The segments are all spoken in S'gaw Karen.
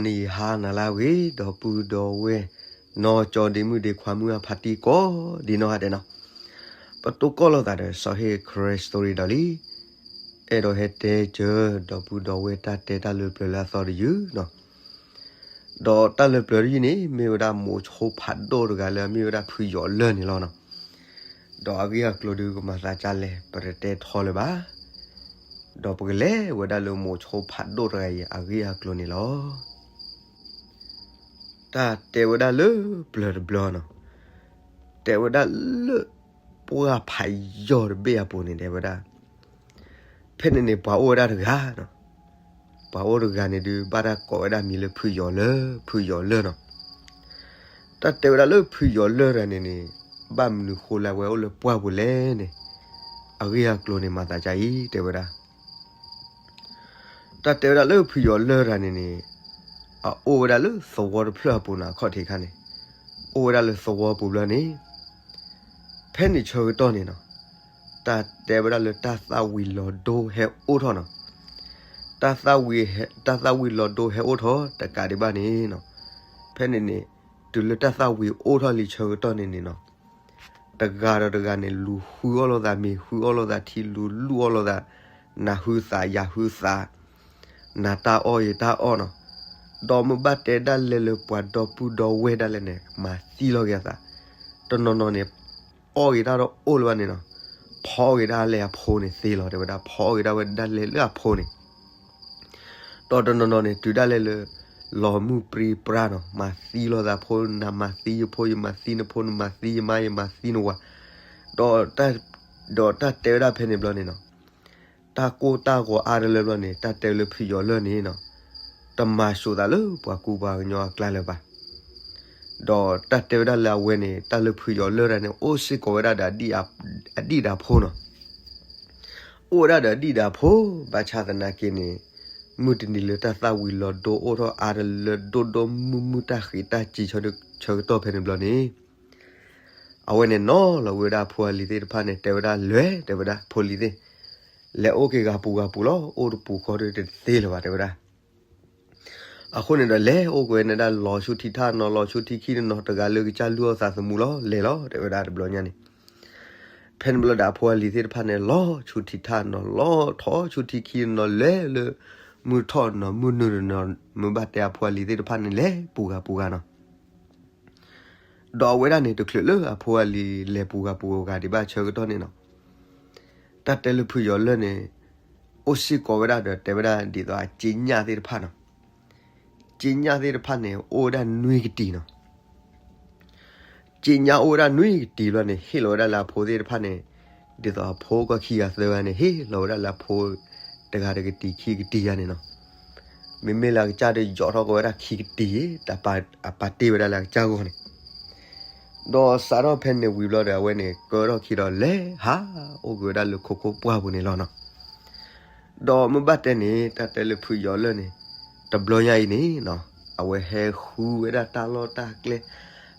နံၤဟါနၤလၢအဂ့ၤ ဒီပုၢ်ဒီဝဲၢ် နီၢ်ကၠီဒ့မုၣ်ဒ့ခွါမုၣ်အဖါတံၢ်ကိးဒံနီၢ်ဂၤဒဲးနီၤ, ပတိၢ်ကီၢ်လိာ်သးဒီး စီၤဟ့ၣ်ခရၢ story ဒီးလံ, အဲၣ်ဒိးဟဲတဲစၢၤ ဒီပုၢ်ဒီဝဲၢ်တၢ်တဲတၢ်လၢပျၢၤလၢအသီတယုၢ်နီၤ, ဒီးတၢ်လၢပျၢၤတယုၢ်န့ၣ် မ့ၢ်ဝဲဒၣ်မိၤဆိဖးဒိၣ်တဂၤလၢအမ့ၢ်ဝဲဒၣ်ဖုယီၤလၢၢ်န့ၣ်လီၤနီၤ, ဒီးအဂ့ၢ်အကျိၤဒုးကမၤသးဒ်လဲၣ် ပတတဲထီလၢၤဘၣ် ဒီးပကလဲၤဝဲဒၣ်လၢမိၤဆိဖးဒိၣ်တဂၤအံၤအဂ့ၢ်အကျိၤန့ၣ်လီၤ. တၢ်တဲဝဲဒၣ်လၢပျၢၤတဘျီနီၤ, တဲဝဲဒၣ်လၢပှၢ်ဖးယီၤတဘ့ၣ်အပူၤန့ၣ် တဲဝဲဒၣ်, ဖဲန့ၣ်န့ၣ် ပှၤအိၣ်ဝဲဒၣ်တဂၤနီၤ, ပှၤအိၣ်တဂၤန့ၣ်ဒုး ဘၣ်တၢ်ကိးဝဲဒၣ်မံၤလၢဖုယီၤလၢၢ် ဖုယီၤလၢၢ်နီၤ. တၢ်တဲဝဲဒၣ်လၢဖုယီၤလၢၢ်တဂၤန့ၣ်န့ၣ် ဘၣ်မနုၤဃိလၢအဝဲအိၣ်လၢပှၢ်ပူၤလဲၣ်န့ၣ် အဂ့ၢ်အကျိၤန့ၣ်မၤသးဒ်အံၤ တဲဝဲဒၣ် တၢ်တဲဝဲဒၣ်လၢဖုယီၤလၢၢ်တဂၤန့ၣ်န့ၣ် အအိၣ်ဝဲဒၣ်လၢသဝီတဖျၢၣ်အပူၤနီၤ အခီၣ်ထံးခါန့ၣ်, အိၣ်ဝဲဒၣ်လၢသဝီပူၤဘျီန့ၣ်, ဖဲန့ၣ်ဆၢကတီၢ်န့ၣ်နီၤ, တၢ်တဲဝဲဒၣ်လၢတၢ်သၣ်ဝံၤလီၤဒိဟဲအိၣ်ထီၣ်နီၤ, တၢ်သၣ်ဝံၤဟဲ တၢ်သၣ်ဝံၤလီၤဒိဟဲအိၣ်ထီၣ်တကးဒံးဘၣ်န့ၣ်နီၤ, ဖဲန့ၣ်န့ၣ် တုၤလၢတၢ်သၣ်ဝံၤအိၣ်ထီၣ်လံဆၢကတီၢ်န့ၣ်န့ၣ်နီၤ, တဂၤဒီးတဂၤန့ၣ် လူၤဃုအီၣ်လိာ်သးမ့ၤ ဃုအီၣ်လိာ်သးထံ လူၤလူၢ်အီၣ်လိာ်သး, နၤဟုသးယၤဟုသး, နၤတၢ်အီၣ်ယတၢ်အီၣ်နီၤ, ဒီးမ့ၢ်ဘၣ်တဲဒၣ်လဲာ်လၢပှၤဒီပုၢ်ဒီဝဲၢ်ဒၣ်လဲာ်န့ၣ် မၤသံလီၤက့ၤအသး, တနီၤနီၤန့ၣ် အီၣ်က့ၤတၢ်ဒီးအိၣ်လၢၤဘၣ်န့ၣ်နီၤ, ဖီအီၣ်က့ၤဒၣ်လၢအဖိန့ၣ်သ့လီၤ တဲဝဲဒၣ်, ဖီအီၣ်က့ၤဒၣ်ဝဲဒၣ်လဲာ်လၢအဖိန့ၣ် ဒီးတနီၤနီၤန့ၣ် တုၤဒၣ်လဲာ်လၢ လီၤမုၢ်ပြံပြါနီၤ, မၤသံလိာ်သးဖိ, နၤမၤသံယဖိ, ယမၤသံနဖိ, နမၤသံယမါ, ယမၤသံနဝၤ, ဒီး ဒီးတၢ်တဲဝဲဒၣ်ဖဲန့ၣ်ဘျီန့ၣ်နီၤ, တၢ်ကိၢ်တၢ်ဂီၤအါတလၢဘျီန့ၣ် တၢ်တဲလၢဖုယီၤလၢၢ်န့ၣ်နီၤ, တမၤစိာ်သးလၢပှၤကူပှၤကညီအကျါလၢၤဘၣ်. ဒီးတၢ်တဲဝဲဒၣ်လၢအဝဲန့ၣ် တၢ်လၢဖုယီၤလၢၢ်တဂၤန့ၣ် အိၣ်စ့ၢ်ကီးဝဲဒၣ်ဒီး အဒံၣ်အဖိနီၤ, အိၣ်ဝဲဒၣ်ဒီးအဒံၣ်ဒီးအဖိ, ဘၣ်ဆၣ်သနာ်က့န့ၣ် မုၢ်တနံၤလၢတၢ်သၣ်ဝံၤလီၤဒိအိၣ်ထီၣ်အါတလၢဒိၣ်ဒိၣ်မုၢ်မုၢ် တၢ်ဃံးတၢ်စံးဆၢကတီၢ်ဖဲန့ၣ်ဘျီန့ၣ်, အဝဲန့ၣ်နီၤလီၤဝဲဒၣ်အဖိအလံၤသ့ၣ်တဖၣ်န့ၣ် တဲဝဲဒၣ်လဲၤ တဲဝဲဒၣ် ဖိလံၤသ့ၣ်, လဲၤအိၣ်က့ၤဂၤပူၤဂၤပူၤလီၤ, အိၣ်တပူၤဃီဒီးတသ့လၢၤဘၣ် တဲဝဲဒၣ်. အဃိန့ၣ်ဒီးလဲၤအိၣ်ကွံာ်ဝဲန့ၣ်ဒၣ် လီၤဆူထံထၣ်နီၤ လီၤဆူထံခံနီၤ တဂၤလၢကစၢ်လုၢ်အီၣ်သးသမူလီၤ လဲၤလီၤ တဲဝဲဒၣ်တဘျီညါန့ၣ်, ဖဲန့ၣ်ဘျီဒီးအဖိအလံၤသ့ၣ်တဖၣ်န့ၣ် လီၤဆူထံထၣ်နီၤ လီၤထီၣ်ဆူထံခံနီၤ လဲၤလၢ မုၢ်ထီၣ်နီၤ မုၢ်နုာ်နီၤ မ့ၢ်ဘၣ်တဲအဖိအလံၤသ့ၣ်တဖၣ်န့ၣ် လဲၤပူၤဂၤပူၤဂၤနီၤ ဒီးအဝဲဒၣ်န့ၣ် တချုးလၢအဖိအလံၤလဲၤပူၤဂၤပူၤဂၤဒံးဘၣ်ဆၢကတီၢ်န့ၣ်နီၤ, တၢ်တဲလၢဖုယီၤလၢၢ်န့ၣ် အိၣ်စ့ၢ်ကီးဝဲဒၣ်ဒီး တဲဝဲဒၣ်ဒ်သိးအစ့ညၣ်သ့ၣ်တဖၣ်နီၤ, စ့ညၣ်သ့ၣ်တဖၣ်န့ၣ် အိၣ်ဝဲဒၣ်နွံကတံၤနီၤ စ့ညၣ်အိၣ်ဝဲဒၣ်နွံကတံၤဘျီန့ၣ် ဟ့ၣ်လီၤဝဲဒၣ်လၢအဖိသ့ၣ်တဖၣ်န့ၣ်, ဒ်သိးအဖိကီၢ်ခံဂၤသၢဂၤန့ၣ် ဟ့ၣ်လီၤဝဲဒၣ်လၢအဖိ တဂၤတကတံၤခံကတံၤယါန့ၣ်နီၤ, မ့မ့ၢ်လၢအကစၢ်ဒီးယီၤထီၣ်ကီးဝဲဒၣ်ခံကတံၤ တၢ်အပာ်တ့ၢ်ဝဲဒၣ်လၢအကစၢ်ဂီၢ်န့ၣ်, ဒီးစးထီၣ်ဖဲန့ၣ်ဝံၤဘျီဒီး အဝဲန့ၣ် ကၢထီၣ်ခံဒီးလဲၤဟးအိၣ်ကွံာ်ဝဲဒၣ်လၢခိခိၣ်ပှၢ်ပူၤန့ၣ်လီၤနီၤ. ဒီးမ့ၢ်ဘၣ်တဲန့ၣ် တၢ်တဲလၢဖုယီၤလၢၢ်န့ၣ် တဘျီညါအံၤန့ၣ်နီၤ, အဝဲဟဲဃုဝဲဒၣ်တၢ်လီၢ်တၢ်ကျဲ,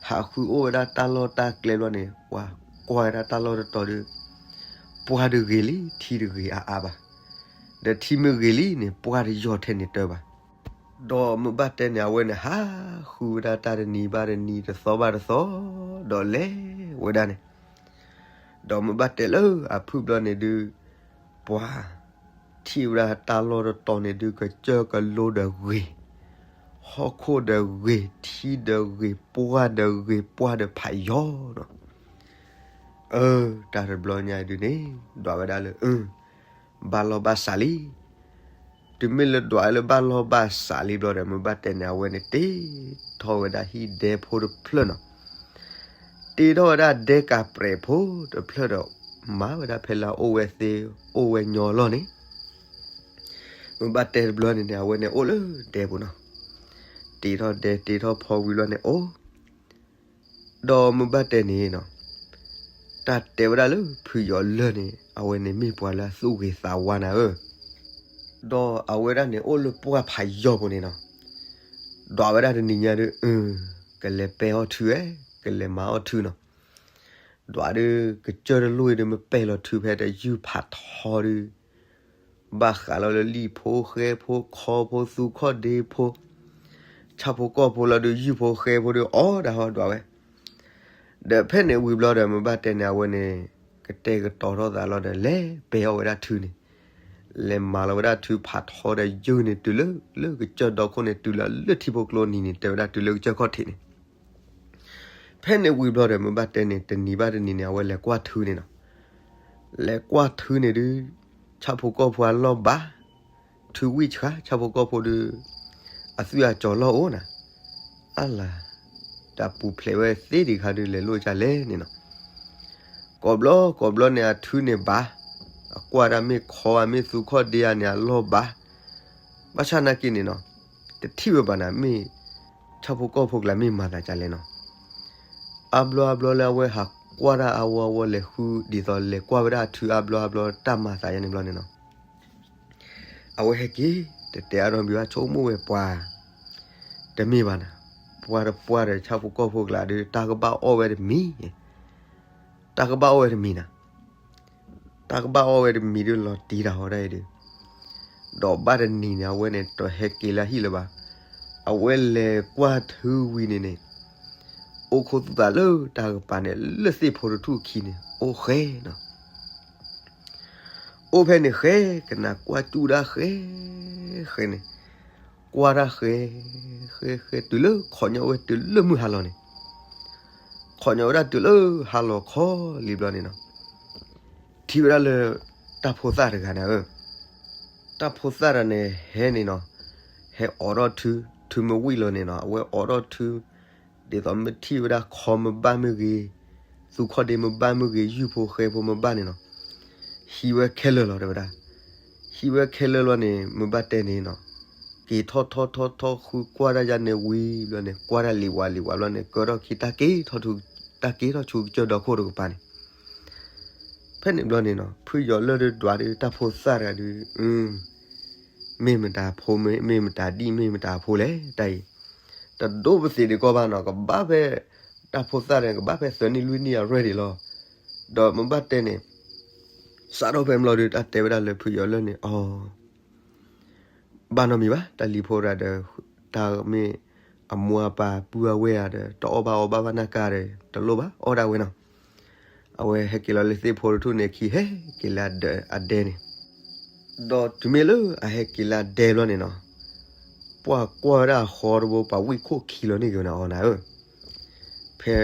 ဟးဃုအိၣ်ဝဲဒၣ်တၢ်လီၢ်တၢ်ကျဲဘျီန့ၣ် ပှၤကွၢ်ဝဲဒၣ်တၢ်လီၢ်တတီၤဒီး ပှၢ်တဂ့ၤလံ ထံတဂ့ၤအါအါဘၣ်, ဒီးထံမ့ၢ်ဂ့ၤလံန့ၣ် ပှၢ်တယီၤထဲန့ၣ်တၢ်ဘၣ်. ဒီးမ့ၢ်ဘၣ်တဲန့ၣ် အဝဲန့ၣ်ဟးဃုဝဲဒၣ်တၢ်တနံၤဘၣ်တနံၤ တသီဘၣ်တသီ ဒီးလဲၤဝဲဒၣ်န့ၣ် ဒီးမ့ၢ်ဘၣ်တဲလၢအဖုၣ်ဘျီန့ၣ်ဒုး ပှၤထံၣ်ဝဲဒၣ်တၢ်လီၢ်တတီၤန့ၣ်ဒုး ကစၢၢ်ကလိဒီးဂ့ၤ, ဟီၣ်ခိၣ်ဒီးဂ့ၤ, ထံဒီးဂ့ၤ, ပှၢ်ဒီးဂ့ၤ, ပှၢ်ဒီးဖးယီၤနီၤ. အၢ တၢ်တဘျီညါအံၤဒုးန့ၣ် ဒွးဝဲဒၣ်လၢ အၢ ဘၣ်လီၢ်ဘၣ်စးလံ. တုၤမ့ၢ်လၢဒွးလၢဘၣ်လီၢ်ဘၣ်စးလံဘျီဒီး မ့ၢ်ဘၣ်တဲန့ၣ် အဝဲန့ၣ်တ့ထီၣ်ဝဲဒၣ်ဟံၣ်ဒဲဖိတဖျၢၣ်နီၤ. တ့ထီၣ်ဝဲဒၣ်ဒဲကးပြဲးဖိတဖျၢၣ်ဒီး မၤဝဲဒၣ်ဖဲလၢအအိၣ်ဝဲသ့ အိၣ်ဝဲညီလီၢ်န့ၣ် မ့ၢ်ဘၣ်တဲတဘျီန့ၣ်န့ၣ် အဝဲန့ၣ်အိၣ်လၢဒဲပူၤနီၤ. တ့ထီၣ်ဒဲတ့ထီၣ်ဖီဝံၤလီၤန့ၣ်အိၣ် ဒီးမ့ၢ်ဘၣ်တဲန့ၣ်နီၤ, တၢ်တဲဝဲဒၣ်လၢဖုယီၤလၢၢ်န့ၣ် အဝဲန့ၣ်မ့ၢ်ပှၤလၢအသူၣ်ဂ့ၤသးဝါနၤဧၢ, ဒီးအဝဲဒၣ်န့ၣ်အိၣ်လၢပှၢ်ဖးယီၤပူၤန့ၣ်နီၤ. ဒွးဝဲဒၣ်တနံၤညါဒီး ကလဲၤပဲာ်အီၣ်ထုဧဲ, ကလဲၤမၤအီၣ်ထုနီၤ. ဒွးဒီး ကစၢၢ်တလိၣ်အံၤဒီး မ့ၢ်ပဲာ်လီၤထုဖဲတယုၢ်ဖးထီဒီး ဘၣ်ဃးလီၤလၢလံၣ်ဖိဃဲဖိခီဖိသူခီၣ်ဒ့ဖိ, ဆၣ်ဖိကီၢ်ဖိလီၤဒုး ယုၢ်ဖိဃဲဖိဒုး အီၣ်ဒၣ်ဟီဒွးဝဲ, ဒီးဖဲန့ၣ်ဝံၤဘျီဒီး မ့ၢ်ဘၣ်တဲန့ၣ် အဝဲန့ၣ် ကတဲာ်ကတီၤထီၣ်သးလီၤဒီး လဲၤပဲာ်အီၣ်ဝဲဒၣ်ထုန့ၣ်, လဲၤမၤလီၤဝဲဒၣ်ထုဖးထီဒီး ယုၢ်န့ၣ်တုၤလၢ လၢကစၢၢ်ဒီခိၣ်န့ၣ် တုၤလီၤလၢထံဖိကျိနံၤန့ၣ် တဲဝဲဒၣ်တုၤလၢကစၢၢ်ခီၣ်ထံးန့ၣ်, ဖဲန့ၣ်ဝံၤဘျီဒီး မ့ၢ်ဘၣ်တဲန့ၣ် တနံၤဘၣ်တနံၤန့ၣ် အဝဲလဲၤကွၢ်ထုန့ၣ်နီၤ, လဲၤကွၢ်ထုန့ၣ်ဒုး ဆၣ်ဖိကီၢ်ဖိအလီၢ်ဘၣ်, ထုဝံၣ်ဆှါ ဆၣ်ဖိကီၢ်ဖိဒုး အသွံၣ်အစီၤလီၢ်အိၣ်နၤ, အလၤ, တၢ်ပူၤဖျဲးဝဲသ့ဒံးခါဒုး လဲၤလိၣ်ကလဲၣ်န့ၣ်နီၤ, ကိးဘျီကိးဘျီန့ၣ် အထုန့ၣ်ဘၣ်, အကွၢ်ဒၣ်မ့ၢ်ခီဧါ မ့ၢ်သူခီၣ်ဒ့ဧါန့ၣ် အလီၢ်ဘၣ်, ဘၣ်ဆၣ်နာ်က့န့ၣ်နီၤ, တထံၣ်ဝဲဘၣ်နၤ မ့ၢ် ဆၣ်ဖိကီၢ်ဖိကျါမ့ၢ်မၤသးဒ်လဲၣ်နီၤ, အါဘျီအါဘျီလၢအဝဲဟးကွၢ်ဒၣ်အဝဲအဝဲလဲၤဃု ဒ်သိးလဲၤကွၢ်ဝဲဒၣ်အထုအါဘျီအါဘျီတၢ်မၤသးယါန့ၣ်ဘျီန့ၣ်နီၤ, အဝဲဟဲက့ၤ တတဲအါထီၣ်မံၤဘၣ် ဆိကမိၣ်ဝဲပှၤ တမ့ၢ်ဘၣ်နၤ, ပှၤတပှၢ်ဒီးဆၣ်ဖိကီၢ်ဖိကျါဒုး တၢ်ကဘၣ်အီၣ်ဝဲတမံၤ, တၢ်ကဘၣ်အီၣ်ဝဲတမံၤနၤ, တၢ်ကဘၣ်အီၣ်ဝဲတမံၤဒုးလီၤတံၢ်တၢ်ဟီဒၣ်အံၤဒုး, ဒီးဘၣ်တနံၤန့ၣ် အဝဲန့ၣ် တဟဲက့ၤလၢဟံၣ်လၢၤဘၣ်, အဝဲလဲၤကွၢ်ထုဝံၤန့ၣ်န့ၣ်, အိၣ်ခိးသူၣ်သးလၢတၢ်ကပၤန့ၣ် လၢသ့ၣ်ဖိတထူၣ်ခံန့ၣ် အိၣ်ဃဲနီၤ အိၣ်ဖဲန့ၣ်ဃဲ ကနၣ်ကွၢ်စူၣ်ဒၣ်ဃဲ, ဃဲန့ၣ်, ကွၢ်တၢ်ဃဲ, ဃဲဃဲတုၤလၢခီညီဝဲတုၤလၢမုၢ်ဟါလီၤန့ၣ်, ခီညီဝဲဒၣ်တုၤလၢဟါလီၤခီလံဘျီန့ၣ်နီၤ, ထံၣ်ဝဲဒၣ်လၢ တၢ်ဖိသၣ်တဂၤန့ၣ်ဧၢ, တၢ်ဖိသၣ်တဂၤန့ၣ်ဟဲန့ၣ်နီၤ, ဟဲအိးထီၣ်ထု, ထုမ့ၢ်ဝံၣ်လီၤန့ၣ်နီၤ အဝဲအိးထီၣ်ထု, ဒ်သိးမ့ၢ်ထံၣ်ဝဲဒၣ်ခီမ့ၢ်ဘၣ်မ့ၢ်ဂ့ၤ, သူခီၣ်ဒ့မ့ၢ်ဘၣ်မ့ၢ်ဂ့ၤ ယုၢ်ဖိဃဲဖိမ့ၢ်ဘၣ်န့ၣ်နီၤ, ဟံးဝဲခဲလၢာ်လီၤတဲဝဲဒၣ်, ဟံးဝဲခဲလၢာ်လီၤန့ၣ် မ့ၢ်ဘၣ်တဲန့ၣ်နီၤ, က့ၤထီၣ်ထီၣ်ထီၣ်ထီၣ်ဃုကွၢ်တၢ်ယါန့ၣ်ဝံၤဘျီန့ၣ် ကွၢ်တၢ်လံၤဝါလံၤဝါဘျီန့ၣ် ကၢထီၣ်ခံ တၢ်က့ၤထီၣ်ဆူကစၢၢ်ဒီခိၣ်တကပၤန့ၣ်, ဖဲန့ၣ်ဘျီန့ၣ်နီၤ ဖုယီၤလၢၢ်ဒုးဒွးဒုး တၢ်ဖိသၣ်တဂၤဒုး, မ့ၢ်မတၤဖိ မ့ၢ်မတၤဒံၣ် မ့ၢ်မတၤဖိလဲၣ် တၢ်အံၤ, တဒိပသံးဒံးကီးဘၣ်နီၤ ကဘၣ်ဖဲ, တၢ်ဖိသၣ်န့ၣ် ကဘၣ်ဖဲသၢနံၣ်လွံၢ်နံၣ်အရွဲၣ်ဒံးလီၤ, ဒီးမ့ၢ်ဘၣ်တဲန့ၣ်, စးထီၣ်ဖဲမ့ၢ်လီၤဒုး တၢ်တဲဝဲဒၣ်လၢဖုယီၤလၢၢ်န့ၣ် အီ ဘၣ်နီတမံၤဘၣ် တၢ်လံၤဖိတဂၤဒီး, တၢ်မ့ၢ်အမိၢ်အပၢ်ပုၢ်အဝဲၢ်ဧါဒီး တအီၣ်ဘၣ်အီဘၣ်ဘၣ်နၢ်ကါဒီး တလိၣ်ဘၣ်အီၣ်ဒၣ်ဝဲနီၤ, အဝဲဟဲက့ၤလီၤလၢသ့ၣ်ဖိတထူၣ်န့ၣ် ခံဟဲက့ၤလၢအဒဲန့ၣ်, ဒီးတုၤမ့ၢ်လၢအဟဲက့ၤလၢအဒဲဘျီန့ၣ်နီၤ, ပှၤကွၢ်ဝဲဒၣ်အဃီတဘိ ပှၤဝံၣ်ခိၣ်ခံလီၤန့ၢ်က့ၤဝဲန့ၣ်အီၤနၤဧၢ, ဖဲ,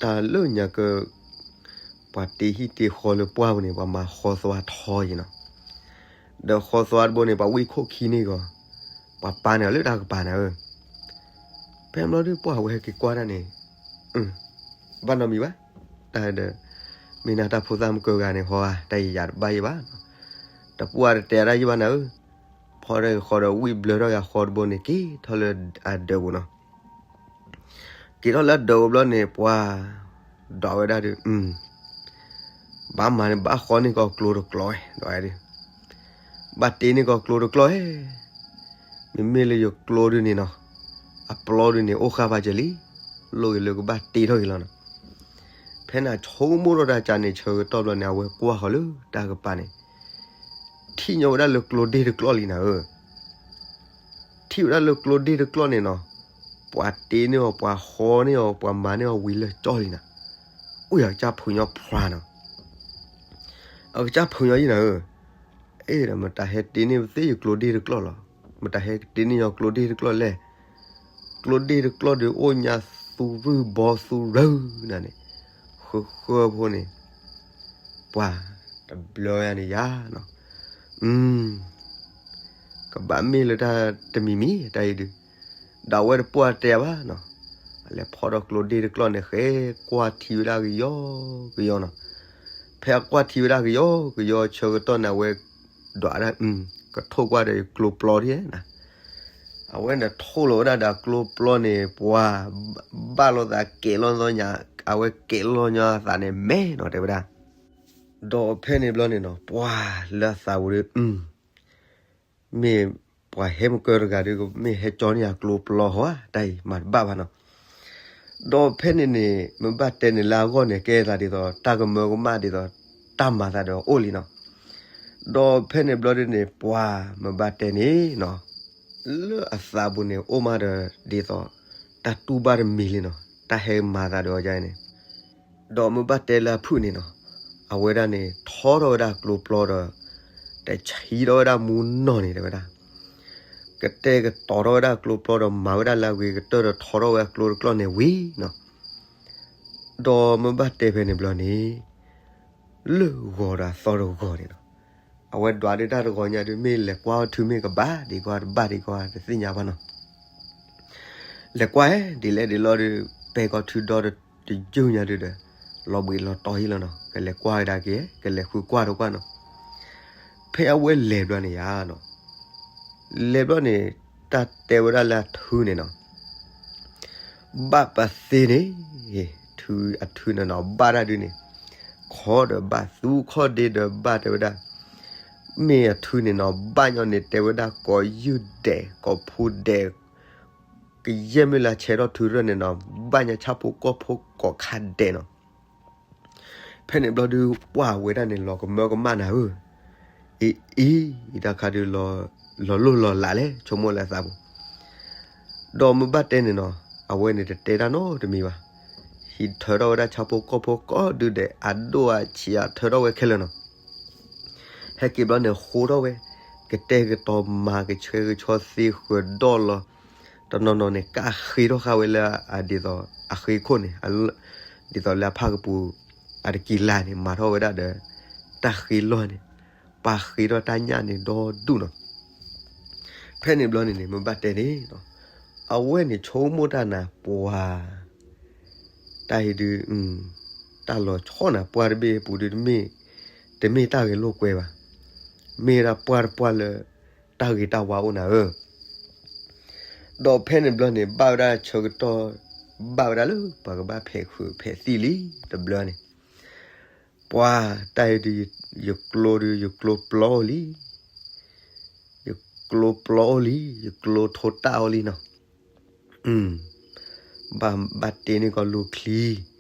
တၢ်လၢညါက ပှၤတ့ဟံၣ်တ့ဃီလၢပှၢ်ပူၤန့ၣ် ပှၤမၤဃီသွါထီယံၤနီၤ, ဒီးဃီသွါတဘိန့ၣ် ပှၤဝံၣ်ခိၣ်ခံန့ၢ်ကီး, ပှၤပာ်န့ၢ်အီၤလၢတၢ်ကပၤန့ၣ်ဧၢ, ဖဲမ့ၢ်လီၤဒုးပှၢ်ဝဲဟဲက့ၤကွၢ်တၢ်န့ၣ်, ဘၣ်နီတမံၤဘၣ်, တၢ်ဒီး, မ့ၢ်နၤတၢ်ဖိသၣ်မုၢ်ကၢဂၤန့ၣ်ဟီဧါ တၢ်ယံၤယၤတဘၣ်ယံၤဘၣ်, တပှၢ်တတဲတၢ်ယံၤဘၣ်နၤဧၢ, ဖီတၢ်ဃီဒီးဝံၣ်ဘျၢထီၣ်က့ၤဃီတဘိန့ၣ် က့ၤထီၣ်လၢအဒၢးပူၤနီၤ က့ၤထီၣ်လၢအဒၢးပူၤဘျီန့ၣ် ပှၤ, ဒွးဝဲဒၣ်ဒီး, ဘၣ်မၤန့ၣ် ဘၣ်ဃီန့ၢ်ကီးကျိတကျီ, ဒွးဝဲဒၣ်, ဘၣ်တ့န့ၢ်ကီးကျိတကျီဧၢ, မ့မ့ၢ်လၢယကျိဒုန့ၣ်နီၤ, အပျီဒုန့ၣ် အိၣ်ဃာ်ဖးကၢလံ, လိၣ်ဂ့ၤလၢကဘၣ်တ့ထီၣ်က့ၤလီၤနီၤ, ဖဲန့ၣ်ဆိကမိၣ်ထီၣ်တၢ်ကန့ၣ်ဆၢကတီၢ်ဘျီန့ၣ် အဝဲကွၢ်ဃီၤလၢတၢ်ကပၤန့ၣ် ထံၣ်ညီဝဲဒၣ်လၢကျိဒ့ၣ်တကျီလံနၤဧၢ, ထံၣ်ဝဲဒၣ်လၢကျိဒ့ၣ်တကျီန့ၣ်နီၤ, ပှၤတ့န့ၢ်အီၤ ပှၤဃီန့ၢ်အီၤ ပှၤမၤန့ၢ်အီၤဝံၤလၢာ်ကၠီလံနၤ, အိၣ်ယၤကစၢ်ဖုညါဖျါနီၤ, အကစၢ်ဖုညါယံၤနၤဧၢ, အဲၣ်ဒီးမတၤဟဲတ့န့ၢ်ပသ့ၣ်ယကျိဒ့ၣ်တကျီလီၤ, မတၤဟဲတ့န့ၢ်ညီကျိဒ့ၣ်တကျီလဲၣ်, ကျိဒ့ၣ်တကျီဒီးအိၣ်ညါသူရုၢ်ဘီသူရၢနၤန့ၣ်, ဃၢဃၢဖိန့ၣ် ပှၤတဘျီယၤန့ၣ်ယၤနီၤ, ကဘၣ်မ့ၢ်လၢတၢ်တမံၤမံၤတၢ်အံၤဒုး, ဒီးအဝဲတပှၢ်တဲဘၣ်နီၤ, အလဲၤဖီၣ်ဒီးကျိဒ့ၣ်တကျီန့ၣ် ဃဲကွၢ်ထံဝဲဒၣ်ကယီကယီနီၤ, ဖဲအကွၢ်ထံဝဲဒၣ်ကယီကယီဆၢကတီၢ်န့ၣ် အဝဲဒွးဒၣ်, ကထိၣ်ကွၢ်ဒီးကျိပျီထံၣ်နၤ အဝဲန့ၣ်ထိၣ်လီၤဝဲဒၣ်ဒီးကျိပျီန့ၣ် ပှၤဘၣ်လိာ်သးကဲးလိာ်ညီ, အဝဲကဲးလိာ်ညီအသးန့ၣ်မဲာ်နီၤ တဲဝဲဒၣ်, ဒီးဖဲန့ၣ်ဘျီန့ၣ်နီၤ ပှၤလၢအသးပူၤဒီး, မ့ၢ်ပှၤဟဲမုၢ်ကၢတဂၤဒီး မ့ၢ်ဟဲကၠီန့ၢ်ယၤကျိပျီဟီဧါ တၢ်အံၤမၤတဘၣ်ဘၣ်နီၤ ဒီးဖဲန့ၣ်န့ၣ် မ့ၢ်ဘၣ်တဲန့ၣ်လၢအဂီၢ်န့ၣ် ကဲသးဒ်သိး တၢ်ကမၢကမၣ်ဒ်သိး တၢ်မၤသးဒီးအိၣ်လံနီၤ. ဒီးဖဲန့ၣ်ဘျီဒ်န့ၣ် ပှၤမ့ၢ်ဘၣ်တဲန့ၣ်နီၤ, လၢအသးပူၤန့ၣ် အိၣ်မးဒီးဒ်သိး တၢ်တူၢ်ဘၣ်တမံၤလံနီၤ, တၢ်ဟဲမၤသးဒီးအီၤဒ်န့ၣ်, ဒီးမ့ၢ်ဘၣ်တဲလၢအဖုၣ်န့ၣ်နီၤ, အဝဲဒၣ်န့ၣ် ထီထီၣ်ဝဲဒၣ်ကျိပျီဒီး တဆံးထီၣ်ဝဲဒၣ်မူနီၢ်န့ၣ် တဲဝဲဒၣ်, ကတဲာ်ကတီၤထီၣ်ဝဲဒၣ်ကျိပျီဒီး မၤဝဲဒၣ်လၢအဂ့ၤကတၢၢ်ဒီး ထီထီၣ်ဝဲဒၣ်ကျိတကျီၢ်န့ၣ်ဝံၤနီၤ. ဒီးမ့ၢ်ဘၣ်တဲဖဲန့ၣ်ဘျီန့ၣ် လၢဂီၤဒီးအသီတဂီၤန့ၣ်နီၤ, အဝဲဒွးဒၣ်တၢ်တဂီၤညါဒုး မ့ၢ်လဲၤကွၢ်အီၣ်ထုမ့ၢ်ကဘၣ်ဒံးကွၢ် တဘၣ်ဒံးကွၢ် တသ့ၣ်ညါဘၣ်နီၤ. လဲၤကွၢ်ဒ်လဲၣ်ဒ်လဲၣ်ဒီး ပဲကီထုဒီတယုၢ်ညါဒုးဒီး လီၤဘှံးလီၤတီၤဟံၣ်လီၤနီၤ, ကလဲၤကွၢ်ဝဲဒၣ်က့ၤ ကလဲၤဃုကွၢ်ဒီးကွၢ်နီၤ. ဖဲအဝဲလဲၤဘျီန့ၣ်ယါနီၤ, လဲၤဘျီန့ၣ် တၢ်တဲဝဲဒၣ်လၢအထုန့ၣ်နီၤ, ဘၣ်ပသ့န့ၣ်, ထုအထုန့ၣ်နီၤ ဘၣ်တၢ်ဒုးန့ၣ်, ခီဒီးဘၣ် သူခီၣ်ဒ့ဒီးဘၣ် တဲဝဲဒၣ်, မ့ၢ်အထုန့ၣ်နီၤ ဘၣ်ညီန့ၣ် တဲဝဲဒၣ် ကိးယုၢ်ဒဲး ကိးဖူဒဲး, ကယဲၢ်မ့ၢ်လၢအဆဲးထီၣ်ထုရၢၢ်န့ၣ်နီၤ ဘၣ်ညါဆၣ်ဖိကီၢ်ဖိကိးခါဒဲးနီၤ. ဖဲန့ၣ်ဘျီဒုး ပှၢ်ဝဲဒၣ်န့ၣ် လီၤကမၢကမၣ်နၤဧၢ, အံၤအံၤ တၢ်ခါဒုး လီၤလိၢ်လီၤလးလဲၣ် ဆိကမိၣ်လၢအသးပူၤ ဒီးမ့ၢ်ဘၣ်တဲန့ၣ်နီၤ, အဝဲန့ၣ်တတဲတၢ်နီတမံၤဘၣ်. ဟံးထၢထီၣ်ဝဲဒၣ်ဆၣ်ဖိကီၢ်ဖိကိးဒုဒဲး အဒိၣ်အဆံးအထၢထီၣ်ဝဲခဲလၢာ်နီၤ. ဟဲက့ၤဘျီန့ၣ် ဃိထီၣ်ဝဲ, ကတဲာ်ကတီၤမၤကဆှဲကဆှီသ့ဃၢၤဒီၣ်လီၤ. တနီၤနီၤန့ၣ် ကးဃ့ထီၣ်ဃာ်ဝဲလၢ ဒ်သိးအဃ့ခိၣ်န့ၣ်, ဒ်သိးလၢအဖၣ်ကပူၤ အတကံၤလၤန့ၣ် မၤထီၣ်ဝဲဒၣ်ဒီး တၢ်ဃ့လီၢ်န့ၣ်, ပာ်ဃ့ထီၣ်တၢ်ညၣ်န့ၣ်ဒီဒူၣ်နီၤ. ဖဲန့ၣ်ဘျီန့ၣ်န့ၣ် မ့ၢ်ဘၣ်တဲန့ၣ်, အဝဲန့ၣ်ဆိကမိၣ်တၢ်နၤပှၤ တၢ်အံၤဒုး, တၢ်လီၤဆီနၤ ပှၢ်တဘ့ၣ်အပူၤဒုး တမ့ၢ်တၢ်ဂဲၤလိာ်ကွဲဘၣ်. မ့ၢ်ဒၣ်ပှၢ်တပှၢ်လၢ တၢ်ဂ့ၤတၢ်ဝါအိၣ်နၤဧၢ. ဒီးဖဲန့ၣ်ဘျီန့ၣ် ဘၣ်ဝဲဒၣ်ဆၢကတီၢ်, ဘၣ်ဝဲဒၣ်လၢပှၤကဘၣ်ဖဲးဃုာ်ဖဲးသံၣ်လံတဘျီန့ၣ်, ပှၤတၢ်အံၤဒုး ယကျိဒုး ယကျိပျီအိၣ်လံ, ယကျိပျီအိၣ်လံ, ယကျိထိတၢ်အိၣ်လံနီၤ. ဘၣ်တ့န့ၢ်ကီးလိၣ်ချံ,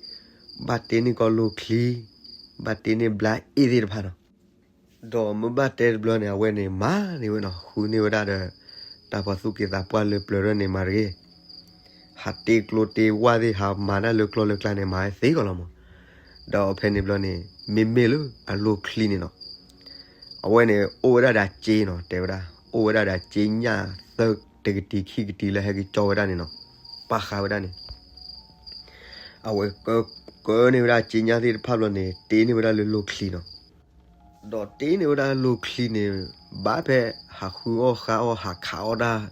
ဘၣ်တ့န့ၢ်ကီးလိၣ်ချံ, ဘၣ်တ့န့ၢ်ဘျါအ့ၣ်သ့ၣ်တဖၣ်နီၤ. ဒီးမ့ၢ်ဘၣ်တဲတဘျီန့ၣ် အဝဲန့ၣ်မၤန့ၢ်ဝဲနီၤ, ဃုန့ၢ်ဝဲဒၣ်ဒီး တၢ်ပှၤသူၣ်က့သးပှၢ်လၢပျၢၤထီၣ်န့ၣ်မၤတဂ့ၤ, ဟးတ့ကျိတ့ဝၣ်သ့ၣ် ဟးမၤတၢ်လၢကျီလၢကျါန့ၣ် မၤဝဲသ့ကီးလီၤမး. ဒီးဖဲန့ၣ်ဘျီန့ၣ် မ့မ့ၢ်လၢအလိၣ်ချံန့ၣ်နီၤ, အဝဲန့ၣ် အိၣ်ဝဲဒၣ်ဒီးစ့နီၤ, တဲဝဲဒၣ် အိၣ်ဝဲဒၣ်ဒီးစ့ညၣ်သၢတကတံၤခံကတံၤလၢဟဲက့ၤကၠီဝဲဒၣ်န့ၣ်နီၤ, ပာ်ဃာ်ဝဲဒၣ်န့ၣ် အဝဲကၢန့ၢ်ဝဲဒၣ်စ့ညၣ်သ့ၣ်တဖၣ်ဘျီန့ၣ် တ့န့ၢ်ဝဲဒၣ်လၢလိၣ်ချံနီၤ. ဒီးတ့န့ၢ်ဝဲဒၣ်လိၣ်ချံန့ၣ် ဘၣ်ဖဲဟးဃုအီၣ်ဃါအီၣ် ဟးခးအီၣ်တၢ်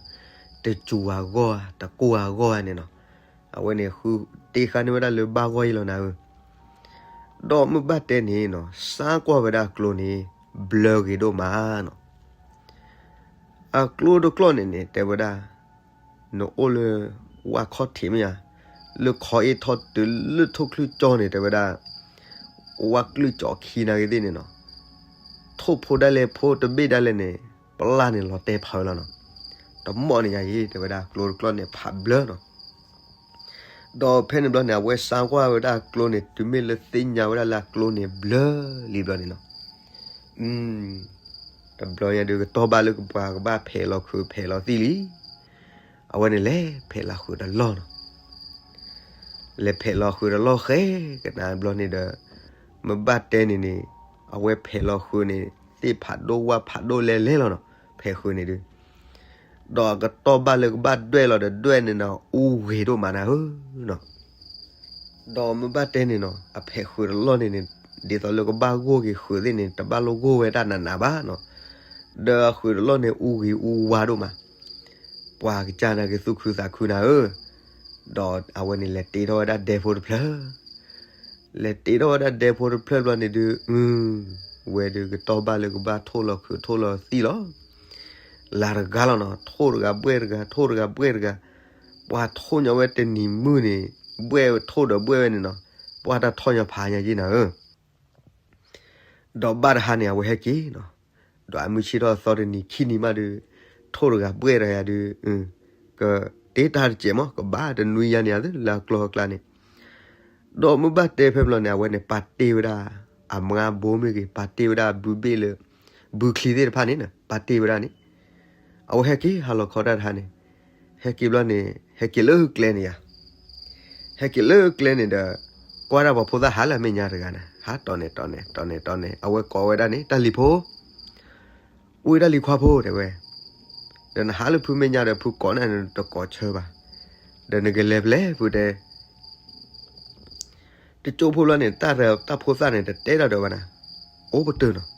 တစူၤအဂီၢ် တကိၢ်အဂီၢ်န့ၣ်နီၤ, အဝဲန့ၣ်ဃုတ့ဃာ်န့ၢ်ဝဲဒၣ်လၢဘၣ်ဂီၢ်အံၤလီၤနၤဧၢ. ဒီးမ့ၢ်ဘၣ်တဲန့ၣ်နီၤ စၢ်ကွၢ်ဝဲဒၣ်ကျိန့ၣ် ဘျၢဂ့ၤဒိၣ်မးနီၤ. အကျိတကျိာ်န့ၣ်န့ၣ် တဲဝဲဒၣ် နအိၣ်လၢ ဝၣ်ခီၣ်ထံးမ့ၢ်ဧါ, လၢခီအ့ၣ်ထီၣ်တုၤလၢထိၣ်ချံကၠီန့ၣ် တဲဝဲဒၣ် ဝၣ်ကလုၢ်ကၠီခံနာ်ဂ့ၤသ့ၣ်န့ၣ်နီၤ, ထိၣ်ဖိဒၣ်လဲၣ်ဖိတဘ့ၣ်ဒၣ်လဲၣ်န့ၣ် ပျၢ်န့ၣ်လီၤတဲဖးဝဲလီၤနီၤ. တမီၢ်န့ၣ်ညါအံၤ တဲဝဲဒၣ်ကျိတကျိာ်န့ၣ် ဖးဘျၢနီၤ. ဒီးဖဲန့ၣ်ဘျီန့ၣ် အဝဲစၢ်ကွၢ်ဝဲဒၣ်ကျိန့ၣ် တုၤမ့ၢ်လၢသ့ၣ်ညါဝဲဒၣ်လၢအကျိန့ၣ်ဘျၢလံဘျီန့ၣ်နီၤ, တဘျီညါဒုး ကတီၢ်ဘၣ်လၢကပှၤကဘၣ်ဖဲးလီၤခုးဖဲးလီၤသံၣ်လံ. အဝဲန့ၣ်လဲၤဖဲးလီၤဃုာ်တလီၢ်နီၤ. လဲၤဖဲးလီၤဃုာ်တလီၢ်ဃဲကနၣ်ဘျီန့ၣ်ဒီး မ့ၢ်ဘၣ်တဲန့ၣ်န့ၣ် အဝဲဖဲးလီၤဃုာ်န့ၣ် သ့ၣ်ဖးဒိၣ်ဝၣ်ဖးဒိၣ်လဲလဲလီၤနီၤ, ဖဲးဃုာ်န့ၣ်ဒုး ဒီးကတီၢ်ဘၣ်လၢကဘၣ်ဒွဲၣ်လီၤဒီးဒွဲၣ်န့ၣ်နီၤ အူဂ့ၤဒိၣ်မးနၤဧၢနီၤ. ဒီးမ့ၢ်ဘၣ်တဲန့ၣ်နီၤ အဖဲးဃုာ်တလီၢ်န့ၣ်န့ၣ် ဒ်သိးလၢကဘၣ်ဂိၢ်က့ၤဃုာ်သ့ၣ်န့ၣ် တဘၣ်လိၣ်ဂိၢ်ဝဲတၢ်နးနးဘၣ်နီၤ. ဒီးအဃုာ်တလီၢ်န့ၣ် အူဂ့ၤအူဝါဒိၣ်မး ပှၤကစၢ်နာ်က့ၤသူၣ်ခုသးခုနၤဧၢ. ဒီးအဝဲန့ၣ်လဲၤတ့ထီၣ်ဝဲဒၣ်ဒဲဖိတဖျၢၣ်, လဲၤတ့ထီၣ်ဝဲဒၣ်ဒဲဖိတဖျၢၣ်ဘျီန့ၣ်ဒုး ဝဲဒုးကတီၢ်ဘၣ်လၢကဘၣ်ထိၣ်လီၤခုးထိၣ်လီၤသံၣ်လီၤ. လၢတဂၤလီၤနီၤ ထိၣ်တဂၤဘှဲၣ်တဂၤ ထိၣ်တဂၤဘှဲၣ်တဂၤ, ပှၤထိၣ်ညီဝဲတနံၤမုၢ်န့ၣ် ဘှဲၣ်ထိၣ်ဒီးဘှဲၣ်ဝဲန့ၣ်နီၤ, ပှၤတၢ်ထီၣ်ညီဖးညါက့ၤနၤဧၢ. ဒီးဘၣ်တဟါန့ၣ် အဝဲဟဲက့ၤနီၤ, ဒီးအမုၢ်ဆ့ၣ်ထီၣ်သီတနံၤခံနံၤမးဒုး ထိၣ်တဂၤဘှဲၣ်တဂၤယၤဒုး ကတ့တၢ်တစဲးမး ကဘၣ်တနွံယါန့ၣ် အသုလၢအကျိအကျါန့ၣ်, ဒီးမ့ၢ်ဘၣ်တဲဖဲဘျီန့ၣ် အဝဲန့ၣ် ပာ်တ့ၢ်ဝဲဒၣ် အမါဘိမ့ၢ်ဂ့ၤ ပာ်တ့ၢ်ဝဲဒၣ်ဘုဘ့ၣ်လၢ ဘုချံသ့ၣ်တဖၣ်န့ၣ် ပာ်တ့ၢ်ဝဲဒၣ်န့ၣ်, အဝဲဟဲက့ၤဟးလီၤခီတၢ်တဟါန့ၣ်, ဟဲက့ၤဘျီန့ၣ် ဟဲက့ၤလၢကျဲန့ၣ်ယါ, ဟဲက့ၤလၢကျဲန့ၣ်ဒီး ကွၢ်ဒၣ်ပှၤဖိသၣ်ဟးလၢအမဲာ်ညါတဂၤန့ၣ် ဟးတီၤန့ၣ်တီၤန့ၣ်တီၤန့ၣ်တီၤန့ၣ် အဝဲကိးဝဲဒၣ်န့ၣ် တၢ်လံၤဖိ, အိၣ်တၢ်လံၤခွါဖိတဲဝဲ, ဒီးနဟးလၢဖုမဲာ်ညါဒီးဖုကိးန့ၣ်နတကိးဆၢဘၣ်, ဒီးနကလဲၤဖဲလဲၣ်ဖုတဲ တကၠိဖိဘျီန့ၣ် တၢ်ဖိသၣ်န့ၣ် တတဲတၢ်ဒီးဘၣ်နၤ, အိၣ်ပတုာ်နီၤ.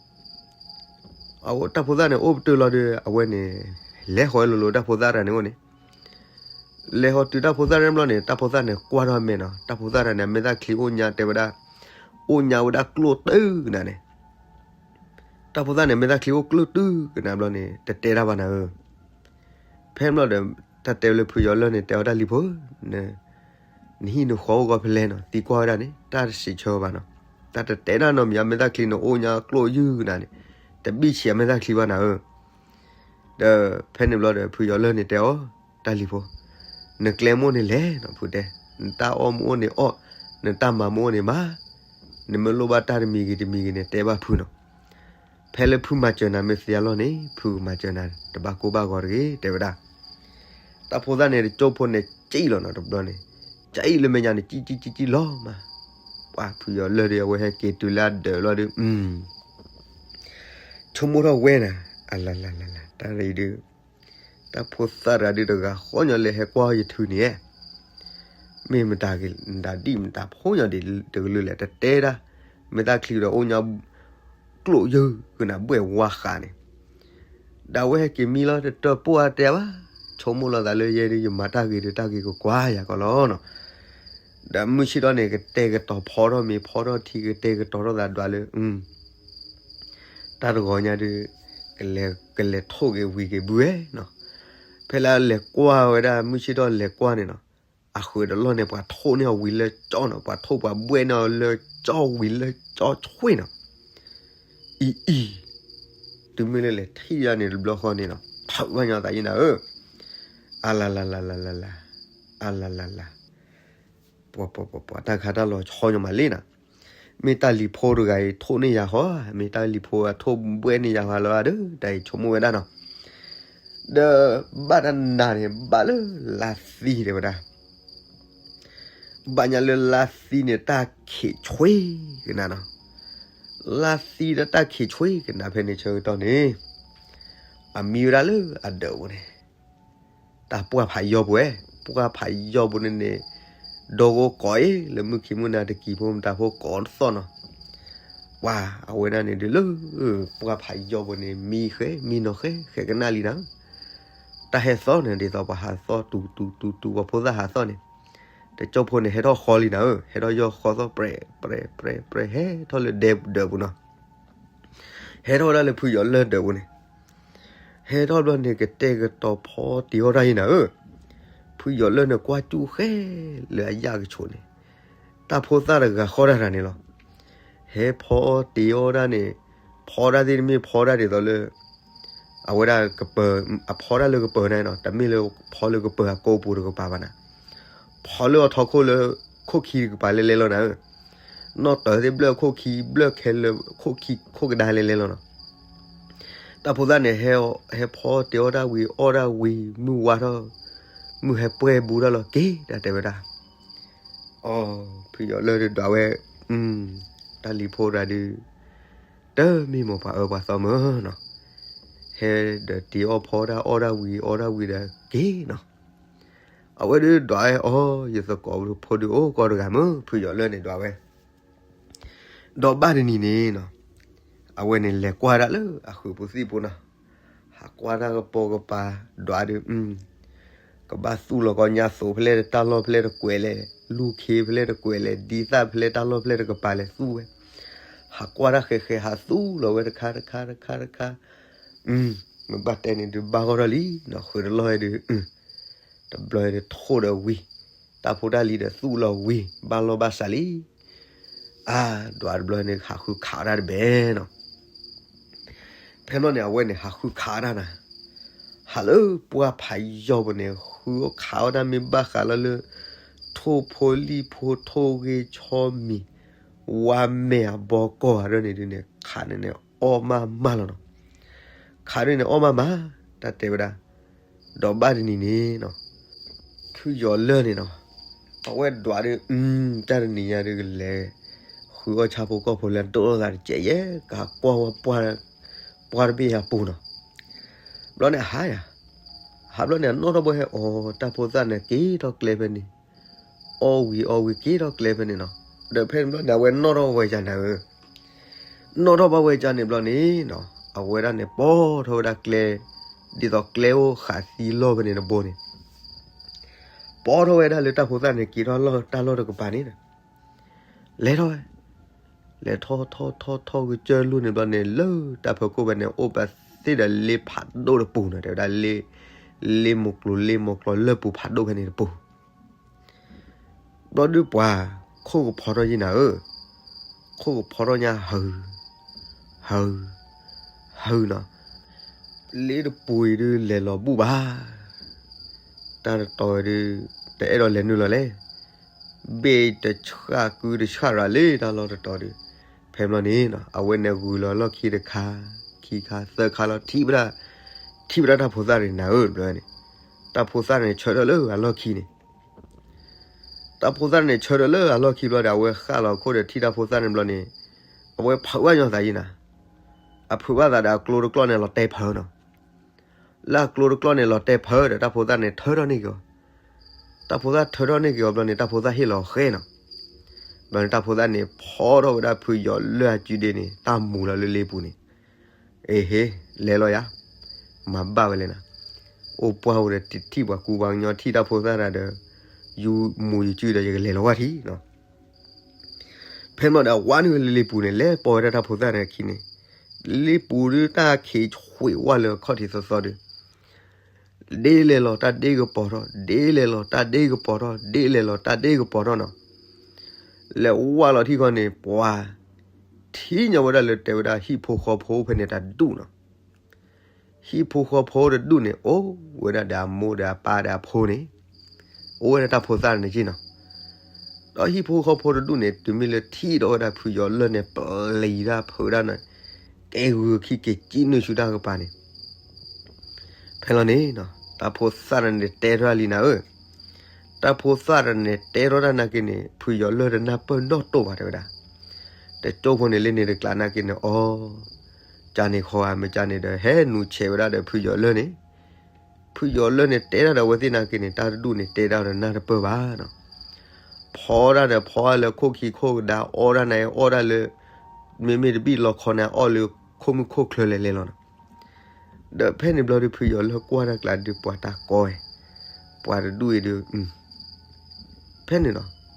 အတၢ်ဖိသၣ်န့ၣ် အိၣ်ပတုာ်လီၤဒီး အဝဲန့ၣ် လဲၤဃီၤဝဲလိၤလိၤတၢ်ဖိသၣ်တဂၤန့ၣ်အိၣ်န့ၣ်, လဲၤဃီၤတုၤတၢ်ဖိသၣ်တဂၤဘျီန့ၣ် တၢ်ဖိသၣ်န့ၣ်ကွၢ်ထီၣ်မဲာ်နီၤ, တၢ်ဖိသၣ်တဂၤန့ၣ် အမဲာ်သၣ်ချံအိၣ်ညါတဲဝဲဒၣ်, အိၣ်ညါဝဲဒၣ်ကျိၣ်တုၤကနၤန့ၣ် တၢ်ဖိသၣ်န့ၣ် မဲာ်သၣ်ချံအိၣ်ကျိၣ်တုၤကနၤဘျီန့ၣ် တတဲတၢ်ဘၣ်နၤဧၢ. ဖဲဘျီဒီး တၢ်တဲဝဲလၢဖုယီၤလၢၢ်န့ၣ် တဲအီၤတၢ်လံၤဖိ, နဟံၣ်နဃီအိၣ်ဂီၢ်ဖဲလဲၣ်နီၤ, သံကွၢ်ဝဲဒၣ်န့ၣ် တၢ်တစံးဆၢဘၣ်နီၤ, တၢ်တတဲတၢ်နီတမံၤ အမဲာ်သၣ်ချံန့ၣ်အိၣ်ညါကျိၣ်ယုၢ်ကနၤန့ၣ်, တဘံၣ်ဆံးအမဲာ်သၣ်ချံဘၣ်နၤဧၢ. ဒီးဖဲန့ၣ်ဘျီဒီး ဖုယီၤလၢၢ်န့ၣ်တဲအီၤ, တၢ်လံၤဖိ, နကျဲမ့ၢ်အိၣ်န့ၣ်လဲၤနီၤဖုတဲ, နတၢ်အီၣ်မ့ၢ်အိၣ်န့ၣ်အီၣ်, နတၢ်မၤမ့ၢ်အိၣ်န့ၣ်မၤ, နမ့ၢ်လိၣ်ဘၣ်တၢ်တမံၤဂ့ၤတမံၤဂ့ၤန့ၣ် တဲဘၣ်ဖုနီၤ. ဖဲလၢဖုမၤစၢၤနၤမ့ၢ်သ့အလီၢ်န့ၣ် ဖုကမၤစၢၤနၤတဘၣ်ကိၢ်ဘၣ်ဂီၤတဂ့ၤ တဲဝဲဒၣ်. တၢ်ဖိသၣ်န့ၣ် တကၠိဖိန့ၣ် ကံၣ်လီၤနီၤတဘျီန့ၣ်, ကံၣ်လၢမဲာ်ညါန့ၣ် ကံၣ်ကံၣ်ကံၣ်ကံၣ်လီၤမး, ပှၤဖုယီၤလၢၢ်ဒီး အဝဲဟဲက့ၤတုၤလၢအဒၢးလီၤဒီး ဆိကမိၣ်ထီၣ်ဝဲနၤ, အလၤလၤလၤလၤ တၢ်ရအံၤဒုး, တၢ်ဖိသၣ်တဂၤဒုးတဂၤဃီညီလဲၤဟဲကွၢ်ယထုးန့ၣ်, မ့ၢ်မတၤဂ့ၤ မတၤဒံၣ်မတၤဖိညီဒံးတကလုာ်လဲၣ် တတဲဒၣ်, မဲာ်သၣ်ချံဒီးအိၣ်ညါ ကျိၣ်ယုၢ်ကနၣ်ဘှဲၣ်ဝါဃးန့ၣ်, ဒီးအဝဲဟဲက့ၤမံလီၤ တတၢၢ်ပိၢ်အါတဲဘၣ်, ဆိကမိၣ်လီၤသးလၢယဲဒုး ယမၤတၢ်ဂ့ၤဒီးတၢ်ဂ့ၤကကွၢ်ယၤကီးလီၤနီၤ. ဒီးမုၢ်ဆ့ၣ်ထီၣ်န့ၣ် ကတဲာ်ကတီၤဖီထီၣ်မ့ၤဖီထီၣ်ထံ ကတဲာ်ကတီၤထီၣ်သးဒွးလၢ တၢ်တဂီၤညါဒုး ကလဲၤထိၣ်က့ၤဝံၤက့ၤဘုဧဲနီၤ. ဖဲလၢအလဲၤကွၢ်ဝဲဒၣ် မုၢ်ဆ့ၣ်ထီၣ်လဲၤကွၢ်န့ၣ်နီၤ, အဃုာ်တလီၢ်န့ၣ် ပှၤထိၣ်န့ၢ်အီၤဝံၤလၢကၠီနီၤ, ပှၤထိၣ်ပှၤဘှဲၣ်န့ၢ်အီၤလၢကၠီဝံၤလၢကၠီဆွ့ၣ်နီၤ. အံၤအံၤ, တုၤမ့ၢ်လၢလဲၤထံၣ်ယၤန့ၣ်တဘျီဃီန့ၣ်နီၤ ထုးဘၣ်ညီသးယံနၤဧၢ, အလၤလၤလၤလၤလၤလၤ, အလၤလၤလၤ, ပှၤပှၤပှၤပှၤ တၢ်ခါတၢ်လီၤဆီညီမးလံနီၤ. မ့ၢ်တၢ်လံၤဖိတဂၤအံၤထိၣ်န့ၢ်ယၤဃီ, မ့ၢ်တၢ်လံၤဖိအထိၣ်ဘှဲၣ်န့ၢ်ယၤဃီလၢၤဒီး တၢ်အံၤဆိကမိၣ်ဝဲဒၣ်နီၤ. ဒီးဘၣ်တၢ်နၤန့ၣ် ဘၣ်လၢလါသံတဲဝဲဒၣ်, ဘၣ်ညါလၢလါသံန့ၣ် တၢ်ခံးဆွ့ၣ်ကနၤနီၤ. လါသံဒီးတၢ်ခံးဆွ့ၣ်ကနၤဖဲန့ၣ်ဆၢကတီၢ်န့ၣ် အမံဝဲဒၣ်လၢအဒၢးပူၤန့ၣ် တၢ်ပှၢ်ဖးယီၢ်ပူၤဝဲ, ပှၢ်ဖးယီၢ်ပူၤန့ၣ်န့ၣ် ဒီဂိကိးအံၤ လၢမုၢ်ခံမုၢ်နၤတကံၤဖိမတၤဖိကိးသီၣ်နီၤ. ပှၤအဝဲဒၣ်န့ၣ်ဒုးလၢ ပှၢ်ဖးယီၢ်ပူၤန့ၣ် မံဃဲ မံနီၤဃဲ ဃဲကနၣ်လံနၤ. တၢ်ဟဲသီၣ်န့ၣ် ဒ်သိးပှၤဟးသီၣ်တူၤတူၤတူၤတူၤ ပှၤဖိသၣ်ဟးသီၣ်န့ၣ်, တကၠိဖိန့ၣ် ဟဲထီၣ်ဃီလံနၤဧၢ, ဟဲထီၣ်ယီၢ်ဃီသီၣ် ပြဲး ပြဲး ပြဲး ပြဲး ဟဲထီၣ်လၢဒဲဒၢးပူၤနီၤ. ဟဲထီၣ်ဝဲဒၣ်လၢဖုယီၤလၢၢ်ဒၢးပူၤန့ၣ်, ဟဲထီၣ်ဘျီန့ၣ် ကတဲာ်ကတီၤဖီတ့ၤအီၣ်တၢ်ယံနၤဧၢ. ဖုယီၤလၢၢ်န့ၣ်ကွၢ်ကၠူၣ်ဃဲလၢအယၣ်ကဆိးန့ၣ်, တၢ်ဖိသၣ်တဂၤဃီတၢ်တဂၤန့ၣ်လီၤ. ဟဲဖီတ့ၤအီၣ်တၢ်န့ၣ်, ဖီတၢ်သ့ၣ်တမ့ၢ်ဖီတၢ်ဒ်သိးလၢ အဝဲဒၣ်ကပၤ, အဖီတၢ်လၢကပၤန့ၣ်နီၤ, တမ့ၢ်လၢဖီလၢကပၤအကိပူၤတကပၤဘၣ်နၤ. ဖီလၢအထီခိၣ်လၢခိၣ်ခံတကပၤလဲၤလဲၤလီၤနၤဧၢ. နီၣ်တၢၤသ့ၣ်ဘျၢၣ်ခိၣ်ခံ ဘျၢၣ်ခဲလၢာ်ခိၣ်ခံခိၣ်ကဒါလဲၤလဲၤလီၤနီၤ. တၢ်ဖိသၣ်န့ၣ် ဟဲဖီတ့ၤအီၣ်တၢ်ဝံၤအီၣ်တၢ်ဝံၤ မုၢ်ဝါထီၣ်, မုၢ်ဟဲပှဲၤဘူးထီၣ်လီၤက့ၤ တၢ်တဲဝဲဒၣ်. အီ, ဖုယီၤလၢၢ်ဒုးဒွးဝဲ, တၢ်လံၤဖိတဂၤဒုး, တမ့ၢ်မိၢ်ပှၤအၢပှၤသီမၢနီၤ. ဟဲဒီးတ့ၤအီၣ်ဖီတၢ်အီၣ်တၢ်ဝံၤအီၣ်တၢ်ဝံၤဒီးက့ၤနီၤ. အဝဲဒုးဒွးဝဲအီၤ, ယသကိးဖိဒုးအိၣ်ကီးတဂၤမၢ ဖုယီၤလၢၢ်န့ၣ်ဒွးဝဲ ဒီးဘၣ်တနံၤန့ၣ်နီၤ, အဝဲန့ၣ်လဲၤကွၢ်ဒၣ်လၢအဃုာ်ပူၤသံၣ်ပူၤနီၤ, ဟးကွၢ်တၢ်ကပိာ်ကပၤဒွးဒုး, ကဘၣ်သူၣ်လီၤကီညါသိးဖဲလဲၣ် တၢ်လီၢ်ဖဲလဲၣ်တကွဲးလဲၣ်, လူၢ်ခ့ဖဲလဲၣ်တကွဲးလဲၣ်, ဒ်သၣ်ဖဲလဲၣ်တၢ်လီၢ်ဖဲလဲၣ်တကပၤလဲၣ်သူၣ်ဝဲ, ဟးကွၢ်တၢ်ဃဲးဃဲး ဟးသူၣ်လီၤဝဲတခါတခါတခါတခါ, မ့ၢ်ဘၣ်တဲန့ၣ်ဒုးဘၣ်ဂီၢ်ထီၣ်လံနီၤ, ဃုာ်တလီၢ်ဒုး တဘျီဒီးထိၣ်ဒီးဝံၤ, တၢ်ဖိတၢ်လံၤဒီးသူၣ်လီၤဝံၤ ဘၣ်လီၢ်ဘၣ်စးလံ. အါ, ဒွးတဘျီန့ၣ် ဟးဃုခးအီၣ်တၢ်တဘဲနီၤ. ဖဲန့ၣ်န့ၣ် အဝဲန့ၣ် ဟးဃုခးအီၣ်တၢ်နၤ, ဟးလၢပှၢ်ဖးယီၢ်ပူၤန့ၣ် ဃုခးအီၣ်တၢ်မ့ၢ်ဘၣ်ဃးလီၤလၢ ထိၣ်ဖိလံၣ်ဖိ ထိၣ်ဂ့ၤဆီမံၤ, ဝါမဲာ်အဘီကီၢ်အဒိန့ၣ်ဒုးန့ၣ် ခးန့ၣ်န့ၣ် အီၣ်မးမးလီၤနီၤ. ခးဒ်န့ၣ်အီၣ်မးမး, တၢ်တဲဝဲဒၣ်, ဒီးဘၣ်တနံၤန့ၣ်နီၤ, ဖုယီၤလၢၢ်န့ၣ်နီၤ, အဝဲဒွးဒုး တၢ်တနံၤညါဒုးကလဲၤ ဃုအီၣ်ဆၣ်ဖိကီၢ်ဖိလၢဒိၣ်လိာ်သးတစဲးယဲ ကဟးကွၢ်ဝဲ ပှၢ်တဘ့ၣ်ယၤပူၤနီၤ. ဘျီန့ၣ်အဟါယၤ, ဟးဘျီန့ၣ် အနီၣ်ထီၣ်ဘၣ်ဟဲအီၤ တၢ်ဖိသၣ်န့ၣ်က့ၤထီၣ်ကျဲဖဲန့ၣ်, အီၣ်ဝံၤအီၣ်ဝံၤက့ၤထီၣ်ကျဲဖဲန့ၣ်နီၤ. ဒီးဖဲန့ၣ်ဘျီန့ၣ် အဝဲနီၣ်ထီၣ်ဝဲကန့ၣ်ဧၢ, နီၣ်ထီၣ်ဘၣ်ဝဲကန့ၣ်ဘျီန့ၣ်နီၤ, အဝဲဒၣ်န့ၣ် ပိာ်ထီၣ်ဝဲဒၣ်ကျဲ, ဒ်သိးကျဲအိၣ်ဃးသံလီၢ်ဖဲန့ၣ်တဘိန့ၣ်, ပိာ်ထီၣ်ဝဲဒၣ်လၢတၢ်ဖိသၣ်န့ၣ်က့ၤထီၣ်လီၢ်တၢ်လီၢ်တကပၤန့ၣ်, လဲၤထီၣ်ဝဲ, လဲၤထီၣ်ထီၣ်ထီၣ်ထီၣ်ကစၢၢ်လိၣ်န့ၣ်ဘျီန့ၣ် လၢတၢ်ဖီခိၣ်ဖဲန့ၣ် အိၣ်ပသ့ၣ်ဒီးလ့ဖးဒိၣ်တပူၤနီၤ, တဲဝဲဒၣ်လ့, လ့မိၢ်ကျိၤလ့မိၢ်ကျိၤလၢၢ်ပူၤဖးဒိၣ်ဖဲန့ၣ်တပူၤ ဘျီဒုးပှၤခိၣ်ကဖီထီၣ်ယံၤနၤဧၢ, ခိၣ်ကဖီထီၣ်ညါ ဟု, ဟု, ဟုနီၤ, လ့တပူၤအံၤဒုးလဲၤလီၤဘူၣ်ဘၣ်, တၢ်တတီၤဒုး တအဲၣ်ဒိးလဲၤနုာ်လီၤလဲၣ်, ဘ့ၣ်တဆှၣ်ကုတဆှၣ်ရၤလံတၢ်လီၢ်တတီၤဒုး, ဖဲဘျီန့ၣ်နီၤ အဝဲန့ၣ်ဂုၤလီၤလီၢ်ခံတခါ, ခံခါသၢခါလီၤ ထံၣ်ဝဲဒၣ်, ထံၣ်ဝဲဒၣ်တၢ်ဖိသၣ်န့ၣ်နၤဧၢ ဘျီန့ၣ်, တၢ်ဖိသၣ်န့ၣ်ဆၢထၢၣ်လၢအလီၢ်ခံန့ၣ် တၢ်ဖိသၣ်န့ၣ်ဆၢထၢၣ်လၢအလီၢ်ခံဘျီဒီး အဝဲဃၣ်လီၤခိၣ်ဒီးထံၣ်တၢ်ဖိသၣ်န့ၣ်ဘျီန့ၣ်, အဝဲဖုးဘၣ်ညီသးယံၤနၤ, အဖုးဘၣ်သးဒီးအကျိတကျီၢ်န့ၣ်လီၤတဲာ်ဖၢနီၤ, လၢအကျိတကျီၢ်န့ၣ်လီၤတဲာ်ဖၢဒီး တၢ်ဖိသၣ်န့ၣ်ထၢထီၣ်န့ၢ်က့ၤအီၤ, တၢ်ဖိသၣ်ထၢထီၣ်န့ၢ်က့ၤအီၤဘျီန့ၣ် တၢ်ဖိသၣ်ဟ့ၣ်လီၤဃဲနီၤ, ဘျီန့ၣ် တၢ်ဖိသၣ်န့ၣ်ဖီထီၣ်ဝဲဒၣ်ဖုယီၤလၢၢ်အစုဒ့န့ၣ် တၢ်မူၤလီၤလၢလ့ပူၤန့ၣ်, အ့ဟ့, လဲၤလီၤယၤ, မၤဘၣ်ဝဲလဲၣ်နၤ, အိၣ်ပှၢ်ဝဲဒီးထံၣ်ပှၤကူပှၤကညီထံၣ်တၢ်ဖိသၣ်တၢ်ဒီး, ယူၤမူၤယူၤစုဒီးယကလဲၤလီၤဝဲထံနီၤ ဖဲမ့ၢ်ဒီးဝါနုာ်လၢလ့ပူၤန့ၣ် လဲၤပိာ်ဝဲဒၣ်တၢ်ဖိသၣ်န့ၣ်အခံန့ၣ်, လ့ပူၤဒုးတၢ်ခံးဆွံးဝါလၢအခီၣ်ထံးသီသီဒီး, ဒ်လဲၣ်လီၤတၢ်ဒ့ကပီၤထီၣ်, ဒ်လဲၣ်လီၤတၢ်ဒ့ကပီၤထီၣ်, ဒ်လဲၣ်လီၤတၢ်ဒ့ကပီၤထီၣ်နီၤ, လဲၤဝါလီၤထံၣ်ခီန့ၣ် ပှၤထံၣ်ညီဝဲဒၣ်လၢတဲဝဲဒၣ်ဟံၣ်ဖိဃီဖိဖဲန့ၣ်တဒူၣ်နီၤ ဟံၣ်ဖိဃီဖိတဒူၣ်န့ၣ် အိၣ်ဝဲဒၣ်ဒီးအမိၢ်ဒီးအပၢ်ဒီးအဖိန့ၣ်, အိၣ်ဝဲဒၣ်တၢ်ဖိသၣ်န့ၣ်က့နီၤ, ဒီးဟံၣ်ဖိဃီဖိတဒူၣ်န့ၣ် တုၤမ့ၢ်လၢထံၣ်ဒီးဝဲဒၣ်ဖုယီၤလၢၢ်န့ၣ် ပျံၤတၢ်ဖုးဒၣ်န့ၣ်, ကဲဂုာ်ခံက့ၤကံနုာ်ဆူတၢ်ကပၤန့ၣ် ဖဲလီၤန့ၣ်, တၢ်ဖိသၣ်တၢ်န့ၣ်တဲထီၣ်လံနၤဧၢ, တၢ်ဖိသၣ်တၢ်န့ၣ်တဲထီၣ်တၢ်နာ်က့န့ၣ် ဖုယီၤလၢၢ်တနၢ်ပၢၢ်နီၣ်တိၢ်ဘၣ်တဲဝဲဒၣ်, တကၠိဖိန့ၣ်လၢန့ၣ်တကျးနာ်က့န့ၣ် အီ, ကၢ်န့ၣ်ဃီဧါ မ့ၢ်ကၢ်န့ၣ်ဒီး ဟဲနုာ်ဆဲးဝဲဒၣ်ဒီးဖုယီၤလၢၢ်န့ၣ်, ဖုယီၤလၢၢ်န့ၣ်တဲတၢ်ဒီးအဝဲသ့ၣ်နာ်က့န့ၣ် တၢ်တဒူၣ်န့ၣ်တဲတၢ်ဒီးနၢ်တပၢၢ်ဘၣ်နီၤ, ဖီတၢ်ဒီးဖီလၢခိၣ်ခံခိၣ်ကဒါ အီၣ်တၢ်န့ၣ်အီၣ်တၢ်လၢ, မ့မ့ၢ်တဘ့ၣ်လီခီန့ၣ် အီၣ်လၢခိၣ်မုၢ်ခိၣ်ချၢလဲၤလဲၤလီၤနီၤ ဒီးဖဲန့ၣ်ဘျီဒီး ဖုယီၤလၢၢ်ကွၢ်တၢ်ကျးဒုး ပှၤတၢ်ကီဝဲ, ပှၤတဒူၣ်အံၤဒီး, ဖဲန့ၣ်နီၤ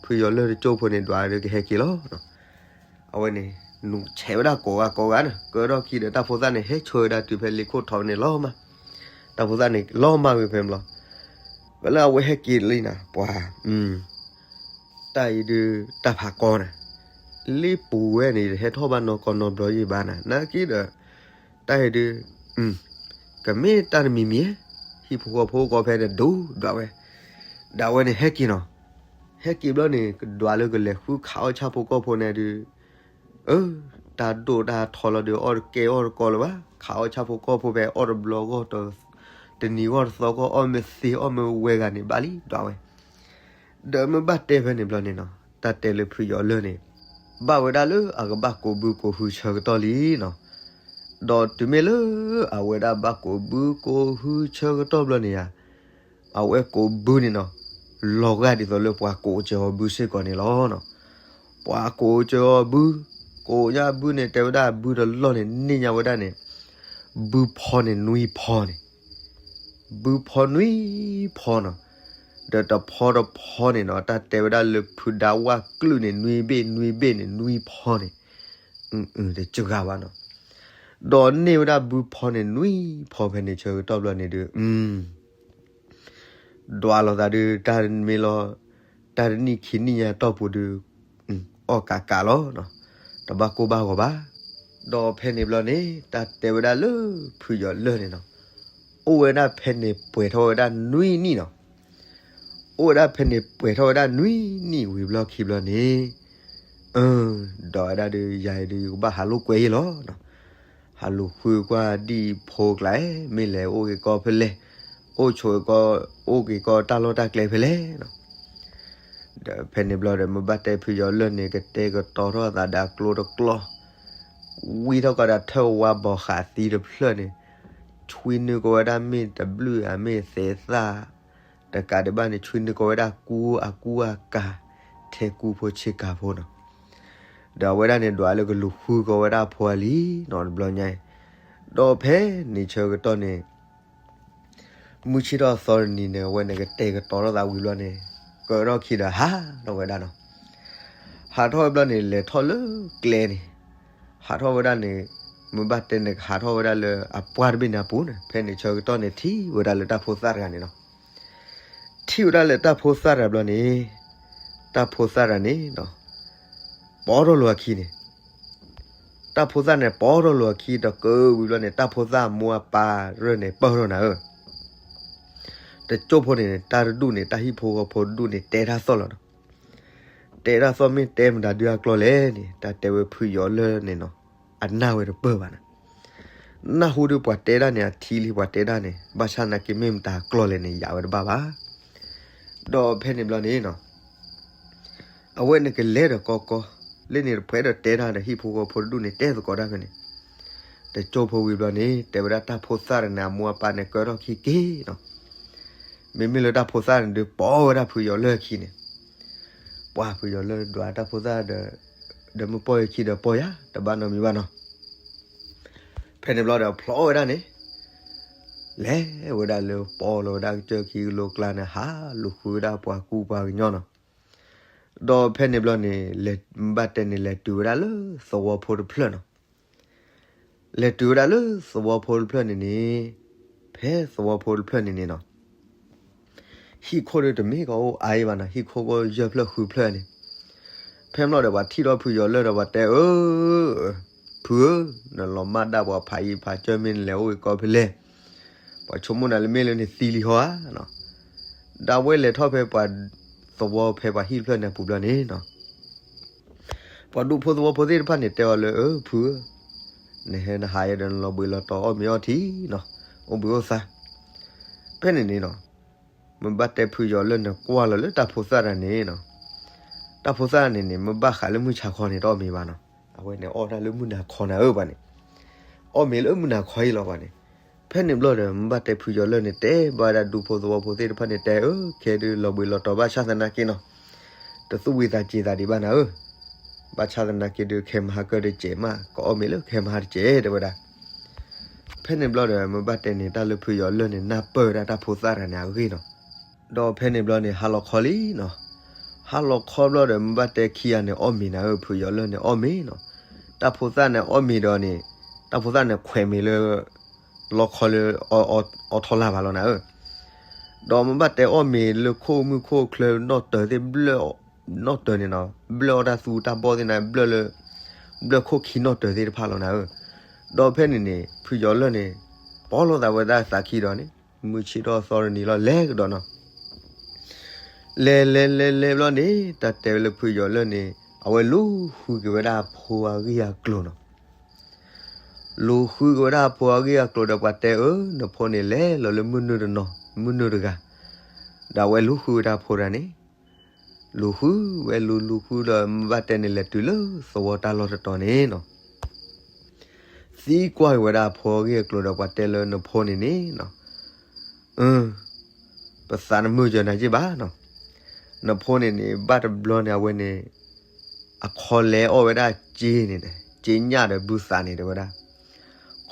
ဖုယီၤလၢၢ်တကၠိဖိန့ၣ်ဒွးဒီးကဟဲက့ၤလီၤ. အဝဲန့ၣ် နုာ်ဆဲးဝဲဒၣ်ကိးဂၤကိးဂၤန့ၣ် ကၢထီၣ်ခံဒီး တၢ်ဖိသၣ်န့ၣ် ဟဲဆှၢဝဲဒၣ်တုၤဖဲလ့ခိၣ်ထီန့ၣ်လီၤမး, တၢ်ဖိသၣ်န့ၣ်လီၤမၢ်ဝံၤဖဲန့ၣ်ဘျီ, ဖဲလၢအဝဲဟဲက့ၤလံနီၤ ပှၤ တၢ်အံၤဒုး တၢ်ဖးကီနၤ, လ့ပူၤဝဲန့ၣ် ယတဟဲထီၣ်ဘၣ်နီၢ်ကီၢ်နီတဘျီယံၤဘၣ်နၤ နာ်က့ဒီး, တၢ်အံၤဒုး, ကမ့ၢ်တၢ်တမံၤမံၤ, ဟံၣ်ဖိဃီဖိကီၢ်ဖဲန့ၣ်ဒိၣ်ဒွးဝဲ, ဒၣ်ဝဲန့ၣ်ဟဲက့ၤနီၤ, ဟဲက့ၤဘျီန့ၣ် ကဒွးလၢကလဲၤဃုခးအီၣ်ဆၣ်ဖိကီၢ်ဖိန့ၣ်ဒုး, အၢ, တၢ်ဒိၣ်တၢ်ထီလီၤဒီး အီၣ်တကဲအီၣ်တကီလၢၤဘၣ်, ခးအီၣ်ဆၣ်ဖိကီၢ်ဖိဖဲအီၣ်တဘျီဂီၢ်, တနံၤဂီၢ်တသီဂီၢ် အီၣ်မ့ၢ်သ့အီၣ်မ့ၢ်ဝဲဂၤန့ၣ်ဘၣ်လံ ဒွးဝဲ ဒီးမ့ၢ်ဘၣ်တဲဖဲန့ၣ်ဘျီန့ၣ်နီၤ တၢ်တဲလၢဖုယီၤလၢၢ်န့ၣ်, ဘၣ်ဝဲဒၣ်လၢအကဘၣ်ကိးဘုကိးဟုဆၢကတီၢ်လံနီၤ, ဒီးတုၤမ့ၢ်လၢအဝဲဒၣ်ဘၣ်ကိးဘုကိးဟုဆၢကတီၢ်ဘျီန့ၣ်ဧါ, အဝဲကိးဘုန့ၣ်နီၤ, လီၤဂာ်ဒ်သိးလၢပှၤကိးစၢၤအီၤဘုစ့ၢ်ကီးန့ၣ်လီၤနီၤ, ပှၤကိးစၢၤအီၤဘု, ကိးညါဘုန့ၣ် တဲဝဲဒၣ်ဘုတလီၢ်န့ၣ် န့ၢ်ညါဝဲဒၣ်န့ၣ်, ဘုဖီန့ၣ်နွံဖီန့ၣ် ဘုဖီနွံဖီနီၤ, ဒီးတဖီတဖီန့ၣ်နီၤ တၢ်တဲဝဲဒၣ်လၢဖုဒါဝၣ်ကလုာ်န့ၣ် နွံဘ့ၣ်နွံဘ့ၣ်န့ၣ် နွံဖီန့ၣ်, တစှၤဘၣ်နီၤ, ဒီးန့ၢ်ဝဲဒၣ်ဘုဖီန့ၣ်နွံဖီဖဲန့ၣ် ဆၢကတီၢ်ဘျီန့ၣ်ဒီး ဒွးလိာ်သးဒီး တၢ်မ့ၢ်လီၤ, တၢ်တနံၣ်ခံနံၣ်ညါတီၢ်ပူၤဒီး အီၣ်ကးကးလီၤ, တဘၣ်ကိၢ်ဘၣ်ဂီၤဘၣ်, ဒီးဖဲန့ၣ်ဘျီန့ၣ် တၢ်တဲဝဲဒၣ်လၢဖုယီၤလၢၢ်န့ၣ်နီၤ, အိၣ်ဝဲဒၣ်ဖဲန့ၣ်ပှဲၤထီၣ်ဝဲဒၣ်နွံနံၣ်နီၤ, အိၣ်ဝဲဒၣ်ဖဲန့ၣ်ပှဲၤထီၣ်ဝဲဒၣ်နွံနံၣ်ဝံၤဘျီခံဘျီန့ၣ်, ဒီးဝဲဒၣ်ဒီး ယၤအံၤဒီး ယကဘၣ်ဟးလိာ်ကွဲယဲလီၤနီၤ, ဟးလူၤဃုကွၢ်ဒံၣ်ဖိကျါ, မ့ၢ်လဲၤအိၣ်က့ၤကီၢ်ဖဲလဲၣ်, အိၣ်ဆိးက့ၤကီၢ်, အိၣ်က့ၤကီၢ်တၢ်လီၢ်တၢ်ကျဲဖဲလဲၣ်နီၤ. ဒီးဖဲန့ၣ်ဘျီဒီး မ့ၢ်ဘၣ်တဲဖုယီၤလၢၢ်န့ၣ် ကတဲာ်ကတီၤထီၣ်သးဒီးအကျိတကျီၢ်, ဝံထီၣ်ကီးဒီးထၢၣ်ဝါဘီဃးသံတဖျၢၣ်န့ၣ်, ဆွံနုာ်ကီးဝဲဒၣ်မ့ၢ်တဘျုးဧါ မ့ၢ်သဲးသၣ် တကးဒံးဘၣ်န့ၣ် ဆွံနုာ်ကီးဝဲဒၣ်ကူအကူအကၤ, ထဲကူဖိဆ့ကၤဖိနီၤ. ဒီးအဝဲဒၣ်န့ၣ် ဒွးလၢကလူၤဃုကီးဝဲဒၣ်အဖိအလံၤနီၤ တဘျီညါအံၤ. ဒီးဖဲန့ၣ်ဆၢကတီၢ်န့ၣ် မုၢ်ဆ့ၣ်ထီၣ်သီတနံၤန့ၣ် အဝဲန့ၣ်ကတဲာ်ကတီၤထီၣ်သးဝံၤဘျီန့ၣ် ကၢထီၣ်ခံဒီးဟးထီၣ်ဝဲဒၣ်နီၤ. ဟးထီၣ်ဝဲဘျီန့ၣ် လဲၤထီၣ်လၢကျဲန့ၣ်, ဟးထီၣ်ဝဲဒၣ်န့ၣ်, မ့ၢ်ဘၣ်တဲန့ၣ် ကဟးထီၣ်ဝဲဒၣ်လၢအပှၢ်တဘ့ၣ်န့ၣ်အပူၤန့ၣ်, ဖဲန့ၣ်ဆၢကတီၢ်န့ၣ် ထံၣ်ဝဲဒၣ်လၢတၢ်ဖိသၣ်တဂၤန့ၣ်နီၤ. ထံၣ်ဝဲဒၣ်လၢတၢ်ဖိသၣ်တဂၤဘျီန့ၣ်, တၢ်ဖိသၣ်တဂၤန့ၣ်နီၤ, ပီထီၣ်လိာ်အခံန့ၣ် တၢ်ဖိသၣ်န့ၣ် ပီထီၣ်လိာ်အခံ ဒီးကၢဝံၤဘျီန့ၣ် တၢ်ဖိသၣ်အမိၢ်အပၢ်ရၢၢ်န့ၣ် ပၢၢ်ထီၣ်နၤဧၢ. တကၠိၢ်ဖိန့ၣ် တၢ်တဒူၣ်န့ၣ် တၢ်ဟံၣ်ဖိဃီဖိတဒူၣ်န့ၣ် တဲတၢ်သီၣ်လီၤနီၤ. တဲတၢ်သီၣ်မ့ၢ်တဲမတၤဒုအကျီၢ်လဲၣ်န့ၣ် တၢ်တဲဝဲဖုယီၤလၢၢ်န့ၣ်နီၤ, အနၢ်ဝဲတပၢၢ်ဘၣ်နၤ. နၢ်ဟူဒုးပှၤတဲဒၣ်န့ၣ် အထံလံပှၤတဲဒၣ်န့ၣ် ဘၣ်ဆၣ်သနာ်က့မ့ၢ်မတၤအကျီၢ်လဲၣ်န့ၣ် ယၤဝဲတဘၣ်ဘၣ်. ဒီးဖဲန့ၣ်ဘျီန့ၣ်နီၤ အဝဲန့ၣ်ကလဲၤဒီးကီကီ, လၢန့ၣ်တဖှဲဒီးတဲတၢ်ဒီးဟံၣ်ဖိဃီဖိတဒူၣ်န့ၣ် တဲသကိးတၢ်ဖဲန့ၣ်, တကၠိၢ်ဖိဝံၤဘျီန့ၣ် တဲဝဲဒၣ်တၢ်ဖိသၣ်တဂၤန့ၣ် အမိၢ်အပၢ်န့ၣ် ကၢထီၣ်ခံက့ၤနီၤ. မ့မ့ၢ်လၢတၢ်ဖိသၣ်န့ၣ်ဒုး ပီဝဲဒၣ်ဖုယီၤလၢၢ်အခံန့ၣ်, ပှၤဖုယီၤလၢၢ်ဒွးတၢ်ဖိသၣ်ဒီး, ဒီးမ့ၢ်ပီၢ်ယခံဒီးပီၢ်ယၤ တဘၣ်နီတမံၤဘၣ်နီၤ. ဖဲန့ၣ်ဘျီဒီးဖျီဝဲဒၣ်န့ၣ် လဲၤဝဲဒၣ်လၢပီလီၤဝဲဒၣ်ကစၢၢ်ခံကလိကျါန့ၣ် ဟးလူၤဃုဝဲဒၣ်ပှၤကူပှၤကညီနီၤ. ဒီးဖဲန့ၣ်ဘျီန့ၣ် လဲၤဘၣ်တဲန့ၣ် လဲၤတုၤဝဲဒၣ်လၢသဝီဖိတဖျၢၣ်နီၤ. လဲၤတုၤဝဲဒၣ်လၢသဝီဖိတဖျၢၣ်န့ၣ်န့ၣ်, ဖဲသဝီဖိတဖျၢၣ်န့ၣ်န့ၣ်နီၤ ဟံၣ်ခိၣ်ဒီးတမ့ၢ်ကအအိၣ်အါအံၤဘၣ်နီၤ, ဟံၣ်ခိၣ်ကအိၣ်ယဲၢ်ဖျၢၣ်ဃုဖျၢၣ်န့ၣ်. ဖဲန့ၣ်ဘျီဒီးပှၤထံၣ်ထီၣ်ဖုယီၤလၢၢ်ဒီးပှၤတဲအၢ, ဖုဧၢ, နလီၤမၢ်ဒၣ်ပှၤဖးယံၤဖးစၢၢ်မ့ၢ်နလဲၤအိၣ်ဂ့ၤကီၢ်ဖဲလဲၣ်, ပှၤဆိကမိၣ်နၤလၢမ့ၢ်လၢနသံလံဟီဧါနီၤ. ဒီးအဝဲလဲၤထီၣ်ဖဲပှၤသဝီဖဲပှၤဟံၣ်ဖျၢၣ်န့ၣ်အပူၤဘျီန့ၣ်နီၤ ပှၤဒူဖိသဝီဖိသ့ၣ်တဖၣ်န့ၣ်တဲအီၤလၢ အၢ ဖုဧၢ, နဟဲနဟးယဲဒီးနလီၤဘှံးလီၤတီၤအီၣ်မ့ၤအီထံနီၤ, အိၣ်ဘှံးအိၣ်သါ. ဖဲန့ၣ်န့ၣ်နီၤ မ့ၢ်ဘၣ်တဲဖုယီၤလၢၢ်န့ၣ်ကွၢ်လီၤလၢတၢ်ဖိသၣ်တဂၤန့ၣ်နီၤ, တၢ်ဖိသၣ်န့ၣ်န့ၣ် မ့ၢ်ဘၣ်ဃးလၢမုၢ်ဆါခီန့ၣ် တအီၣ်မ့ၤဘၣ်နီၤ, အဝဲန့ၣ်အီၣ်တၢ်လၢမုၢ်နၤခီနၤဧၢပှၤန့ၣ်, အီၣ်မ့ၤလၢမုၢ်နၤခီအံၤလီၤပှၤန့ၣ်. ဖဲန့ၣ်ဘျီဒီး မ့ၢ်ဘၣ်တဲဖုယီၤလၢၢ်န့ၣ် တဲဘၣ်ဝဲဒၣ်ဒူဖိသဝီဖိသ့ၣ်တဖၣ်န့ၣ် တဲအၢ ခဲဒုးလီၤဘှံးလီၤတီၤဘၣ်ဆၣ်သနာ်က့နီၤ တသူၣ်ဝံသးစူၤသးဒံးဘၣ်နၤဧၢ, ဘၣ်ဆၣ်သနာ်က့ဒုး ခဲမဟါကၢတစဲးမး ကအီၣ်မ့ၤလၢခဲမဟါတစဲး တဲဝဲဒၣ်. ဖဲန့ၣ်ဘျီဒီး မ့ၢ်ဘၣ်တဲန့ၣ် တၢ်လၢဖုယီၤလၢၢ်န့ၣ် နၢ်ပၢၢ်ဝဲဒၣ်တၢ်ဖိသၣ်တဂၤန့ၣ်အဂ့ၢ်နီၤ. ဒီးဖဲန့ၣ်ဘျီန့ၣ် ဟါလီၤခီလံနီၤ. ဟါလီၤခီဘျီဒီး မ့ၢ်ဘၣ်တဲခံဂၤန့ၣ် အီၣ်မ့ၤနၤဧၢ, ဖုယီၤလၢၢ်န့ၣ်အီၣ်မ့ၤနီၤ. တၢ်ဖိသၣ်န့ၣ်အီၣ်မ့ၤဒီးန့ၣ် တၢ်ဖိသၣ်န့ၣ်ခွဲးမ့ၤလၢ လီခီလၢ အီထီလၢ်ဘၣ်လီၤနၤဧၢ. ဒီးမ့ၢ်ဘၣ်တဲအီၣ်မ့ၤလၢခိၣ်မုၢ်ခိၣ်ချၢနီၣ်တၢၤသ့ၣ် နီၣ်တၢၤန့ၣ်နီၤ, ဘျၢၣ်အီၣ်တၢ်သူတၢ်ဘီၣ်သ့ၣ်နၤ ဘျၢၣ်လၢ ဘျၢၣ်ခိၣ်ခံနီၣ်တၢၤသ့ၣ်တဖၣ်လီၤနၤဧၢ. ဒီးဖဲန့ၣ်န့ၣ် ဖုယီၤလၢၢ်န့ၣ် ပီလိာ်သးဝဲဒၣ်သးခံဒီးန့ၣ် မုၢ်ဆ့ၣ်ထီၣ်သီတနံၤလီၤ လဲၤကဒီးနီၤ. လဲၤလဲၤလဲၤလဲၤဘျီန့ၣ် တၢ်တဲဝဲလၢဖုယီၤလၢၢ်န့ၣ် အဝဲလူၤဃုက့ၤဝဲဒၣ်အဖိအဂ့ၢ်အကျိၤနီၤ. လူၤဃုက့ၤဝဲဒၣ်အဖိအဂ့ၢ်အကျိၤဒီး ပှၤတဲအၢ နဖိန့ၣ်လဲၤလီၤလၢမုၢ်နုာ်တနီၤ မုၢ်နုာ်တဂၤ, ဒီးအဝဲလူၤဃုဝဲဒၣ်အဖိတဂၤန့ၣ် လူၤဃုဝဲလူၤလူၤဃုဒီး မ့ၢ်ဘၣ်တဲန့ၣ် လဲၤတုၤလၢသဝီတၢ်လီၢ်တတီၤန့ၣ်နီၤ. သံကွၢ်က့ၤဝဲဒၣ်အဖိအဂ့ၢ်အကျိၤဒီး ပှၤတဲလၢနဖိန့ၣ်န့ၣ်နီၤ, ပသးတမုာ်စၢၤနၤက့ဘၣ်နီၤ. နဖိန့ၣ်န့ၣ် ဘၣ်တဘျီန့ၣ် အဝဲန့ၣ် အခီလဲအီၣ်ဝဲဒၣ်စ့န့ၣ်, စ့ညၣ်ဒီးဘုသးန့ၣ် တဲဝဲဒၣ်.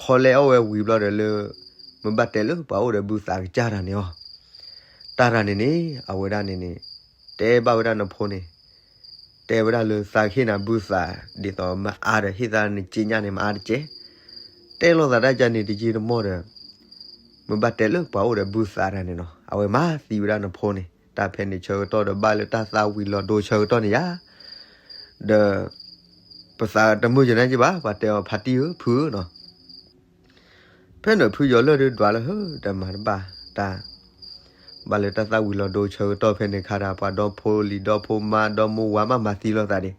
ခီလဲအီၣ်ဝဲဝံၤဘျီဒီးလၢ မ့ၢ်ဘၣ်တဲလၢပှၤအိၣ်ဒီးဘုသးကစၢ်တၢ်န့ၣ်အီၤ, တၢ်တၢ်န့ၣ်န့ၣ် အဝဲဒၣ်န့ၣ်န့ၣ် တဲဘၣ်ဝဲဒၣ်နဖိန့ၣ်, တဲဝဲဒၣ်လၢသးကဟ့ၣ်နၤဘုသး ဒ်သိးမအါဒီးဟ့ၣ်သးန့ၣ် စ့ညၣ်န့ၣ် မအါတကဲး, တဲလိာ်သးတၢ်ကန့ၣ်တယံာ်တမီၢ်ဒီး မ့ၢ်ဘၣ်တဲလၢပှၤအိၣ်ဒီးဘုသးတၢ်န့ၣ်နီၤ အဝဲမၤသံဝဲဒၣ်နဖိန့ၣ်. တၢ်ဖဲန့ၣ်ဆၢကတီၢ်ဒီး ဘၣ်လၢတၢ်သၣ်ဝံၤလီၤဒိဆၢကတီၢ်န့ၣ်ယါ, ဒီး ပသးတမုာ်စၢၤနၤက့ဘၣ်, ပှၤတဲအီၤဖါတံၢ်ဧၢ ဖုဧၢနီၤ. ဖဲန့ၣ်ဖုယီၤလၢၢ်ဒုးဒွးလၢဟၢဒီးမၤတဘၣ်တၢ်, ဘၣ်လၢတၢ်သၣ်ဝံၤလီၤဒိဆၢကတီၢ်ဖဲန့ၣ်ခါဒီး ပှၤဒီဖိလံၤဒီဖိမါဒီမိၢ်ဝၤမးမၤသံလိာ်သးဒံး,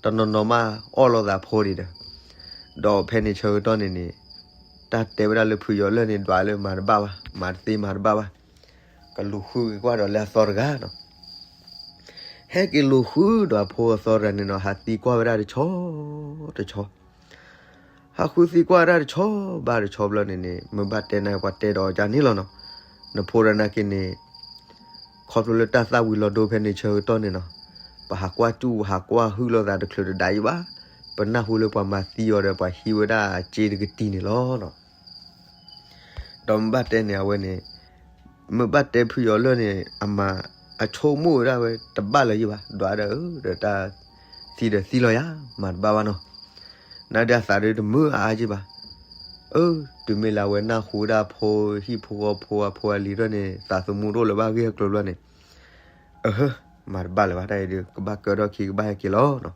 တနီၤနီၤမးအီၣ်လိာ်သးဖိဒံးဒီး, ဒီးဖဲန့ၣ်ဆၢကတီၢ်န့ၣ်န့ၣ် တၢ်တဲဝဲဒၣ်လၢဖုယီၤလၢၢ်န့ၣ် ဒွးလၢမၤတဘၣ်ဘၣ်, မၤတသ့မၤတဘၣ်ဘၣ်, ကလူၤဃုက့ၤကွၢ်ဒီးလၢအသီတဂၤနီၤ. ဟဲက့ၤလူၤဃုဒီးအဖိအသီတဂၤန့ၣ်နီၤ ဟးသံကွၢ်ဝဲဒၣ်တဆီတဆီ ဟးဃုသံကွၢ်ဝဲဒၣ်တဆီဘၣ်တဆီဘျီန့ၣ်န့ၣ် မုၢ်ဘၣ်တဲန့ၣ် ပှၤတဲဒီးအီၤဒ်န့ၣ်လီၤနီၤ. နဖိဒီးနာ်က့န့ၣ် ခီဖျိလၢတၢ်သၣ်ဝံၤလီၤဒိဖဲန့ၣ်ဆၢကတီၢ်န့ၣ်နီၤ, ပဟးကွၢ်စူၣ် ဟးကွၢ်ဟုၣ်လိာ်သးတချုးတဒါယံၤဘၣ်, ပနၢ်ဟူလၢပှၤမၤသံအီၤဒီးပှၤဟံးဝဲဒၣ်စ့တကတံၢ်န့ၣ်လီၤနီၤ. ဒီးမုၢ်ဘၣ်တဲန့ၣ် အဝဲန့ၣ် မုၢ်ဘၣ်တဲဖုယီၤလၢၢ်န့ၣ် အမၤ အဆိကမိၣ်ဝဲဒၣ်ဝဲတဘၣ်လၢၤယံၤဘၣ်, ဒွးဒီး အၢ ဒီးတၢ်သံဒီးသံလီၤယၤ မၤတဘၣ်ဘၣ်နီၤ. နာ်ဒ်အသးဒ်တမုာ်အါအါယံၤဘၣ်. အၢ တုၤမ့ၢ်လၢအဝဲနၢ်ဟူဝဲဒၣ်ဖိဟံၣ်ဖိဃီဖိအဖိအလံၤထီၣ်န့ၣ် သးသမူတအိၣ်လၢၤဘၣ်ဂ့ၢ်အကျိၤဘျီန့ၣ်, အဟၢ မၤတဘၣ်လၢၤဘၣ် တၢ်အံၤဒုး ကဘၣ်ကၢထီၣ်ခံ ကဘၣ်ဟဲက့ၤလီၤနီၤ.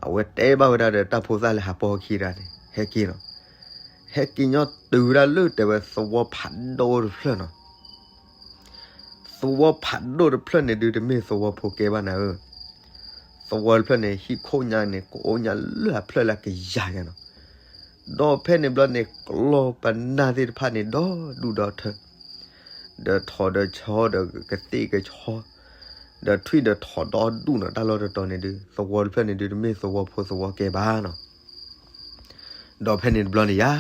အဝဲတဲဘၣ်ဝဲဒၣ်ဒီးတၢ်ဖိသၣ်လၢဟးပိာ်ခံတဂၤန့ၣ် ဟဲက့ၤနီၤ. ဟဲက့ၤညီတုၤဝဲဒၣ်လၢတဲဝဲသဝီဖးဒိၣ်တဖျၢၣ်နီၤ. သဝီဖးဒိၣ်တဖျၢၣ်န့ၣ်ဒုး တမ့ၢ်သဝီဖိကဲဘၣ်နၤဧၢ. သဝီတဖျၢၣ်န့ၣ် ဟံၣ်ခိၣ်ညါန့ၣ် ကအိၣ်ညါလၢအဖျၢၣ်လၢကယၤညါနီၤ. ဒီးဖဲန့ၣ်ဘျီန့ၣ် ကျီၢ်ပနၢ်သ့ၣ်တဖၣ်န့ၣ် ဒီဒူၣ်ဒီထၢ ဒီးထိးဒီးဆီ ဒီးကသ့ၣ်ကဆီ ဒီးထွံၣ်ဒီးထိးဒီဒူၣ်နီၤ. တၢ်လီၢ်တတီၤန့ၣ်ဒုး သဝီတဖျၢၣ်န့ၣ်ဒုး တမ့ၢ်သဝီဖိသဝီကဲဘၣ်နီၤ. ဒီးဖဲန့ၣ်တဘျီန့ၣ်ယါ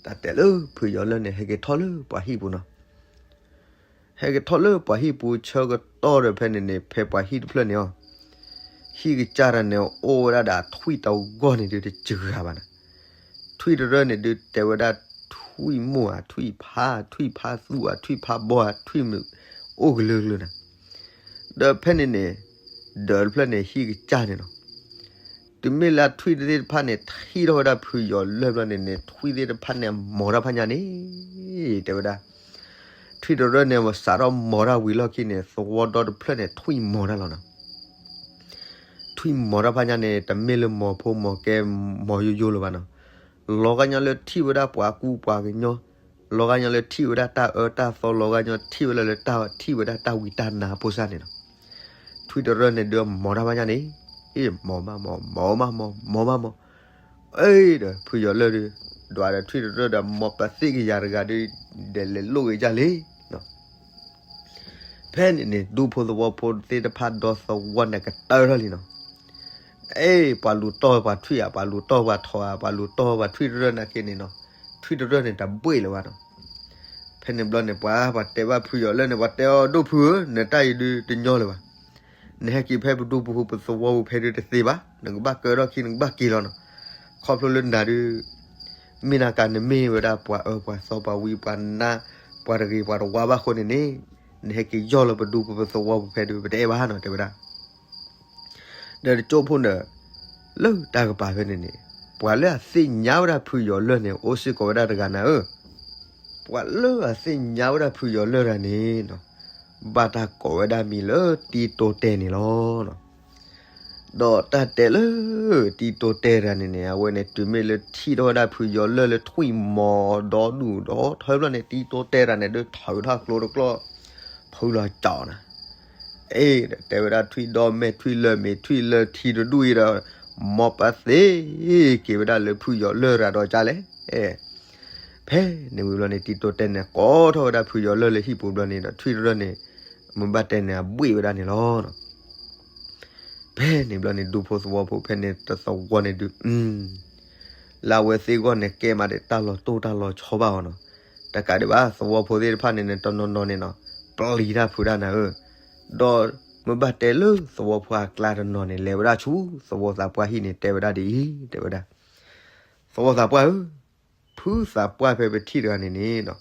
တၢ်တဲလၢဖုယီၤလၢၢ်န့ၣ် ဟဲက့ၤထီၣ်လၢပှၤဟံၣ်ပူၤနီၤ. ဟဲက့ၤထီၣ်လၢပှၤဟံၣ်ပူၤဆၢကတီၢ်ဒီးဖဲန့ၣ်န့ၣ် ဖဲပှၤဟံၣ်တဖျၢၣ်န့ၣ်အီၤ, ဟံၣ်ကစၢ်တၢ်န့ၣ် အိၣ်ဝဲဒၣ်ဒီးထွံၣ်တဂီၢ်န့ၣ်ဒုး တစှၤဘၣ်နၤ. ထွံၣ်တရၢၢ်န့ၣ်ဒုး တဲဝဲဒၣ်ထွံၣ်မိၢ်ဧါ ထွံၣ်ဖါ ထွံၣ်ဖါသူဧါ ထွံၣ်ဖါဘီဧါ ထွံၣ်မုၣ် အိၣ်ကလုာ်ကလုာ်နၤ. ဒီးဖဲန့ၣ်န့ၣ် ဒီးတဖျၢၣ်န့ၣ် ဟံၣ်ကစၢ်န့ၣ်နီၤ. တုၤမ့ၢ်လၢထွံၣ်သ့ၣ်တဖၣ်န့ၣ် ထံၣ်ထီၣ်ဝဲဒၣ်ဖုယီၤလၢၢ်ဘျီန့ၣ်န့ၣ် ထွံၣ်သ့ၣ်တဖၣ်န့ၣ် မီၤတၢ်ဖးညါန့ၣ် တဲဝဲဒၣ် ထွံၣ်တရၢၢ်န့ၣ် စးထီၣ်မီၤတၢ်ဝံၤလီၢ်ခံန့ၣ် သဝီဒီတဖျၢၣ်န့ၣ် ထွံၣ်မီၤတၢ်လီၤနီၤ. ထွံၣ်မီၤတၢ်ဖးညါန့ၣ် တမ့ၢ်လၢမီၤဖိမီၤကဲ မီၤယိယိလၢၤဘၣ်နီၤ. လီၤဂာ်ညီလၢထံၣ်ဝဲဒၣ်ပှၤကူပှၤကညီ, လီၤဂာ်ညီလၢထံၣ်ဝဲဒၣ်တၢ်အၢတၢ်သီ, လီၤဂာ်ညီထံၣ်ဝဲဒၣ်လၢတၢ်ထံၣ်ဝဲဒၣ်တၢ်ဝံတၢ်နါဖိစၢ်န့ၣ်နီၤ. ထွံၣ်တရၢၢ်န့ၣ်ဒုး မီၤတၢ်ဖးညါန့ၣ် မီၤမးမီၤ မီၤမးမီၤ မီၤမးမီၤ အ့ဒီး ဖုယီၤလၢၢ်ဒုး ဒွးဒီးထွံၣ်တရၢၢ်ဒီး မီၤပသ့ၣ်ကယၤတဂၤဒုး ဒီးလဲၤလိၣ်ဂ့ၤဒ်လဲၣ်. ဖဲန့ၣ်န့ၣ် ဒူဖိသဝီဖိသ့ၣ်တဖၣ်ဒီသဝီန့ၣ်ကတၢၢ်ထီၣ်လံနီၤ. အ့ ပှၤလူၤတီၢ်ပှၤထွံၣ်ဧါ, ပှၤလူၤတီၢ်ပှၤထိးဧါ, ပှၤလူၤတီၢ်ပှၤထွံၣ်တရၢၢ်နာ်က့န့ၣ်နီၤ, ထွံၣ်တရၢၢ်န့ၣ် တဘှ့ၣ်လၢၤဘၣ်နီၤ. ဖဲန့ၣ်ဘျီန့ၣ် ပှၤ ပှၤတဲဘၣ်ဖုယီၤလၢၢ်န့ၣ် ပှၤတဲအီၤ ဒိၣ်ဖုဧၢ, နတၢ်အံၤဒုးတညီလၢၤဘၣ်. နဟဲက့ၤဖဲပဒူပဖိပသဝီပူၤဖဲဒုးတသ့ဘၣ်, နကဘၣ်ကၢထီၣ်ခံ နကဘၣ်က့ၤလီၤနီၤ. ခီဖျိလၢနၤဒုး မ့ၢ်နၤကး နမ့ၢ်ဝဲဒၣ်ပှၤအၢပှၤသီ ပှၤဝံပှၤနါ ပှၤတဂ့ၤပှၤတဝါဘၣ်အဃိန့ၣ်န့ၣ်, နဟဲက့ၤယီၢ်လၢပဒူပပသဝီပူၤဖဲဒုး ပတအဲၣ်ဘၣ်နီၤ တဲဝဲဒၣ်. ဒီးတကၠိဖိန့ၣ် လၢတၢ်ကပၤဖဲန့ၣ်န့ၣ် ပှၤလၢအသ့ၣ်ညါဝဲဒၣ်ဖုယီၤလၢၢ်န့ၣ် အိၣ်စ့ၢ်ကီးဝဲဒၣ်တဂၤနၤဧၢ. ပှၤလၢအသ့ၣ်ညါဝဲဒၣ်ဖုယီၤလၢၢ်တဂၤန့ၣ်နီၤ, ဘၣ်တၢ်ကိးဝဲဒၣ်မံၤလၢတံတိတဲန့ၣ်လီၤ. ဒီးတၢ်တဲလၢ တံတိတဲတဂၤန့ၣ်န့ၣ် အဝဲန့ၣ်တုၤမ့ၢ်လၢထံၣ်ထီၣ်ဝဲဒၣ်ဖုယီၤလၢၢ်လၢထွံၣ်မီၤဒီဒူၣ်ဒီထၢဘျီန့ၣ် တံတိတဲတဂၤန့ၣ် ဒုးထုးထီၣ်ကျိတကျီၢ် ဖုလီၤကၠီနၤ. အ့ တဲဝဲဒၣ်ထွံၣ်ဒီမဲာ်ထွံၣ်လၢၢ်မ့ၢ်ထွံၣ်လၢၢ်ထံတဒူၣ်အံၤဒီး မီၤပသ့ၣ်က့ၤဝဲဒၣ်လၢဖုယီၤလၢၢ်တဂၤဒီးကလဲၣ်. ဖဲန့ၣ်ဝံၤဘျီန့ၣ် တံတိတဲန့ၣ် ကိးထီၣ်ဝဲဒၣ်ဖုယီၤလၢၢ်လၢဟံၣ်ပူၤဘျီန့ၣ်ဒီး ထွံၣ်တရၢၢ်န့ၣ် မုၢ်ဘၣ်တဲန့ၣ် အဘှ့ၣ်ဝဲဒၣ်န့ၣ်လီၤ. ဖဲန့ၣ်ဘျီန့ၣ် ဒူဖိသဝီဖိဖဲန့ၣ်တသဝီန့ၣ်ဒုး လၢအဝဲသ့ၣ်ဂီၢ်န့ၣ် ကဲမးဒီးတၢ်လီၤတိၢ်တၢ်လီၤဆီဘၣ်အီၤနီၤ. တကးဒံးဘၣ် သဝီဖိသ့ၣ်တဖၣ်န့ၣ်န့ၣ် တနီၤနီၤန့ၣ်နီၤ ပျံၤတၢ်ဖုးတၢ်နၤဧၢ. ဒီးမုၢ်ဘၣ်တဲလၢသဝီဖိအကျါတနီၤန့ၣ် လဲၤဝဲဒၣ်ဆူသဝီသးပှၢ်ဟံၣ်န့ၣ် တဲဝဲဒၣ်ဒ်အံၤ, တဲဝဲဒၣ် သဝီသးပှၢ်ဧၢ, ဖုသးပှၢ်ဖဲပထံၣ်တဂၤန့ၣ်န့ၣ်နီၤ,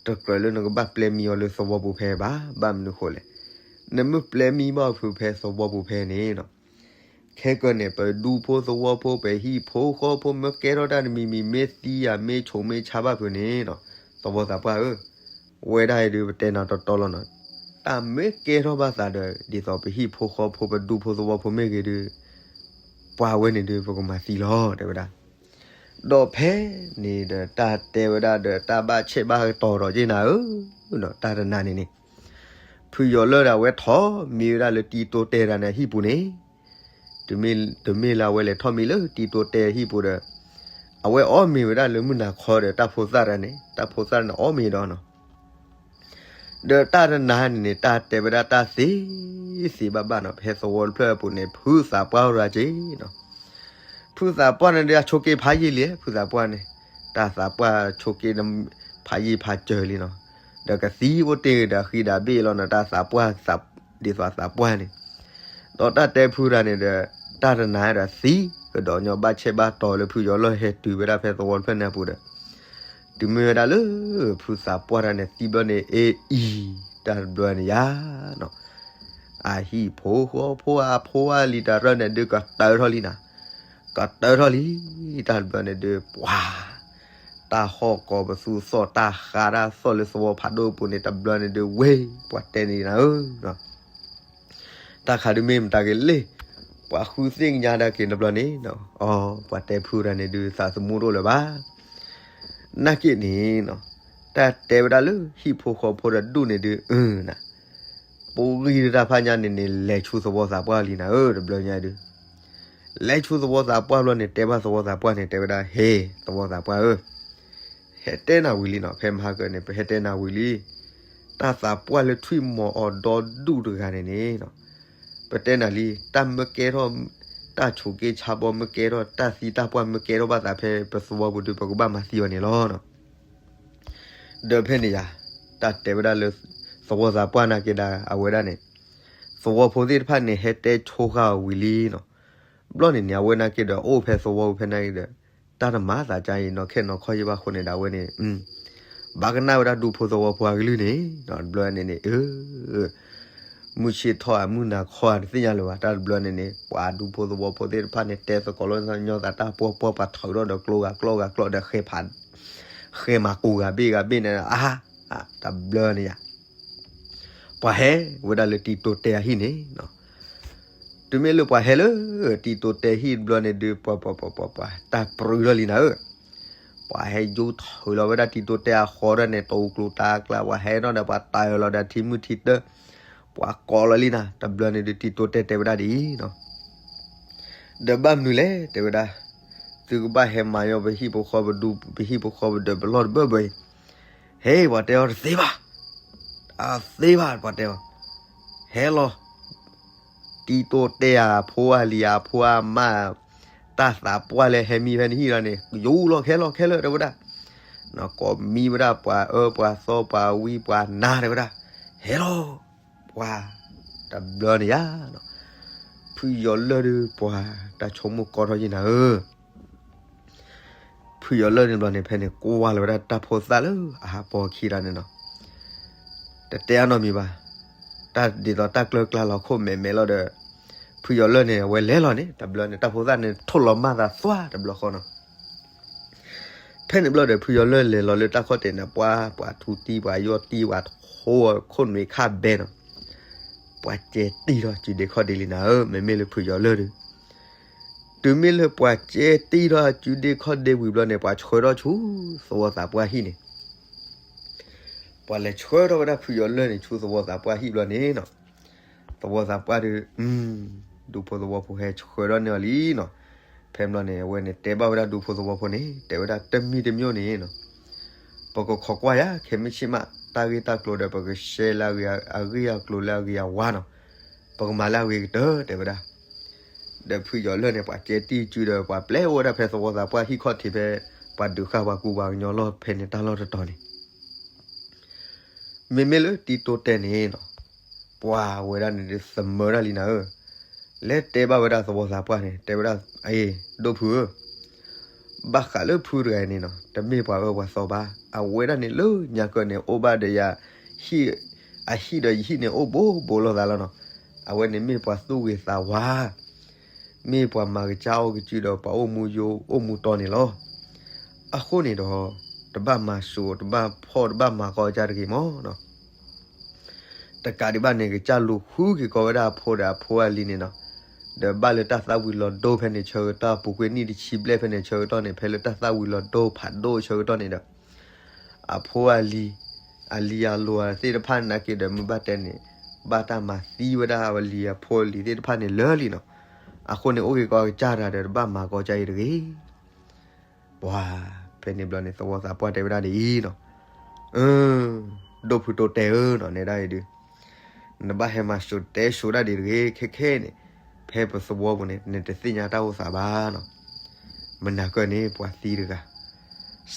တကြၢးလၢနကဘၣ်ပျဲမံအီၤလၢသဝီပူၤဖဲဘၣ်. ဘၣ်မနုၤဃိလဲၣ်, နမ့ၢ်ပျဲမံဘၣ်ဖုးဖဲသဝီပူၤဖဲန့ၣ်နီၤ, ခဲကနံၣ်န့ၣ် ပဒူဖိသဝီဖိ ပဟံၣ်ဖိဃီဖိ မ့ၢ်ကဲထီၣ်တၢ်တမံၤမံၤ မ့ၢ်သံဧါ မ့ၢ်ဆိးမ့ၢ်ဆါဘၣ်ဖုးန့ၣ်နီၤ, သဝီသးပှၢ်ဧၢ, ဝဲဒၣ်အံၤဒုး ပတဲနၤတီတီလီၤနီၤ, တၢ်မ့ၢ်ကဲထီၣ်ဘၣ်သးဒီး ဒ်သိးပဟံၣ်ဖိဃီဖိ ပဒူဖိသဝီဖိမ့ၢ်ဂ့ၤဒုး ပှၤဝဲန့ၣ်ဒုး ပကမၤသံလီၤ တဲဝဲဒၣ်. ဒီးဖဲန့ၣ်ဒီး တၢ်တဲဝဲဒၣ်ဒီးတၢ်ဘၣ်ဆဲးဘၣ်ကတီၤဒီးက့နၤဧၢ, တၢ်တနၤန့ၣ်န့ၣ် ဖုးယီၤလၢၢ်ဒီး အဝဲထိးမံဝဲဒၣ်လၢတံတိတဲတဂၤန့ၣ်အဟံၣ်ပူၤန့ၣ်, တမ့ၢ်လၢအဝဲလဲၤထီၣ်မံလၢတံတိတဲအဟံၣ်ပူၤဒီး အဝဲအီၣ်မ့ၤဝဲဒၣ်လၢမုၢ်နၤခီဒီး တၢ်ဖိသၣ်တဂၤန့ၣ် တၢ်ဖိသၣ်န့ၣ်အီၣ်မ့ၤဒီးနီၤ ဒီးတၢ်တနၤန့ၣ်န့ၣ် တၢ်တဲဝဲဒၣ်တၢ်သ့သ့ဘၣ်ဘၣ်နီၤ ဖဲသဝီတဖျၢၣ်အပူၤန့ၣ် ဖုသးပှၢ်အိၣ်ရၤက့ၤနီၤ ဖုသးပှၢ်န့ၣ်ဒီးအဆိးက့ဖးယံာ်လံ ဖုသးပှၢ်န့ၣ် တၢ်သးပှၢ်ဆိးက့ ဖးယံာ်ဖးစၢၤလံနီၤ ဒီးကသံအိၣ်တ့ၢ်ဒီးအဃံဒီးအဘ့ၣ်လီၤနီၤ တၢ်သးပှၢ် ဒ်သိးသးပှၢ်န့ၣ် ဒီးတၢ်တဲဖုတဂၤန့ၣ်ဒီး တၢ်တနၤဒီးသံကဒီးညီဘၣ်ဆဲးဘၣ်တီၤလၢဖုယီၤလၢၢ်ဟဲတုၤဝဲဒၣ်ဖဲသဝီတဖျၢၣ်န့ၣ်အပူၤဒီး တုၤမ့ၢ်ဝဲဒၣ်လၢ ဖုသးပှၢ်တဂၤန့ၣ် သံဘျီန့ၣ် အ့အံၤ တၢ်တဘျီန့ၣ်ယါနီၤ အဟံၣ်ဖိဃီဖိအဖိအလံၤတၢ်ရၢၢ်န့ၣ်ဒုးကတၢၢ်ထီၣ်လံနၤ ကတၢၢ်ထီၣ်လံ တၢ်တဘျီန့ၣ်ဒုး ပှၤ တၢ်ဟီၣ်ကိးပသူသီၣ် တၢ်ဃါတၢ်သီၣ်လၢသဝီဖးဒိၣ်အပူၤန့ၣ် တဘျီန့ၣ်ဒုးဝ့ၢ် ပှၤတဲန့ၣ်နၤဧၢ တၢ်ခးဒုးမ့ၢ်မတၤက့ၤလ့ၣ် ပှၤဃုသ့ၣ်ညါဒၣ်က့ၤတဘျီန့ၣ် အီ ပှၤတဲဖုတဂၤန့ၣ်ဒုး သးသမူတအိၣ်လၢၤဘၣ် နာ်က့န့ၣ်နီၤ တၢ်တဲဝဲဒၣ်လၢဟံၣ်ဖိဃီဖိဒီးဒူၣ်န့ၣ်ဒုး အၢ နၤ ပူၤဂံၢ်တၢ်ဖးညါန့ၣ်န့ၣ် လဲၤဆူသဝီသးပှၢ်လံနၤဧၢ တဘျီညါဒုး လဲၤဆူသဝီသးပှၢ်ဘျီန့ၣ် တဲဘၣ်သဝီသးပှၢ်န့ၣ် တဲဝဲဒၣ် ဟ့ သဝီသးပှၢ်ဧၢ ဟဲတဲနၤဝံၤလံနီၤ ဖဲမဟါကၢန့ၣ် ပဟဲတဲနၤဝံၤလံ တၢ်သးပှၢ်လၢထွံၣ်မီၤအီၤဒီဒူၣ်တဂၤန့ၣ်န့ၣ် ပတဲနၤလံ တၢ်မ့ၢ်ကဲထီၣ် တၢ်ဆိးက့ဆါဘီမ့ၢ်ကဲထီၣ် တၢ်သံတၢ်ပှၢ်မ့ၢ်ကဲထီၣ်ဘၣ်သးဖဲပသဝီပူၤဒုး ပကဘၣ်မၤသံအီၤန့ၣ်လီၤ. ဒီးဖဲန့ၣ်ယါ တၢ်တဲဝဲဒၣ်လၢ သဝီသးပှၢ်နာ်က့ဒၣ် အဝဲဒၣ်န့ၣ် သဝီဖိသ့ၣ်တဖၣ်န့ၣ် ဟဲတဲဆိဃာ်အီၤဝံၤလံနီၤ. ဘျီန့ၣ်န့ၣ် အဝဲနာ်က့ဒီး အိၣ်ဖဲသဝီပူၤဖဲနာ်က့ဒီး တၢ်တမၤသးကါအံၤ နီၢ်ခဲနီၢ်ခီယဘၣ်အဃိန့ၣ်ဒီး အဝဲန့ၣ် ဘၣ်ကနၣ်ဝဲဒၣ်ဒူဖိသဝီဖိအကလုၢ်န့ၣ် တဘျီန့ၣ်န့ၣ် အၢ မုၢ်ဆ့ၣ်ထီၣ်ဧါ မုၢ်နၤခီဧါ တသ့ၣ်ညါလၢၤဘၣ်. တၢ်တဘျီန့ၣ်န့ၣ် ပှၤဒူဖိသဝီဖိသ့ၣ်တဖၣ်န့ၣ် တဲသကိးလီၤညီသးတၢ်ပှီၢ်ပှီၢ် ပှၤထုးထီၣ်ဒီးကျိဂၤကျိဂၤကျိဒီး ဃဲမၤကူဂၤဘ့ၣ်ဂၤဘ့ၣ်န့ၣ် အါ တဘျီန့ၣ်ယါ ပှၤဟဲဝဲဒၣ်လၢတံတိတဲအဟံၣ်န့ၣ် တုၤမ့ၢ်လၢပှၤဟဲလၢ တံတိတဲဟံၣ်တဘျီန့ၣ်ဒုး ပှၤ ပှၤ ပှၤ ပှၤ တၢ်ပြံထီၣ်လံနၤဧၢ. ပှၤဟဲယိထၢလီၤဝဲဒၣ်တံတိတဲအဃီဒၣ်န့ၣ် တအူကျူတၢ်အကျါ ပှၤဟဲထီၣ်ဒီး ပှၤတၢ်အၢၣ်လီၤဒီးထံမုၢ်ထံတၢၢ် ပှၤကိးလီၤလံနၤ. တဘျီန့ၣ်ဒုး တံတိတဲတဲဝဲဒၣ်ဒ်အံၤနီၤ ဒီးဘၣ်မနုၤလဲၣ် တဲဝဲဒၣ်, သုကဘၣ်ဟဲမၤညီပဟံၣ်ပဃီပဒူ ပဟံၣ်ပဃီပဒၢးပလီၢ်တဘၢဘၢအံၤ, ဟဲ ပှၤတဲအီၤတသ့ဘၣ်, တသ့ဘၣ် ပှၤတဲအီၤ, ဟဲလီၤ, တံတိတဲအဖိအလံၤအဖိအမါ, တၢ်သးပှၢ်လၢဟဲမံဖဲနဟံၣ်လီၤန့ၣ် ယူၤလီၤခဲလီၤခဲလၢာ် တဲဝဲဒၣ်, ကိးမံဝဲဒၣ်ပှၤအၢပှၤသီပှၤဝံပှၤနါ တဲဝဲဒၣ်, ဟဲလီၤ, ပှၤ, တဘျီန့ၣ်ယါ ဖုယီၤလၢၢ်ဒုးပှၤ တၢ်ဆိကမိၣ်ကီထီၣ်ယံၤနၤဧၢ, ဖုယီၤလၢၢ်န့ၣ်ဘျီန့ၣ် ဖဲန့ၣ်ကွၢ်လီၤဝဲဒၣ်တၢ်ဖိသၣ်လၢအဟးပီၤခံတၢ်န့ၣ်နီၤ, တတဲအနီတမံၤဘၣ်, တၢ်ဒ်သိးတၢ်ကျၢၤကျါလီၤခိၣ်မဲာ်မဲာ်လီၤဒီး, ဖုယီၤလၢၢ်န့ၣ် အဝဲလဲၤလီၤန့ၣ် တဘျီန့ၣ် တၢ်ဖိသၣ်န့ၣ် ထိၣ်လီၤမၢ်သးသွါတဘျီဃီနီၤ ဖဲန့ၣ်ဘျီဒီး ဖုယီၤလၢၢ်လဲၤလီၤလၢတၢ်ခီၣ်တဲာ်န့ၣ် ပှၤ ပှၤထူတံၢ် ပှၤယီၢ်တံၢ် ပှၤထိခိၣ်နွံခါဘဲနီၤ, ပှၤကဲတံၢ်ထီၣ်စုဒ့ခီၣ်ဒ့လံနၤဧၢ, မ့မ့ၢ်လၢဖုယီၤလၢၢ်ဒီး, တုၤမ့ၢ်လၢပှၤကဲတံၢ်ထီၣ်စုဒ့ခီၣ်ဒ့ဝံၤဘျီန့ၣ် ပှၤဆှၢထီၣ်ဆူသဝီသးပှၢ်ဟံၣ်န့ၣ် ပှၤလဲၤဆှၢထီၣ်ဝဲဒၣ်ဖုယီၤလၢၢ်န့ၣ် ဆူသဝီသးပှၢ်ဟံၣ်ဘျီန့ၣ်နီၤ, သဝီသးပှၢ်ဒီး, ဒူဖိသဝီဖိဟဲဆှၢထီၣ်န့ၢ်အီၤလံနီၤ, ဖဲဘျီန့ၣ် အဝဲန့ၣ်တဲဘၣ်ဝဲဒၣ်ဒူဖိသဝီဖိန့ၣ် တဲဝဲဒၣ်တမံၤတမံၤန့ၣ်နီၤ, ပကခိးကွၢ်ယၤ ခဲမုၢ်ဆ့ၣ်မး တၢ်ဂ့ၢ်တၢ်ကျိၤဒီး ပကရှဲလၢအဂ့ၢ်အကျိၤလၢအဂ့ၤအဝါနီၤ, ပကမၤလၢအဂ့ၤကတၢၢ် တဲဝဲဒၣ် ဒီးဖုယီၤလၢၢ်န့ၣ် ပှၤကဲတံၢ်စုဒီး ပှၤပျဲအိၣ်ဝဲဒၣ်ဖဲသဝီသးပှၢ်ဟံၣ်ခီၣ်ထံးဖဲ ပှၤဒုးဃာ်ပှၤကူပှၤကညီလီၢ်ဖဲန့ၣ်တၢ်လီၢ်တတီၤန့ၣ်, မ့မ့ၢ်လၢတံတိတဲန့ၣ်နီၤ, ပှၤဝဲဒၣ်န့ၣ်ဒုးသမၢဒၣ်လံနၤဧၢ, လဲၤတဲဘၣ်ဝဲဒၣ်သဝီသးပှၢ်န့ၣ် တဲဝဲဒၣ်, အ့ ဒိၣ်ဖုဧၢ ဘၣ်ဃးလၢဖုတဂၤအံၤန့ၣ်နီၤ တမ့ၢ်ပှၤအၢပှၤသီဘၣ်, အဝဲဒၣ်န့ၣ်လၢညါကၢန့ၣ် အိၣ်ဘၣ်ဒီးယၤ, အဟံၣ်ဒီးယဟံၣ်န့ၣ်အိၣ်ဘူးဘူးလိာ်သးလီၤနီၤ, အဝဲန့ၣ်မ့ၢ်ပှၤသူၣ်ဂ့ၤသးဝါ, မ့ၢ်ပှၤမၤကစၢ်အီၣ်ကစုဒီးပှၤအိၣ်မူယိာ်အိၣ်မူတီန့ၣ်လီၤ. အဃိန့ၣ်ဒီး, တဘၣ်မၤစူၤ တဘၣ်ဖီၣ် တဘၣ်မၤကီအကစၢ်တဂ့ၤမးနီၤ. တကးဒံးဘၣ်န့ၣ် ကစၢ်လူၤဃုက့ၤကီးဝဲဒၣ်အဖိဒီးအဖိအလံၤန့ၣ်နီၤ, ဒီးဘၣ်လၢတၢ်သၣ်ဝံၤလီၤဒိဖဲန့ၣ်ဆၢကတီၢ် ပူၤကွံာ်နံၣ်တဆံဘျဲၣ်ဖဲန့ၣ်ဆၢကတီၢ်န့ၣ် ဖဲလၢတၢ်သၣ်ဝံၤလီၤဒိဖးဒိၣ်ဆၢကတီၢ်န့ၣ်ဒီး, အဖိအလံၤ, အလံၤအလိၤသ့ၣ်တဖၣ်နာ်က့ဒီး မ့ၢ်ဘၣ်တဲန့ၣ်, ဘၣ်တၢ်မၤသံဝဲဒၣ်အလံၤအဖိအလံၤသ့ၣ်တဖၣ်န့ၣ်လၢာ်လံနီၤ. အဃိန့ၣ် အိၣ်က့ၤကီးကစၢ်တဂၤဒီး တဘၣ်မၤကီးကၢ်အံၤတဂ့ၤ. ပှၤ ဖဲန့ၣ်ဘျီန့ၣ် သဝီသးပှၢ်တဲဝဲဒၣ်ဒ်အံၤနီၤ, ဒိၣ်ဖုတိတဲဧၢနီၤ, နဲဒၣ်အံၤဒုး နဘၣ်ဟဲမၤစိၤတဲစိၤဒၣ်ဒံးတဂ့ၤ, ခဲခဲန့ၣ် ဖဲပသဝီပူၤန့ၣ် နတသ့ၣ်ညါတၢ်အိၣ်သးဘၣ်နီၤ. မနၤကၢၢ်န့ၣ် ပှၤသံတဂၤ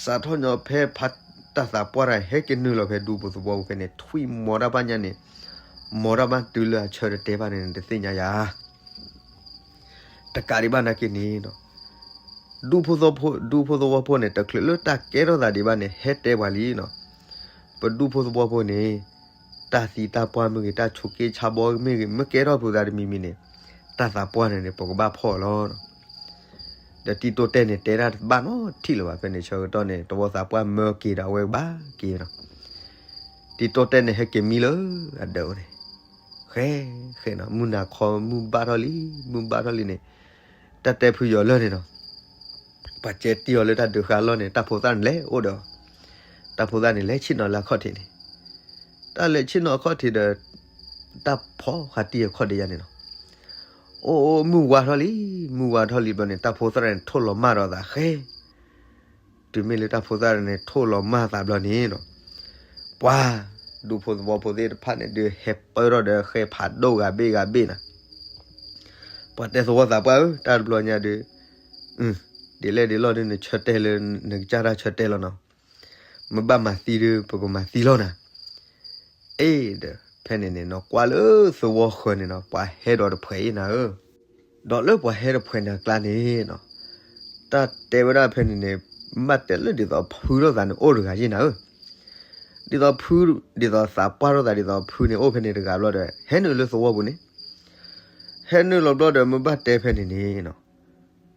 စးထီၣ်ညီဖဲဖးတၢ်သးပှၢ်တဂၤ ဟဲက့ၤနုာ်လီၤဖဲဒူဖိသဝီပူၤဖဲန့ၣ် ထွံၣ်မီၤတၢ်ဘၣ်ညါန့ၣ်, မီၤတၢ်ဘၣ်တုၤလၢအဆၢတတဲဘၣ်န့ၣ် နတသ့ၣ်ညါယၤ တကးဒံးဘၣ်နာ်က့န့ၣ်နီၤ, ဒူဖိသဝီဖိ, ဒူဖိသဝီဖိန့ၣ် တချုးလၢတၢ်ကဲထီၣ်သးဒံးဘၣ်န့ၣ် ဟဲတဲပှၤလံနီၤ, ပဒူဖိသဝီဖိန့ၣ် တၢ်သံတၢ်ပှၢ်မ့ၢ်ဂ့ၤ, တၢ်ဆိးက့ဆါဘီမ့ၢ်ဂ့ၤ, မ့ၢ်ကဲထီၣ်ဖိသးတမံၤမံၤန့ၣ် တၢ်သးပှၢ်န့ၣ်န့ၣ် ပကဘၣ်ဖီၣ်လီၤနီၤ. ဒီးတံၤတိတဲန့ၣ် တဲတၢ်တဘၣ်နီတထံၣ်လၢၤဘၣ်. ဖဲန့ၣ်ဆၢကတီၢ်န့ၣ် သဝီသးပှၢ်မၢက့ၤဒီး အဝဲကဘၣ်က့ၤနီၤ. တံၤတိတဲန့ၣ် ဟဲက့ၤမံလၢအဒၢးအိၣ်န့ၣ်, ဃဲ, ဃဲနီၤ, မုၢ်နၤခီ မုၢ်ဘၣ်ထီၣ်လံ, မုၢ်ဘၣ်ထီၣ်လံန့ၣ်, တၢ်တဲဖုယီၤလၢၢ်န့ၣ်နီၤ, ပှၤကဲတံၢ်အီၤလၢတၢ်ဒုးဃာ်အလီၢ်န့ၣ် တၢ်ဖိသၣ်န့ၣ်လဲၤအိၣ်ဒီး, တၢ်ဖိသၣ်န့ၣ် လဲၤဆ့ၣ်နီၤလၢအခီၣ်ထံးန့ၣ်, တၢ်လဲၤဆ့ၣ်နီၤအခီၣ်ထံးဒီး တၢ်ဖီဃာ်တံၢ်အခီၣ်ဒံးယါန့ၣ်နီၤ. အိၣ်အိၣ် မုၢ်ဝါထီၣ်လံ, မုၢ်ဝါထီၣ်လံဘျီန့ၣ် တၢ်ဖိသၣ်န့ၣ် ထိၣ်လီၤမၢ်ဒီးသးဃဲ, တုၤမ့ၢ်လၢတၢ်ဖိသၣ်န့ၣ် ထိၣ်လီၤမၢ်သးဘျီန့ၣ်နီၤ, ပှၤ ဒူဖိသဝီဖိသ့ၣ်တဖၣ်န့ၣ်ဒုး ဟဲပၢထီၣ်ဒီးဃဲဖးဒိၣ်ဂၤဘ့ၣ်ဂၤဘ့ၣ်နီၤ. ပှၤတဲသဝီသးပှၢ်ဧၢ, တၢ်တဘျီညါဒုး ဒ်လဲၣ်ဒ်လဲၣ်ဒုး နဆၢတဲာ်လၢနကစၢ်တၢ်ဆၢတဲာ်လီၤနီၤ. မ့ၢ်ဘၣ်မၤသံဒုး ပကမၤသံလီၤနၤ. အ့ဒီး ဖဲန့ၣ်န့ၣ်နီၤ ကွၢ်လၢသဝီဃၢၤန့ၣ်နီၤ ပှၤဟဲဒီးတဖှဲးအံၤနၤဧၢ, ဒီးလၢပှၤဟဲတဖှဲးန့ၣ်အကျါန့ၣ်နီၤ, တၢ်တဲဝဲဒၣ်ဖဲန့ၣ်န့ၣ် မ့ၢ်တဲလၢဒ်သိးဖုထီၣ်သးန့ၣ် အိၣ်တဂၤယ့ၣ်နၤဧၢ, ဒ်သိးဖု, ဒ်သိးသးပှၢ်ထီၣ်သး ဒ်သိးဖုန့ၣ် အိၣ်ဖဲန့ၣ်တဂၤဘျီဒီး ဟဲနုာ်လၢသဝီပူၤန့ၣ်, ဟဲနုာ်လီၤဘျီဒီး မ့ၢ်ဘၣ်တဲဖဲန့ၣ်န့ၣ်နီၤ,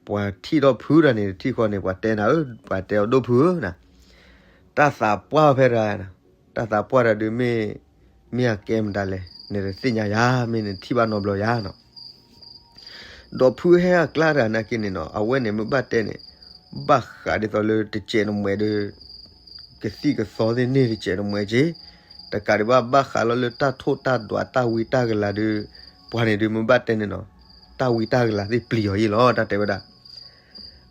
ပှၤထံၣ်ထီၣ်ဖုတဂၤန့ၣ် တထံၣ်ဃီန့ၣ် ပှၤတဲနၤဧၢ, ပှၤတဲအီၤဒိၣ်ဖုဧၢနၤ, တၢ်သးပှၢ်ဖဲတဂၤ, တၢ်သးပှၢ်တဂၤဒုးမ့ၢ်, မ့ၢ်အကဲမတၤလဲၣ် နတသ့ၣ်ညါယၤ မ့ၢ်နထံၣ်ဘၣ်နီတဘျီယၤနီၤ. ဒီးဖုဟဲအကျါတဂၤနာ်က့န့ၣ်နီၤ အဝဲန့ၣ်မ့ၢ်ဘၣ်တဲန့ၣ်, ဘၣ်ဃးဒ်သိးလၢတစဲးတမှဲးဒီး ကသံၣ်ကသီသ့ၣ်န့ၣ်တစဲးတမှဲးက့, တကးဒံးဘၣ်ဘၣ်ဃးလီၤလၢတၢ်ထိၣ်တၢ်ဒွးတၢ်ဝံတၢ်ကလၤဒီး, ပှၤန့ၣ်ဒုးမ့ၢ်ဘၣ်တဲန့ၣ်နီၤ, တၢ်ဝံတၢ်ကလၤသ့ၣ်ပျံၤအီၤယ့ၣ်လီၤ တၢ်တဲဝဲဒၣ်.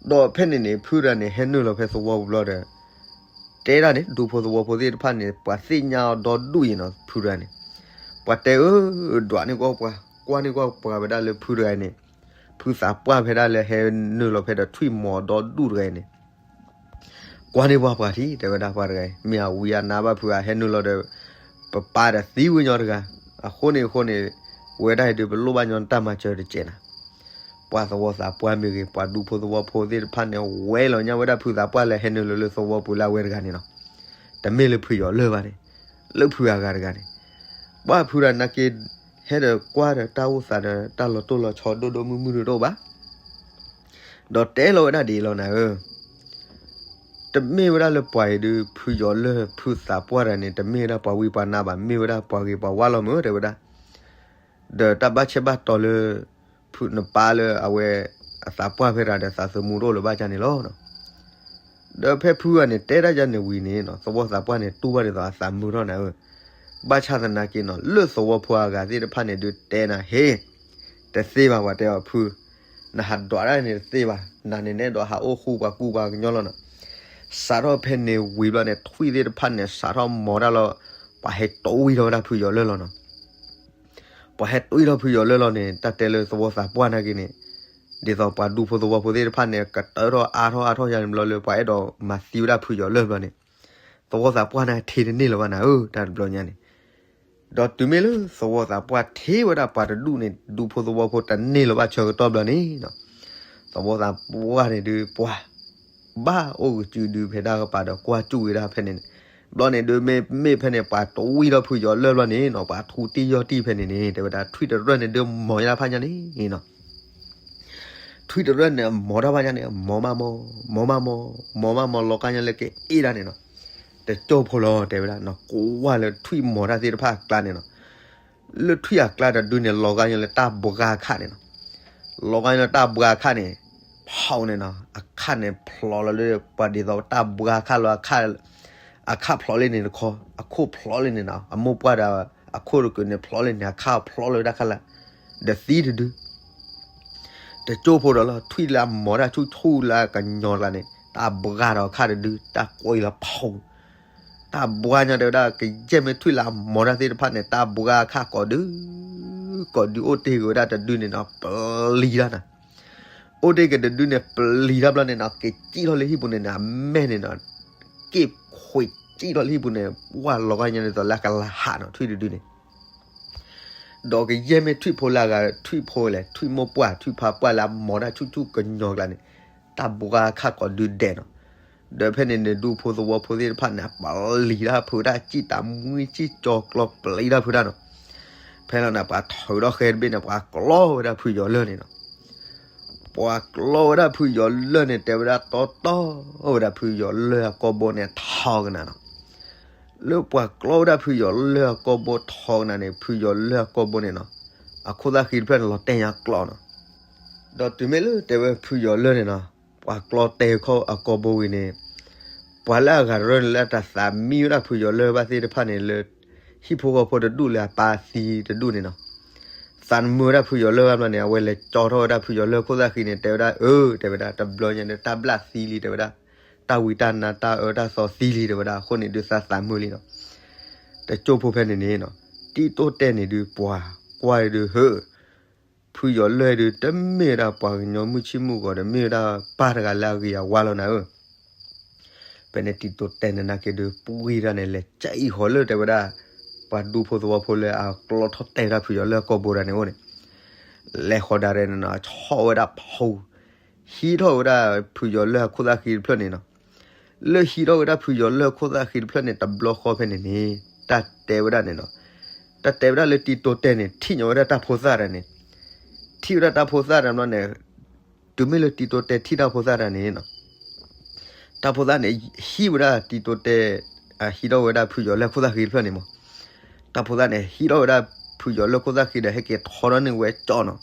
ဒီးဖဲန့ၣ်န့ၣ် ဖုတဂၤန့ၣ် ဟဲနုာ်လီၤဖဲသဝီပူၤဘျီဒီး တဲဒၣ်န့ၣ် ဒူဖိသဝီဖိသ့ၣ်တဖၣ်န့ၣ် ပှၤသ့ၣ်ညါအီၤဒီဒူၣ်အံၤနီၤ ဖုတဂၤန့ၣ်, ပှၤတဲအၢ ဒွးန့ၢ်ကွၢ်ပှၤ ကွၢ်န့ၢ်ကွၢ်ပှၤဝဲဒၣ်လၢဖုတဂၤအံၤန့ၣ်, ဖုသးပှၢ်ဖဲဒၣ်လၢဟဲနုာ်လီၤဖဲဒီးထွံၣ်မီၤဒီဒူၣ်တဂၤအံၤန့ၣ် ကွၢ်န့ၢ်ပှၤပှၤထံၣ် တဲဝဲဒၣ်ပှၤတဂၤအံၤ မ့ၢ်အဝံအနါဘၣ်ဖုဂၤ ဟဲနုာ်လီၤဒီး ပပၢ်ဒီးသံဝဲညီတဂၤ, အဃိန့ၣ်အဃိန့ၣ် ဝဲဒၣ်အံၤဒုးပလိၣ်ဘၣ်ညီတၢ်မၤစၢၤတကဲးနၤ. ပှၤသဝီသးပှၢ်မ့ၢ်ဂ့ၤ ပှၤဒူဖိသဝီဖိသ့ၣ်တဖၣ်န့ၣ် ဝဲလီၤညါဝဲဒၣ်ဖုသးပှၢ်လၢဟဲနုာ်လီၤလၢသဝီပူၤလၢအဝဲတဂၤန့ၣ်နီၤ, တမ့ၢ်လၢဖုယီၤလၢၢ်ဘၣ်န့ၣ်, လၢဖုဂၤဂၤတဂၤန့ၣ်, ပှၤဖုတဂၤနာ်က့ ဟဲဒီးကွၢ်ဒီးတၢ်အိၣ်သးဒီးတၢ်လီၤတိၢ်လီၤဆီဒိၣ်ဒိၣ်မုၢ်မုၢ်တအိၣ်ဘၣ် ဒီးတဲလီၤဝဲဒၣ်ဒ်အံၤလီၤနၤဧၢ, တမ့ၢ်ဝဲဒၣ်လၢပှၤအံၤဒုး ဖုယီၤလၢၢ်ဖုသးပှၢ်တဂၤန့ၣ် တမ့ၢ်ဝဲဒၣ်ပှၤဝံပှၤနါဘၣ်, မ့ၢ်ဝဲဒၣ်ပှၤဂ့ၤပှၤဝါလီၤမ့ၢ် တဲဝဲဒၣ်, ဒီးတၢ်ဘၣ်ဆဲးဘၣ်တီၤလၢ ဖုနပၢ်လၢအဝဲအသးပှၢ်ဖဲတဂၤဒီးသးသမူတအိၣ်လၢၤဘၣ်ဒ်န့ၣ်လီၤ. ဒီးဖဲဖုဂၤန့ၣ် တဲဒၣ်ဒ်န့ၣ်ဝံၤန့ၣ်နီၤ သဝီသးပှၢ်န့ၣ် တူၢ်ဘၣ်ဒ်သိးအသးမုာ်ထီၣ်နၤဧၢ, ဘၣ်ဆၣ်သနာ်က့နီၤ လၢသဝီဖိအဂၤသ့ၣ်တဖၣ်န့ၣ်ဒုးတဲနၤ ဟ့ၣ်, တသ့ဘၣ် ပှၤတဲအီၤဖု, နဟးဒွးဒၣ်န့ၣ်တသ့ဘၣ်, နၤန့ၣ်နဲဒိးဟးအိၣ်ဃူပှၤကူပှၤကညီလီၤနီၤ. စးထီၣ်ဖဲန့ၣ်ဝံၤဘျီန့ၣ် ထွံၣ်သ့ၣ်တဖၣ်န့ၣ် စးထီၣ်မီၤတၢ်လီၤ, ပှၤဟဲတွံၢ်ထီၣ်ဝဲဒၣ်ဖုယီၤလၢၢ်လီၤနီၤ. ပှၤဟဲတွံၢ်ထီၣ်ဖုယီၤလၢၢ်လီၤန့ၣ် တၢ်တဲလၢသဝီသးပှၢ်နာ်က့န့ၣ်, ဒ်သိးပှၤဒူဖိသဝီဖိသ့ၣ်တဖၣ်န့ၣ် ကတၢၢ်ထီၣ်အါထီၣ်အါထီၣ်ယါန့ၣ်ဘျီလၢပှၤအဲၣ်ဒိးမၤသံဝဲဒၣ်ဖုယီၤလၢၢ်ဘျီန့ၣ်, သဝီသးပှၢ်န့ၣ်ထံၣ်တန့ၢ်လၢၤဘၣ်နၤဧၢ တၢ်တဘျီညါန့ၣ်. ဒီးတုၤမ့ၢ်လၢသဝီသးပှၢ်ထံၣ်ဝဲဒၣ်ပှၤတဒူၣ်န့ၣ် ဒူဖိသဝီဖိတန့ၢ်လၢၤဘၣ်ဆၢကတီၢ်ဘျီန့ၣ်နီၤ, သဝီသးပှၢ်န့ၣ်ဒုးပှၤ ဘၣ်အိၣ်ကစုဒုးဖဲဒၣ်ကပၤဒီးကွၢ်စူၣ်ဝဲဒၣ်ဖဲန့ၣ်န့ၣ်, ဘျီန့ၣ်ဒုးမ့မ့ၢ်ဖဲန့ၣ် ပှၤတွံၢ်ထီၣ်ဖုယီၤလၢၢ်ဘျီန့ၣ်နီၤ ပှၤထူတံၢ်ယီၢ်တံၢ်ဖဲန့ၣ်န့ၣ် တဲဝဲဒၣ်ထွံၣ်တရၢၢ်န့ၣ်ဒုးမီၤယါဖးညါန့ၣ်နီၤ. ထွံၣ်တရၢၢ်န့ၣ် မီၤတၢ်ဖးညါန့ၣ် မီၤမးမီၤ, မီၤမးမီၤ, မီၤမးမီၤ လီၤကါညါလၢကအဲၣ်ဒၣ်န့ၣ်နီၤ. တကၠိၢ်ဖိလီၤ တဲဝဲဒၣ်နီၤ ကွၢ်လၢထွံၣ်မီၤတၢ်သ့ၣ်တဖၣ်အကျါန့ၣ်နီၤ. လၢထွံၣ်အကျါတဒုန့ၣ် လီၤကါညါလၢတၢ်ဘှါခါန့ၣ်နီၤ. လီၤကါညါလၢတၢ်ဘှါခါန့ၣ် ဖီန့ၣ်နီၤ အခါန့ၣ်ဖျိးလီၤလၢ ပှၤဒ်သိးတၢ်ဘှါခါလီၤ အခါဖျိးလံန့ၣ်တခီ အခိၣ်ဖျိးလံန့ၣ်နီၤ အမိၢ်ပှၢ်ဒီး အခိၣ်တကုာ်န့ၣ်ဖျိးလံန့ၣ် အခါဖျိးလၢတၢ်ခါလၢ ဒီးသံတဒု တကၠိဖိဒီးလီၤ ထွံၣ်လၢအမီၤတၢ်ဆူၣ်ဆူၣ်လၢအကညီကျါန့ၣ် တၢ်ဘှါဒီးအခါတဒု တၢ်ကွံလီၤဖီ တၢ်ဘှါညါတဲဝဲဒၣ် ကယဲၢ်မ့ၢ်ထွံၣ်လၢအမီၤတၢ်သ့ၣ်တဖၣ်န့ၣ် တၢ်ဘှါအခါကိးဒု ကိးဒု အိၣ်တ့ၢ်က့ၤဝဲဒၣ်တဒုန့ၣ်နီၤ ပျံၤတၢ်နီၤ အိၣ်တ့ၢ်က့ၤတဒုန့ၣ် ပျံၤတၢ်ဘျီန့ၣ်နီၤ က့ၤစံၣ်ထီၣ်လၢဟံၣ်ပူၤန့ၣ်နီၤ အမဲာ်န့ၣ်နီၤ က့ၤခွံးစံၣ်ထီၣ်လၢဟံၣ်ပူၤန့ၣ် ဝၢ်လီၤကါညါဒ်သိးလၢအကလၤဟးနီၤ ထွံၣ်တဒုန့ၣ် ဒီးကယဲၢ်မ့ၢ်ထွံၣ်ဖိလၢအဂၤ ထွံၣ်ဖိလဲၣ် ထွံၣ်မိၢ်ပှၢ် ထွံၣ်ဖါပှၢ်လၢအမီၤတၢ်ဆူၣ်ဆူၣ်ကညီကျါန့ၣ် တၢ်ဘှါအခါကိးဒုဒဲးနီၤ ဒီးဖဲန့ၣ်န့ၣ် ဒူဖိသဝီဖိသ့ၣ်တဖၣ်န့ၣ် အပျံၤတၢ်ဖုးတၢ်စံၣ်တၢ်မှံစံၣ်ကၠီၤကျီ ပျံၤတၢ်ဖုးတၢ်နီၤ ဖဲလီၤန့ၣ် ပှၤထုးထီၣ်ဃဲတဘ့ၣ်န့ၣ် ပှၤကျီဝဲဒၣ်ဖုယီၤလၢၢ်န့ၣ်နီၤ ပှၤကျီဝဲဒၣ်ဖုယီၤလၢၢ်န့ၣ် တဲဝဲဒၣ်တီတီဝဲဒၣ်ဖုယီၤလၢၢ်အကိာ်ဘိန့ၣ် ထီကနၤနီၤ လၢပှၤကျီဝဲဒၣ်ဖုယီၤလၢၢ်အကိာ်ဘိထီကနၤန့ၣ် ဖုယီၤလၢၢ်အကိာ်ဘိန့ၣ်နီၤ အခိၣ်သၣ်ဃံတဖျၢၣ်န့ၣ် လီၤတဲာ်ညါကျီနီၤ ဒီးတုၤမ့ၢ်လၢတဲဝဲဖုယီၤလၢၢ်န့ၣ်နီၤ ပှၤကျီတဲာ်ခီအကိာ်ဘိဝံၤန့ၣ် ပှၤလၢအဂၤတရၢန့ၣ် လၢတၢ်သးမံဝဲဒၣ်ဖုယီၤလၢၢ်ဘၣ်သ့ၣ်တဖၣ်န့ၣ် လၢဟံၣ်ဖိဃီဖိတဒူၣ်လၢအပၢ်သံတဒူၣ်န့ၣ်နီၤ သးမုာ်ဝဲဒၣ်ဖုယီၤလၢၢ်ဘၣ်ဘျီန့ၣ် အဝဲလဲၤကၠီထီၣ်ဝဲဒၣ်ဖုယီၤလၢၢ်ခိၣ်သၣ်ဃံန့ၣ် တဲဝဲဒၣ် အၢ တဲဝဲဒၣ် တဘျီညါဒီး တၢ်ဘျၣ်သံလံ တဲဝဲဒၣ် တၢ်ဝံတၢ်နါတၢ်အၢတၢ်သီသံလံ တဲဝဲဒၣ် အဃိန့ၣ်ဒုးသးသးမုာ်လံနီၤ တကၠိဖိဖဲန့ၣ်န့ၣ်နီၤ တံၤတိၢ်တဲာ်န့ၣ်ဒုး ပှၤကွၢ်ဒုး ဟၢ ဖုယီၤလၢၢ်ဒုး တမ့ၢ်ဝဲဒၣ်ပှၤကညီမုၢ်ဆံၣ်မုၢ်ဂီၤဒီး မ့ၢ်ဝဲဒၣ်ပၢ်တဂၤလၢအဂ့ၤအဝါလီၤနၤဧၢ ဖဲန့ၣ်တံၤတိၢ်တဲာ်န့ၣ်နာ်က့ဒုး ပှံၢ်တၢ်န့ၣ် လဲၤကၠဲအံၤဃီၤလၢတဲဝဲဒၣ် ပှၤဒူဖိသဝီဖိလၢအကျီထီၣ်တဲာ်ဝဲဒၣ်ဖုယီၤလၢၢ်ကိာ်ဘိတၢ်န့ၣ်အိၣ်န့ၣ် လဲၤဃီၤဒၣ်ရဲၣ်န့ၣ်နီၤ ဆီၣ်ဝဲဒၣ်ဖီ ဟံးထီၣ်ဝဲဒၣ်ဖုယီၤလၢၢ်အခိၣ်သၣ်ဃံတဖျၢၣ်န့ၣ်နီၤ လၢဟံးထီၣ်ဝဲဒၣ်ဖုယီၤလၢၢ်အခိၣ်သၣ်ဃံတဖျၢၣ်န့ၣ် တဘျီဃီဖဲန့ၣ်န့ၣ် တၢ်တဲဝဲဒၣ်န့ၣ်နီၤ တၢ်တဲဝဲဒၣ်လၢတံၤတိၢ်တဲာ်န့ၣ် ထံၣ်ညီဝဲဒၣ်တၢ်ဖိသၣ်တၢ်န့ၣ် ထံၣ်ဝဲဒၣ်တၢ်ဖိသၣ်တၢ်ဘျီန့ၣ် တုၤမ့ၢ်လၢတံၤတိၢ်တဲာ်ထံၣ်တၢ်ဖိသၣ်တၢ်န့ၣ်နီၤ တၢ်ဖိသၣ်န့ၣ် ဟံးဝဲဒၣ်တံၤတိၢ်တဲာ် ဟံးထီၣ်ဝဲဒၣ်ဖုယီၤလၢၢ်ခိၣ်သၣ်ဃံတဖျၢၣ်န့ၣ်မး တၢ်ဖိသၣ်န့ၣ် ဟံးထီၣ်ဝဲဒၣ်ဖုယီၤလၢၢ်ခိၣ်သၣ်ဃံဒီး ဟဲက့ၤထီထီၣ်န့ၢ်ဝဲကၠီနီၤ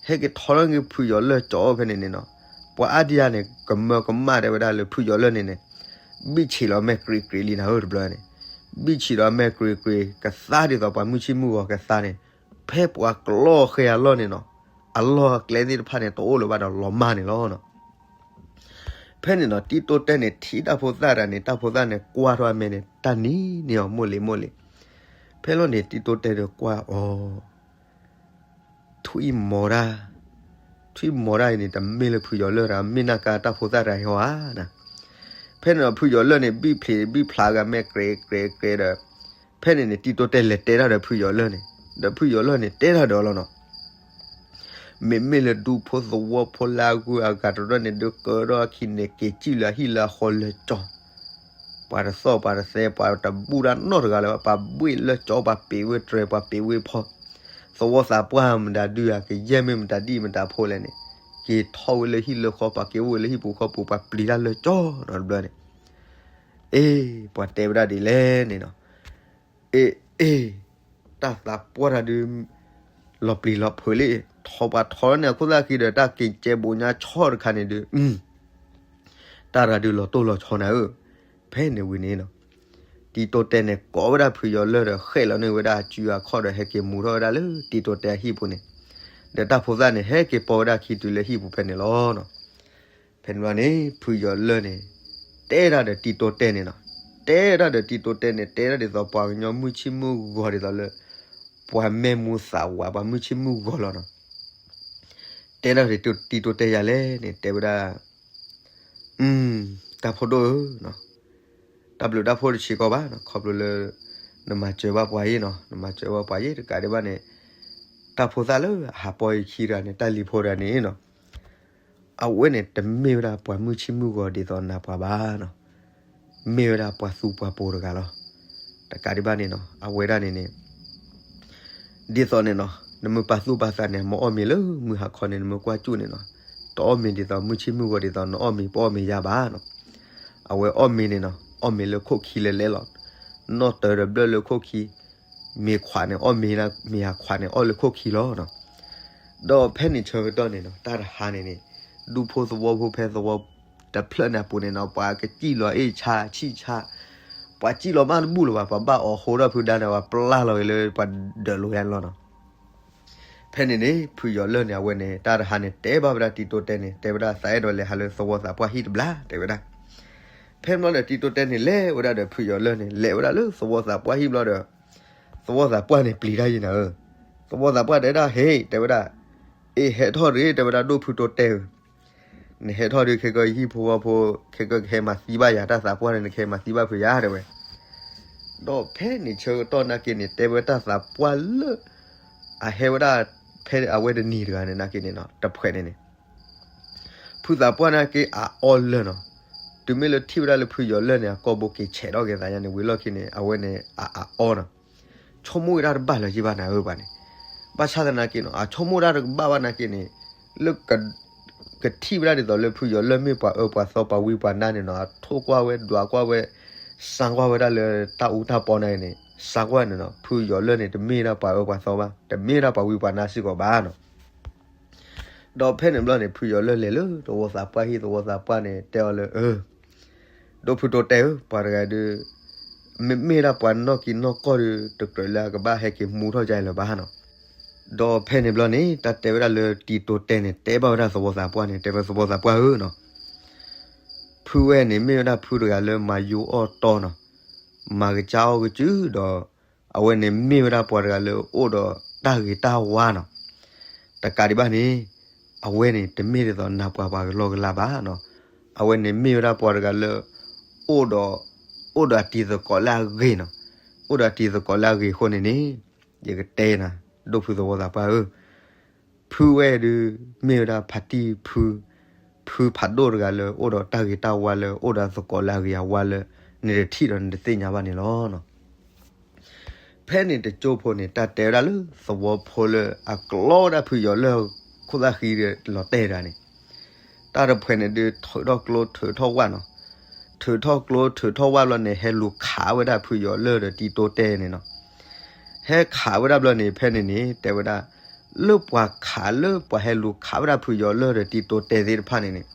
ဟဲက့ၤထီထီၣ်န့ၢ်ဖုယီၤလၢၢ်ကၠီအိၣ်ဖဲန့ၣ်န့ၣ်နီၤ ပှၤအါဒံအါန့ၣ် ကမၢကမၣ်တဲဝဲဒၣ်လၢဖုယီၤလၢၢ်န့ၣ်န့ၣ် ဘံၣ်ဆံးလီၤမဲာ်ကြံးကြံးလံနၤဧၢတဘျီန့ၣ် ဘံၣ်ဆံးလီၤမဲာ်ကြံးကြံး ကသါဒ်သိးပှၤမုၢ်ဆံၣ်မုၢ်ဂီၤကသါန့ၣ် ဖဲပှၤကျီဃဲၤအလီၢ်န့ၣ်နီၤ အလီၢ်အကျဲသ့ၣ်တဖၣ်န့ၣ် တအိၣ်လၢၤဘၣ်ဒီးလီၤမၢ်န့ၣ်လီၤနီၤ ဖဲန့ၣ်နီၤ တံၤတိၢ်တဲာ်န့ၣ် ထံၣ်တၢ်ဖိသၣ်တၢ်န့ၣ် တၢ်ဖိသၣ်န့ၣ် ကွၢ်ထီၣ်အမဲာ်န့ၣ် တၢ်နံၤန့ၢ်အီၤ မိၢ်လံၤမိၢ်လံၤ ဖဲလီၤန့ၣ် တံၤတိၢ်တဲာ်ဒီးကွၢ်အီၤ ထွံၣ်မီၤတၢ် ထွံၣ်မီၤတၢ်အံၤန့ၣ် တမ့ၢ်လၢဖုယီၤလၢၢ်တၢ် မ့ၢ်နာ်ကါတၢ်ဖိသၣ်တၢ်ဟဲဟီဧါနၤ ဖဲန့ၣ်ဒီးဖုယီၤလၢၢ်န့ၣ် ဘံၣ်ဖျံးဘံၣ်ဖျါဂၤမဲာ်ကြဲးကြဲးကြဲးဒီး ဖဲန့ၣ်န့ၣ် တံၤတိၢ်တဲာ်လဲၤတဲတၢ်ဒီးဖုယီၤလၢၢ်န့ၣ် ဒီးဖုယီၤလၢၢ်န့ၣ် တဲတၢ်ဒီးလီၤနီၤ မ့မ့ၢ်လၢဒူဖိသဝီဖိလၢအဂုၤအဂၤတရၢၢ်န့ၣ် ဒုးကၢထီၣ်အခံန့ၣ် က့ၤစံၣ်လၢအဟံၣ်လၢအဃီလၢကၠီ ပှၤတသီၣ်ပှၤတသဲ ပှၤတဘူၣ်တၢ်နီတဂၤလၢၤဘၣ် ပှၤဘှ့ၣ်လၢကၠီ ပှၤပ့ၤဝဲတြဲၤ ပှၤပ့ၤဝဲဖီ သဝီသးပှၢ်မတၤဒုဧါ ကယဲၢ်မ့ၢ်မတၤဒ်မတၤဖိလဲၣ်န့ၣ် က့ၤထီၣ်ဝဲလၢဟံၣ်လၢဃီ ပှၤက့ၤအိၣ်ဝဲလၢဟံၣ်ပူၤဃီပူၤ ပှၤပျံၤတၢ်လၢကၠီနီတဘျီန့ၣ် အ့ ပှၤတဲဝဲဒၣ်ဒ်လဲၣ်န့ၣ်နီၤ အ့ အ့ တၢ်သးပှၢ်တၢ်ဒုး လီၤပျံၤလီၤဖုးလံ ထီၣ်ပှၤထီန့ၣ် အခိၣ်သၣ်ဃံဒီး တၢ်က့ၤကဲဘိးညါဆီၣ်တခါန့ၣ်ဒုး တၢ်တဂၤဒုးလီၤတိၢ်လီၤဆီနၤဧၢ ဖဲန့ၣ်ဝံၤန့ၣ်နီၤ တံၤတိၢ်တဲာ်န့ၣ် ကိးဝဲဒၣ်ဖုယီၤလၢၢ်ဒီး ဃဲၣ်လီၤန့ၢ်ဝဲဒၣ်အစုအခီၣ်ဒီး ဟဲက့ၤမူထီၣ်ဝဲဒၣ်လၢတံၤတိၢ်တဲာ်အဟံၣ်ပူၤန့ၣ် ဒီးတၢ်ဖိသၣ်န့ၣ် ဟဲက့ၤပိာ်ဝဲဒၣ်ခံတုၤလၢဟံၣ်ပူၤဖဲန့ၣ်လီၤနီၤ ဖဲန့ၣ်ဘျီန့ၣ် ဖုယီၤလၢၢ်န့ၣ် တဲတၢ်ဒီးတံၤတိၢ်တဲာ်န့ၣ်နီၤ တဲတၢ်ဒီးတံၤတိၢ်တဲာ်န့ၣ် တဲတၢ်ဒ်သိးပှၤကညီမုၢ်ဆံၣ်မုၢ်ဂီၤဒ်သိးလၢ ပှၤမဲာ်မူသးဝး ပှၤမုၢ်ဆံၣ်မုၢ်ဂီၤလီၤနီၤ တဲတၢ်ဒီးတံၤတိၢ်တဲာ်ယၤလဲၣ်န့ၣ် တဲဝဲဒၣ် တၢ်ဖိဒိၣ်ဧၢ တၢ်ဘျုးတၢ်ဖှိၣ်တဆံးကီးဘၣ်နီၤ ခီဖျိလၢ နမၤစၢၤဘၣ်ပှၤအံၤနီၤ နမၤစၢၤဘၣ်ပှၤအံၤ တကးဒံးဘၣ်န့ၣ် တၢ်ဖိသၣ်လၢအဟးပီအံၤခံတဂၤန့ၣ် တၢ်လံၤဖိတဂၤန့ၣ်နီၤ အဝဲန့ၣ် တမ့ၢ်ဝဲဒၣ်ပှၤမုၢ်ဆံၣ်မုၢ်ဂီၤဒ်သိးနၤပှၤဘၣ်နီၤ မ့ၢ်ဝဲဒၣ်ပှၤသူပှၤပိၤတဂၤလီၤ တကးဒံးဘၣ်န့ၣ်နီၤ အဝဲဒၣ်န့ၣ်န့ၣ် ဒ်သိးန့ၣ်နီၤ နမ့ၢ်ပာ်သူၣ်ပာ်သးန့ၣ် မ့ၢ်အီၣ်မ့ၤလၢမုၢ်ဟးခီန့ၣ် နမ့ၢ်ကွၢ်စူၣ်န့ၣ်နီၤ တအီၣ်မ့ၤဒ်သိးမုၢ်ဆံၣ်မုၢ်ဂီၤဒ်သိးနအီၣ်မ့ၤ ပအီၣ်မ့ၤယါဘၣ်နီၤ အဝဲအီၣ်မ့ၤန့ၣ်နီၤ အီၣ်မ့ၤလၢခိၣ်ခံလဲၤလဲၤလီၤ နီၣ်တၢၤဒီးဘျၢၣ်လၢခိၣ်ခံ မ့ၤခွးန့ၣ် အီၣ်မ့ၤ မ့ၤဟးခွးန့ၣ် အီၣ်လၢခိၣ်ခံလီၤနီၤ ဒီးဖဲန့ၣ်ဆၢကတီၢ်န့ၣ်နီၤ တၢ်တဟါန့ၣ်န့ၣ် ဒူဖိသဝီဖိဖဲသဝီတဖျၢၣ်န့ၣ်အပူၤန့ၣ်နီၤ ပှၤကစံၣ်လီၤအ့ၣ်ဆါဆံၣ်ဆါ ပှၤစံၣ်လီၤမးတဘူၣ်လၢၤဘၣ် ပှၤဘၣ်အီၤဃိထီၣ်ဖုဒါန့ၣ် ပှၤပျၢ်လီၤက့ၤလၢပှၤဒၢးလိာ်ယါန့ၣ်လီၤနီၤ ဖဲန့ၣ်န့ၣ် ဖုယီၤလၢၢ်န့ၣ် အဝဲန့ၣ် တၢ်တဟါန့ၣ် တဲဘၣ်ဝဲဒၣ်တံၤတိတဲန့ၣ် တဲဝဲဒၣ် သးအဲၣ်ဒိးလဲၤဟးလၢသဝီသးပှၢ်ဟံၣ်တဘျီ တဲဝဲဒၣ်. ဖဲန့ၣ်ဘျီဒီး တံၤတိတဲန့ၣ် လဲၤဝဲဒၣ်ဒီးဖုယီၤလၢၢ်န့ၣ် လဲၤဝဲဒၣ်လၢသဝီသးပှၢ်ဟံၣ်ဘျီဒီး သဝီသးပှၢ်န့ၣ်ပျံၤတၢ်ယံၤနၤဧၢ, သဝီသးပှၢ်တဲဒၣ် ဟ့ၣ် တဲဝဲဒၣ်, အ့ ဟဲထီၣ်တဂ့ၤ တဲဝဲဒၣ် ဒိၣ်ဖုတိတဲဧၢ, နဟဲထီၣ်ဒီး ခဲကီၢ်ဟံၣ်ဖိဃီဖိ ခဲကီၢ်ကဟဲမၤသံဘၣ်ယၤ တၢ်သးပှၢ်န့ၣ် နကဟဲမၤသံဘၣ်ဖုယၤ တဲဝဲ. ဒီးဖဲန့ၣ်ဆၢကတီၢ်နာ်က့န့ၣ် တဲဝဲတၢ်သးပှၢ်လၢ အဟဲဝဲဒၣ် ဖဲအဝဲတနံၤတဂၤန့ၣ်နာ်က့န့ၣ်နီၤ တဖှဲးန့ၣ်န့ၣ် ဖုသးပှၢ်နာ်က့အအီလၢာ်နီၤ, တုၤမ့ၢ်လၢထံၣ်ဝဲဒၣ်လၢဖုယီၤလၢၢ်န့ၣ် အကိာ်ဘိက့ၤဆဲးထီၣ်က့ၤသးညါန့ၣ် ဝံၤလီၢ်ခံန့ၣ် အဝဲန့ၣ် အအီနီၤ, ဆိကမိၣ်ဝဲဒၣ်တဘၣ်လၢၤဘၣ်နၤဧၢပှၤန့ၣ်, ဘၣ်ဆၣ်သနာ်က့နီၤ အဆိကမိၣ်ဒၣ်တကဘၣ်ဘၣ်နာ်က့န့ၣ် လၢ ကထံၣ်ဝဲဒၣ်ဒ်သိးလၢဖုယီၤလၢၢ်မ့ၢ်ပှၤအၢပှၤသီပှၤဝံပှၤနါန့ၣ်နီၤ အထိၣ်ကွၢ်ဝဲဒွးကွၢ်ဝဲ စၢကွၢ်ဝဲဒၣ်လၢတၢ်အူတၢ်ပီနာ်က့န့ၣ် စၢကွၢ်န့ၣ်နီၤ ဖုယီၤလၢၢ်န့ၣ် တမ့ၢ်ဒၣ်ပှၤအၢပှၤသီဘၣ် တမ့ၢ်ဒၣ်ပှၤဝံပှၤနါစ့ၢ်ကီးဘၣ်နီၤ. ဒီးဖဲန့ၣ်ဘျီန့ၣ် ဖုယီၤလၢၢ်လဲၤလၢသဝီသးပှၢ်ဟံၣ် သဝီသးပှၢ်န့ၣ် တဲအီၤလၢ အၢ ဒိၣ်ဖုတိတဲဧၢ ပှၤတဂၤဒုး မ့မ့ၢ်ဒၣ်ပှၤနီၢ်က့နီၢ်ကီၢ်ဒီး တကြၢးလၢအကဘၣ်ဟဲက့ၤမူထီၣ်ကလဲာ်ဘၣ်နီၤ. ဒီးဖဲန့ၣ်ဘျီန့ၣ် တၢ်တဲဝဲဒၣ်လၢတံၤတိတဲန့ၣ် တဲဘၣ်ဝဲဒၣ်သဝီသးပှၢ်န့ၣ် တဲဝဲသဝီသးပှၢ်ဧၢနီၤ, ဖုဝဲန့ၣ်မ့ၢ်ဝဲဒၣ်ဖုတဂၤလၢမၤယိအီၣ်တီနီၤ, မၤကစၢ်အီၣ်ကစုၢ်ဒီး အဝဲန့ၣ်မ့ၢ်ဝဲဒၣ်ပှၤတဂၤလၢအိၣ်ဒီးတၢ်ဂ့ၤတၢ်ဝါနီၤ. တကးဒံးဘၣ်န့ၣ် အဝဲန့ၣ် တမ့ၢ်ဒ်သိးနၤပှၤပှၤကလီကလီဘၣ်နီၤ. အဝဲန့ၣ်မ့ၢ်ဝဲဒၣ်ပှၤတဂၤလၢ အိၣ်ဒီး အိၣ်ဒီးအတံၤသကိးလၢအဂ့ၤနီၤ. အိၣ်ဒီးအတံၤသကိးလၢအဂ့ၤအဃိန့ၣ်န့ၣ် ယကတဲနၤ ဒိၣ်ဖုသဝီသးပှၢ်ဧၢ ဖုဝဲဒုး မ့ၢ်ဝဲဒၣ်ဖါတံၢ်ဖု ဖုဖးဒိၣ်တဂၤလၢ အိၣ်ဒီးတၢ်ဂ့ၤတၢ်ဝါလၢ အိၣ်ဒီးသကိးလၢအဂ့ၤအဝါလၢ နတထံၣ်ဒီးနတသ့ၣ်ညါဘၣ်န့ၣ်လီၤ. ဖဲန့ၣ်တကၠိဖိန့ၣ် တၢ်တဲဝဲဒၣ်လၢသဝီဖိလၢအကျီဝဲဒၣ်ဖုယီၤလၢၢ်ခိၣ်သၣ်ဃံဒီးလီၤတဲာ်တဂၤန့ၣ် တၢ်တဖှဲးန့ၣ်ဒုး ထုးထီၣ်ကျိထုးထီၣ်ဝၣ်နီၤ. ထုးထီၣ်ကျိထုးထီၣ်ဝၣ်ဘျီန့ၣ် ဟဲလူၤခးဝဲဒၣ်ဖုယီၤလၢၢ်ဒီးတံၤတိတဲန့ၣ်နီၤ. ဟဲခးဝဲဒၣ်ဘျီန့ၣ် ဖဲန့ၣ်န့ၣ် တဲဝဲဒၣ် လၢပှၤခးလၢပှၤဟဲလူၤခးဝဲဒၣ်ဖုယီၤလၢၢ်ဒီးတံၤတိတဲသ့ၣ်တဖၣ်န့ၣ်န့ၣ်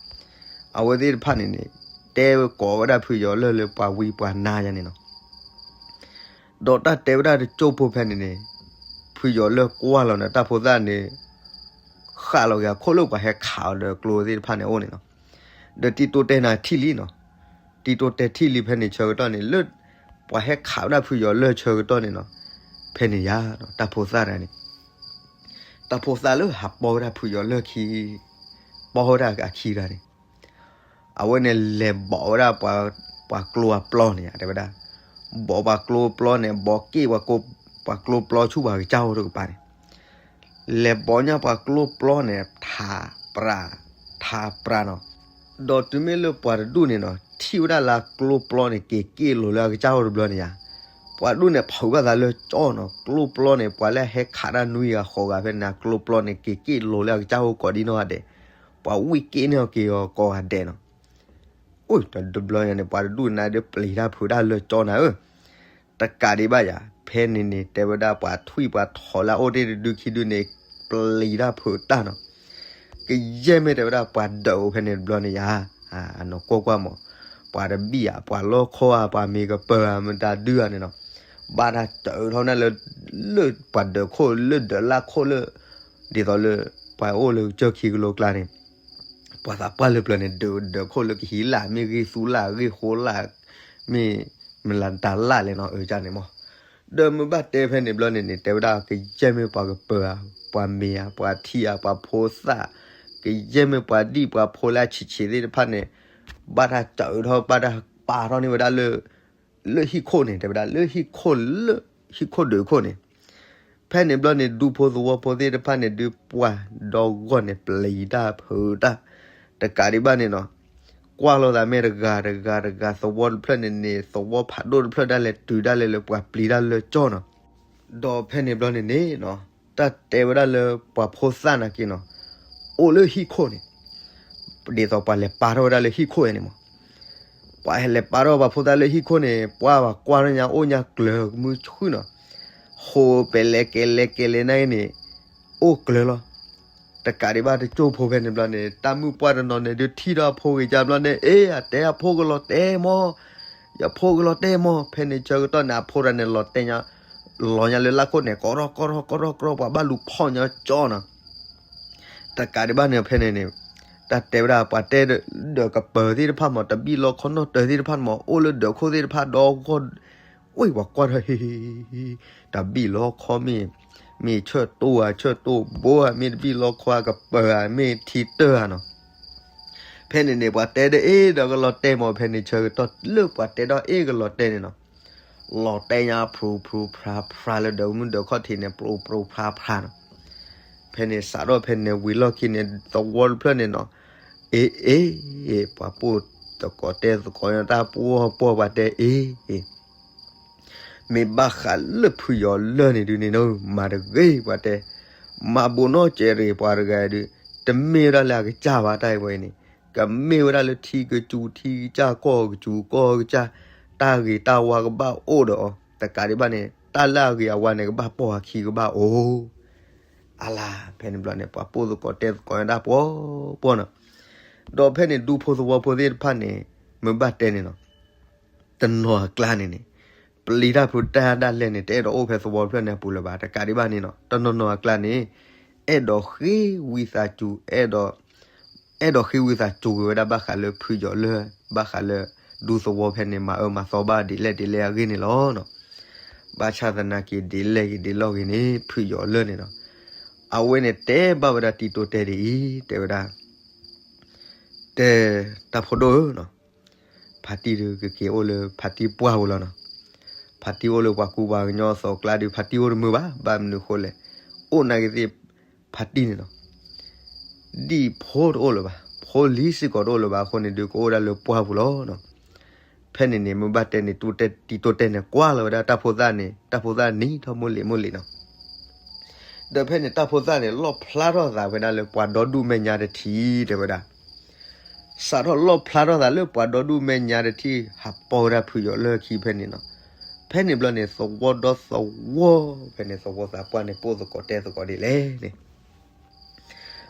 အဝဲသ့ၣ်တဖၣ်န့ၣ်န့ၣ် တဲကိးဝဲဒၣ်ဖုယီၤလၢၢ်လၢပှၤဝံပှၤနါယါန့ၣ်နီၤ. ဒီးတၢ်တဲဝဲဒၣ်တကၠိဖိဖဲန့ၣ်န့ၣ် ဖုယီၤလၢၢ်ကွၢ်လီၤန့ၣ် တၢ်ဖိသၣ်န့ၣ် ဃၣ်လီၤက့ၤအခိၣ်လၢပှၤဟဲခးအီၤဒီးကျိသ့ၣ်တဖၣ်န့ၣ်အအိၣ်န့ၣ်နီၤ. ဒီးတံၤတိတဲန့ၣ်ထံၣ်လံနီၤ. တံၤတိတဲထံၣ်လံဖဲန့ၣ်ဆၢကတီၢ်န့ၣ် လၢပှၤဟဲခးဝဲဒၣ်ဖုယီၤလၢၢ်ဆၢကတီၢ်န့ၣ်နီၤ. ဖဲန့ၣ်ယါ တၢ်ဖိသၣ်တဂၤန့ၣ် တၢ်ဖိသၣ်လၢဟးပီဝဲဒၣ်ဖုယီၤလၢၢ်ခံ ပီဝဲဒၣ်အခံတဂၤန့ၣ် အဝဲန့ၣ်လဲၤဘိးဝဲဒၣ် ပှၤကျိအပျီန့ၣ် တဲဝဲဒၣ် ဘိးပှၤကျိပျီန့ၣ် ဘိးက့ၣ် ပှၤကျိပျီဆူပှၤကစၢ်အိၣ်တကပၤန့ၣ် လဲၤဘိးညါပှၤကျိပျီန့ၣ် ထးပြး ထးပြးနီၤ. ဒီးတုၤမ့ၢ်လၢပှၤတဒူၣ်န့ၣ်နီၤ ထံၣ်ဝဲဒၣ်လၢကျိပျီန့ၣ် က့ၤက့ၣ်လိၤလၢအကစၢ်အိၣ်တဘျီန့ၣ်ယါ ပှၤဒူၣ်န့ၣ်ဖုးဘၣ်သးလၢကၠီနီၤ. ကျိပျီန့ၣ် ပှၤလၢအဟဲခးတၢ်နွံဂၤဃိးဂၤဖဲန့ၣ် ကျိပျီန့ၣ် က့ၤက့ၣ်လိၤလၢအကစၢ်အိၣ်ကိးဒံနီၢ်ဂၤဒဲး, ပှၤဝံၣ်က့ၣ်န့ၢ်အီၤက့ၤအီၤကိးဂၤဒဲးနီၤ. အိၣ်တဘျီညါန့ၣ် ပှၤတဒူၣ်န့ၣ်ဒုးပျံၤတၢ်ဖုးတၢ်လၢကၠီနၤဧၢ တကးဒံးဘၣ်ယါ ဖဲန့ၣ်န့ၣ် တဲဝဲဒၣ်ပှၤထွံၣ်ပှၤထိးလၢအအိၣ်တ့ၢ်တဒုခံဒုန့ၣ် ပျံၤတၢ်ဖုးတၢ်နီၤ. ကယဲၢ်မ့ၢ်တဲဝဲဒၣ်ပှၤဒၢးအိၣ်ဖဲန့ၣ်တဘျီန့ၣ်ယါ, အနီၢ်ကွၢ်ကွၢ်မး, ပှၤတဘံၣ်ဧါ, ပှၤလီၢ်ခိၣ်ဧါ, ပှၤမ့ၤကပၢၤဧါ, မတၤဒုဧါန့ၣ်နီၤ, ဘၣ်တၢ်စၢၤထီၣ်နၤလၢ လၢပှၤဒၢးခိၣ် လၢဒၢးလၢ်ခိၣ်လၢ ဒ်သိးလၢ ပှၤအိၣ်လၢကစၢၢ်ခံကလိကျါန့ၣ် ပှၤသးပှၢ်လၢပျၢၤန့ၣ် ဒၢးဒၢးခိၣ်လၢကဟံးလၢ် မ့ၢ်ဂ့ၢ်သူလၢ် ဂ့ၢ်ဃိလၢ် မ့ၢ်မလၤတၢ်လၢ်လဲၣ်နီၤ အၢကၢ်န့ၣ်မး. ဒီးမ့ၢ်ဘၣ်တဲဖဲန့ၣ်ဘျီန့ၣ်န့ၣ် တဲဝဲဒၣ်ကယဲၢ်မ့ၢ်ပှၤကပၢၤဧါ, ပှၤမ့ၤဧါ, ပှၤထံဧါ, ပှၤဖိသၣ်, ကယဲၢ်မ့ၢ်ပှၤဒံၣ်ပှၤဖိလၢအဆံးဆံးသ့ၣ်တဖၣ်န့ၣ် ဘၣ်တၢ်စၢၤထီၣ် ဘၣ်တၢ်ပာ်ထီၣ်န့ၢ်ဝဲဒၣ်လၢ လၢဟံၣ်ခိၣ်န့ၣ် တဲဝဲဒၣ်လၢဟံၣ်ခိၣ်လၢ ဟံၣ်ခိၣ်ဒၢးခိၣ်န့ၣ် ဖဲန့ၣ်ဘျီန့ၣ် ဒူဖိသဝီဖိသ့ၣ်တဖၣ်န့ၣ် ဒုးပှၤဒီဂီၢ်န့ၣ် ပျံၤတၢ်ဖုးတၢ် တကးဒံးဘၣ်န့ၣ်နီၤ ကွၢ်လိာ်သးမ့ၢ်တဂၤတဂၤတဂၤ သဝီတဖျၢၣ်န့ၣ်န့ၣ် သဝီဖးဒိၣ်တဖျၢၣ်ဒၣ်လဲာ်တုၤဒၣ်လဲာ်လၢပှၤပျံၤတၢ်လၢကၠီနီၤ. ဒီးဖဲန့ၣ်ဘျီန့ၣ်န့ၣ်နီၤ တၢ်တဲဝဲဒၣ်လၢပှၤဖိသၣ်နာ်က့နီၤ အိၣ်လၢဟံၣ်ခိၣ်န့ၣ် ဒ်သိးပှၤလဲၤပာ်ထီၣ်ဝဲဒၣ်လၢဟံၣ်ခိၣ်အံၤန့ၣ်မး ပှၤလဲၤပာ်ထီၣ်ပှၤဖိသၣ်လၢဟံၣ်ခိၣ်န့ၣ် ပှၤဘၣ်ကွၢ်ထီၣ်ညါအိၣ်ညါကျၢၤမုၢ်ဆှုၣ်နီၤ ဃိးပဲလဲၤကဲလဲၤကဲလဲၤနာ်က့န့ၣ် အိၣ်ကျၢၤလီၤ. တကးဒံးဘၣ်တကၠိၢ်ဖိဖဲန့ၣ်ဘျီန့ၣ် တၢ်မုၣ်ပှၢ်တနီၤန့ၣ် ဒုးထံၣ်ထီၣ်အဖိဂ့ၤကၢ်ဘျီန့ၣ် အ့ အတဲအဖိကလီၤတဲမး ယဖိကလီၤတဲမး ဖဲန့ၣ်ဆၢကတီၢ်န့ၣ် အဖိတဂၤန့ၣ်လီၤတဲညါ လီၤညါလၢလၢခိၣ်န့ၣ် ကရီကရီကရီကရီ ပှၤဘၣ်လူၤဖီၣ်ညီကၠီနီၤ. တကးဒံးဘၣ်န့ၣ်ဖဲန့ၣ်န့ၣ် တၢ်တဲဝဲဒၣ်ပှၤတဲဒီးကပၢၤသ့ၣ်တဖၣ်မး တဘံၣ်လီခီနီၣ်တၢၤသ့ၣ်တဖၣ်မး အိၣ်လၢဒၢးခိၣ်သ့ၣ်တဖၣ်ဒီဂီၢ်, ဝဲပှၤကွၢ်ထီၣ်ဟ့, တဘံၣ်လီခီမ့ၢ်, မ့ၢ်ဆၢၣ်တိၢ်ဧါ ဆၢၣ်တိၢ်ဘိဧါ မ့ၢ်တဘံၣ်လီခီအကပၢၤဧါ မ့ၢ်ထံတၢၢ်ဧါနီၤ. ဖဲန့ၣ်န့ၣ် ပှၤတဲဒီးအ့ၣ်ဒီးကလီၤတဲာ်မး ဖဲန့ၣ်ဆၢကတီၢ်လၢပှၤတဲဒီးအ့ၣ်ကလီၤတဲာ်န့ၣ်နီၤ လီၤတဲာ်ညါဖြူဖြူဖြါဖြါလၢဒၢးမုၢ်ဒၢးခီၣ်ထံးန့ၣ် ဖြူဖြူဖြါဖြါနီၤ. ဖဲန့ၣ်စးထီၣ်ဖဲန့ၣ်ဝံၤလီၢ်ခံန့ၣ် သဝီတဖျၢၣ်န့ၣ်နီၤ, အ့ၣ်အ့ၣ်, ပှၤပိၢ်သကိးတဲသကိးညါတၢ်ပှီၢ်ပှီၢ်ပှၤတဲအ့ၣ်အ့ၣ် မ့ၢ်ဘၣ်ဃးလၢဖုယီၤလၢၢ်န့ၣ်ဒုးန့ၣ်နီၤ မၤတဂ့ၤပှၤတဲ, မၤဘူးနီၢ်စဲးရ့ၣ်ပှၤတဂၤဒုး, တမ့ၢ်ဝဲဒၣ်လၢအကစၢ်ဘၣ်တၢ်အံၤဝဲအံၤန့ၣ်, ကမ့ၢ်ဝဲဒၣ်လၢထံကစူၤထံကစၢ်ကီၢ်ကစူၤကီၢ်ကစၢ်, တၢ်ဂ့ၤတၢ်ဝါကဘၣ်အိၣ်ဒီးအီၤ, တကးဒံးဘၣ်န့ၣ် တၢ်လၢအဂ့ၤအဝါန့ၣ် ကဘၣ်ပိာ်အခံကဘၣ်အိၣ် အလါ ဖဲန့ၣ်ဘျီန့ၣ် ပှၤပိၢ်သကိးတဲသကိးညါတၢ်ပှီၢ်ပှီၢ်နီၤ, ဒီးဖဲန့ၣ်ဒူဖိသဝီဖိသ့ၣ်တဖၣ်န့ၣ် မ့ၢ်ဘၣ်တဲန့ၣ်နီၤ, တနီၤအကျါန့ၣ်န့ၣ်, ပျံၤတၢ်ဖုးတၢ်ဒၣ်လဲာ်န့ၣ် တအဲၣ်ဒိးအိၣ်ဖဲသဝီဖျၢၣ်န့ၣ်အပူၤလၢၤဘၣ်, တကးဒံးဘၣ်န့ၣ်နီၤ တနီၤနီၤအကျါန့ၣ်, အဲၣ်ဒိးဃ့ဝံသးစူၤ, အဲၣ်ဒိး, အဲၣ်ဒိးဃ့ဝံသးစူၤက့ၤဝဲဒၣ်ဘၣ်ဃးလၢဖုယီၤလၢၢ်, ဘၣ်ဃးလၢ ဒူသဝီဖဲန့ၣ် မၤအၢမၤသီဘၣ်ဒ်လဲၣ်ဒ်လဲၣ်အဂ့ၢ်န့ၣ်လီၤနီၤ. ဘၣ်ဆၣ်သနာ်က့ဒ်လဲၣ်ဂ့ၤဒ်လဲၣ်ဂ့ၤန့ၣ် ဖုယီၤလၢၢ်န့ၣ်နီၤ, အဝဲန့ၣ်တဲဘၣ်ဝဲဒၣ်တံၤတိတဲဒ်အံၤ, တဲဝဲဒၣ်, တဲ, တၢ်ဖိဒိၣ်ဧၢနီၤ, ဖါတံၢ်ဒုးကက့ၤအိၣ်လၢဖါတံၢ်ပှၢ်ပူၤလီၤနီၤ. ဖါတံၢ်အိၣ်လၢပှၤကူပှၤကညီအသီကျါဒုး ဖါတံၢ်အိၣ်တမုာ်ဘၣ်, ဘၣ်မနုၤအဃိလဲၣ်, အိၣ်နာ်က့သ့ၣ်ဖါတံၢ်န့ၣ်နီၤ, ဒ်ဖိတအိၣ်လၢၤဘၣ်, ဖိလံၤစ့ၢ်ကီးတအိၣ်လၢၤဘၣ်အဃိန့ၣ်ဒုး ကအိၣ်ဒၣ်လၢပှၢ်ပူၤလီၤနီၤ. ဖဲန့ၣ်န့ၣ် မ့ၢ်ဘၣ်တဲန့ၣ် တံၤတိတဲန့ၣ် ကွၢ်လီၤဝဲဒၣ်တၢ်ဖိသၣ်န့ၣ် တၢ်ဖိသၣ်နံၤထီၣ်မိၢ်လံၤမိၢ်လံၤနီၤ. ဒီးဖဲန့ၣ်တၢ်ဖိသၣ်န့ၣ် လီၣ်ဖျါထီၣ်သးဝဲဒၣ်လၢပှၤဒီဒူၣ်မဲာ်ညါတထံး တဲဝဲဒၣ်. စးထီၣ်လီၣ်ဖျါထီၣ်သးလၢပှၤဒီဒူၣ်မဲာ်ညါတထံး ဟးပိာ်ဝဲဒၣ်ဖုယီၤလၢၢ်ခံဖဲန့ၣ်နီၤ. ဖဲန့ၣ်ဘျီန့ၣ် သဝီဒီသဝီ, ဖဲန့ၣ်သဝီသးပှၢ်န့ၣ် ပိၢ်သကိးတဲသကိးဒ်လဲၣ်န့ၣ်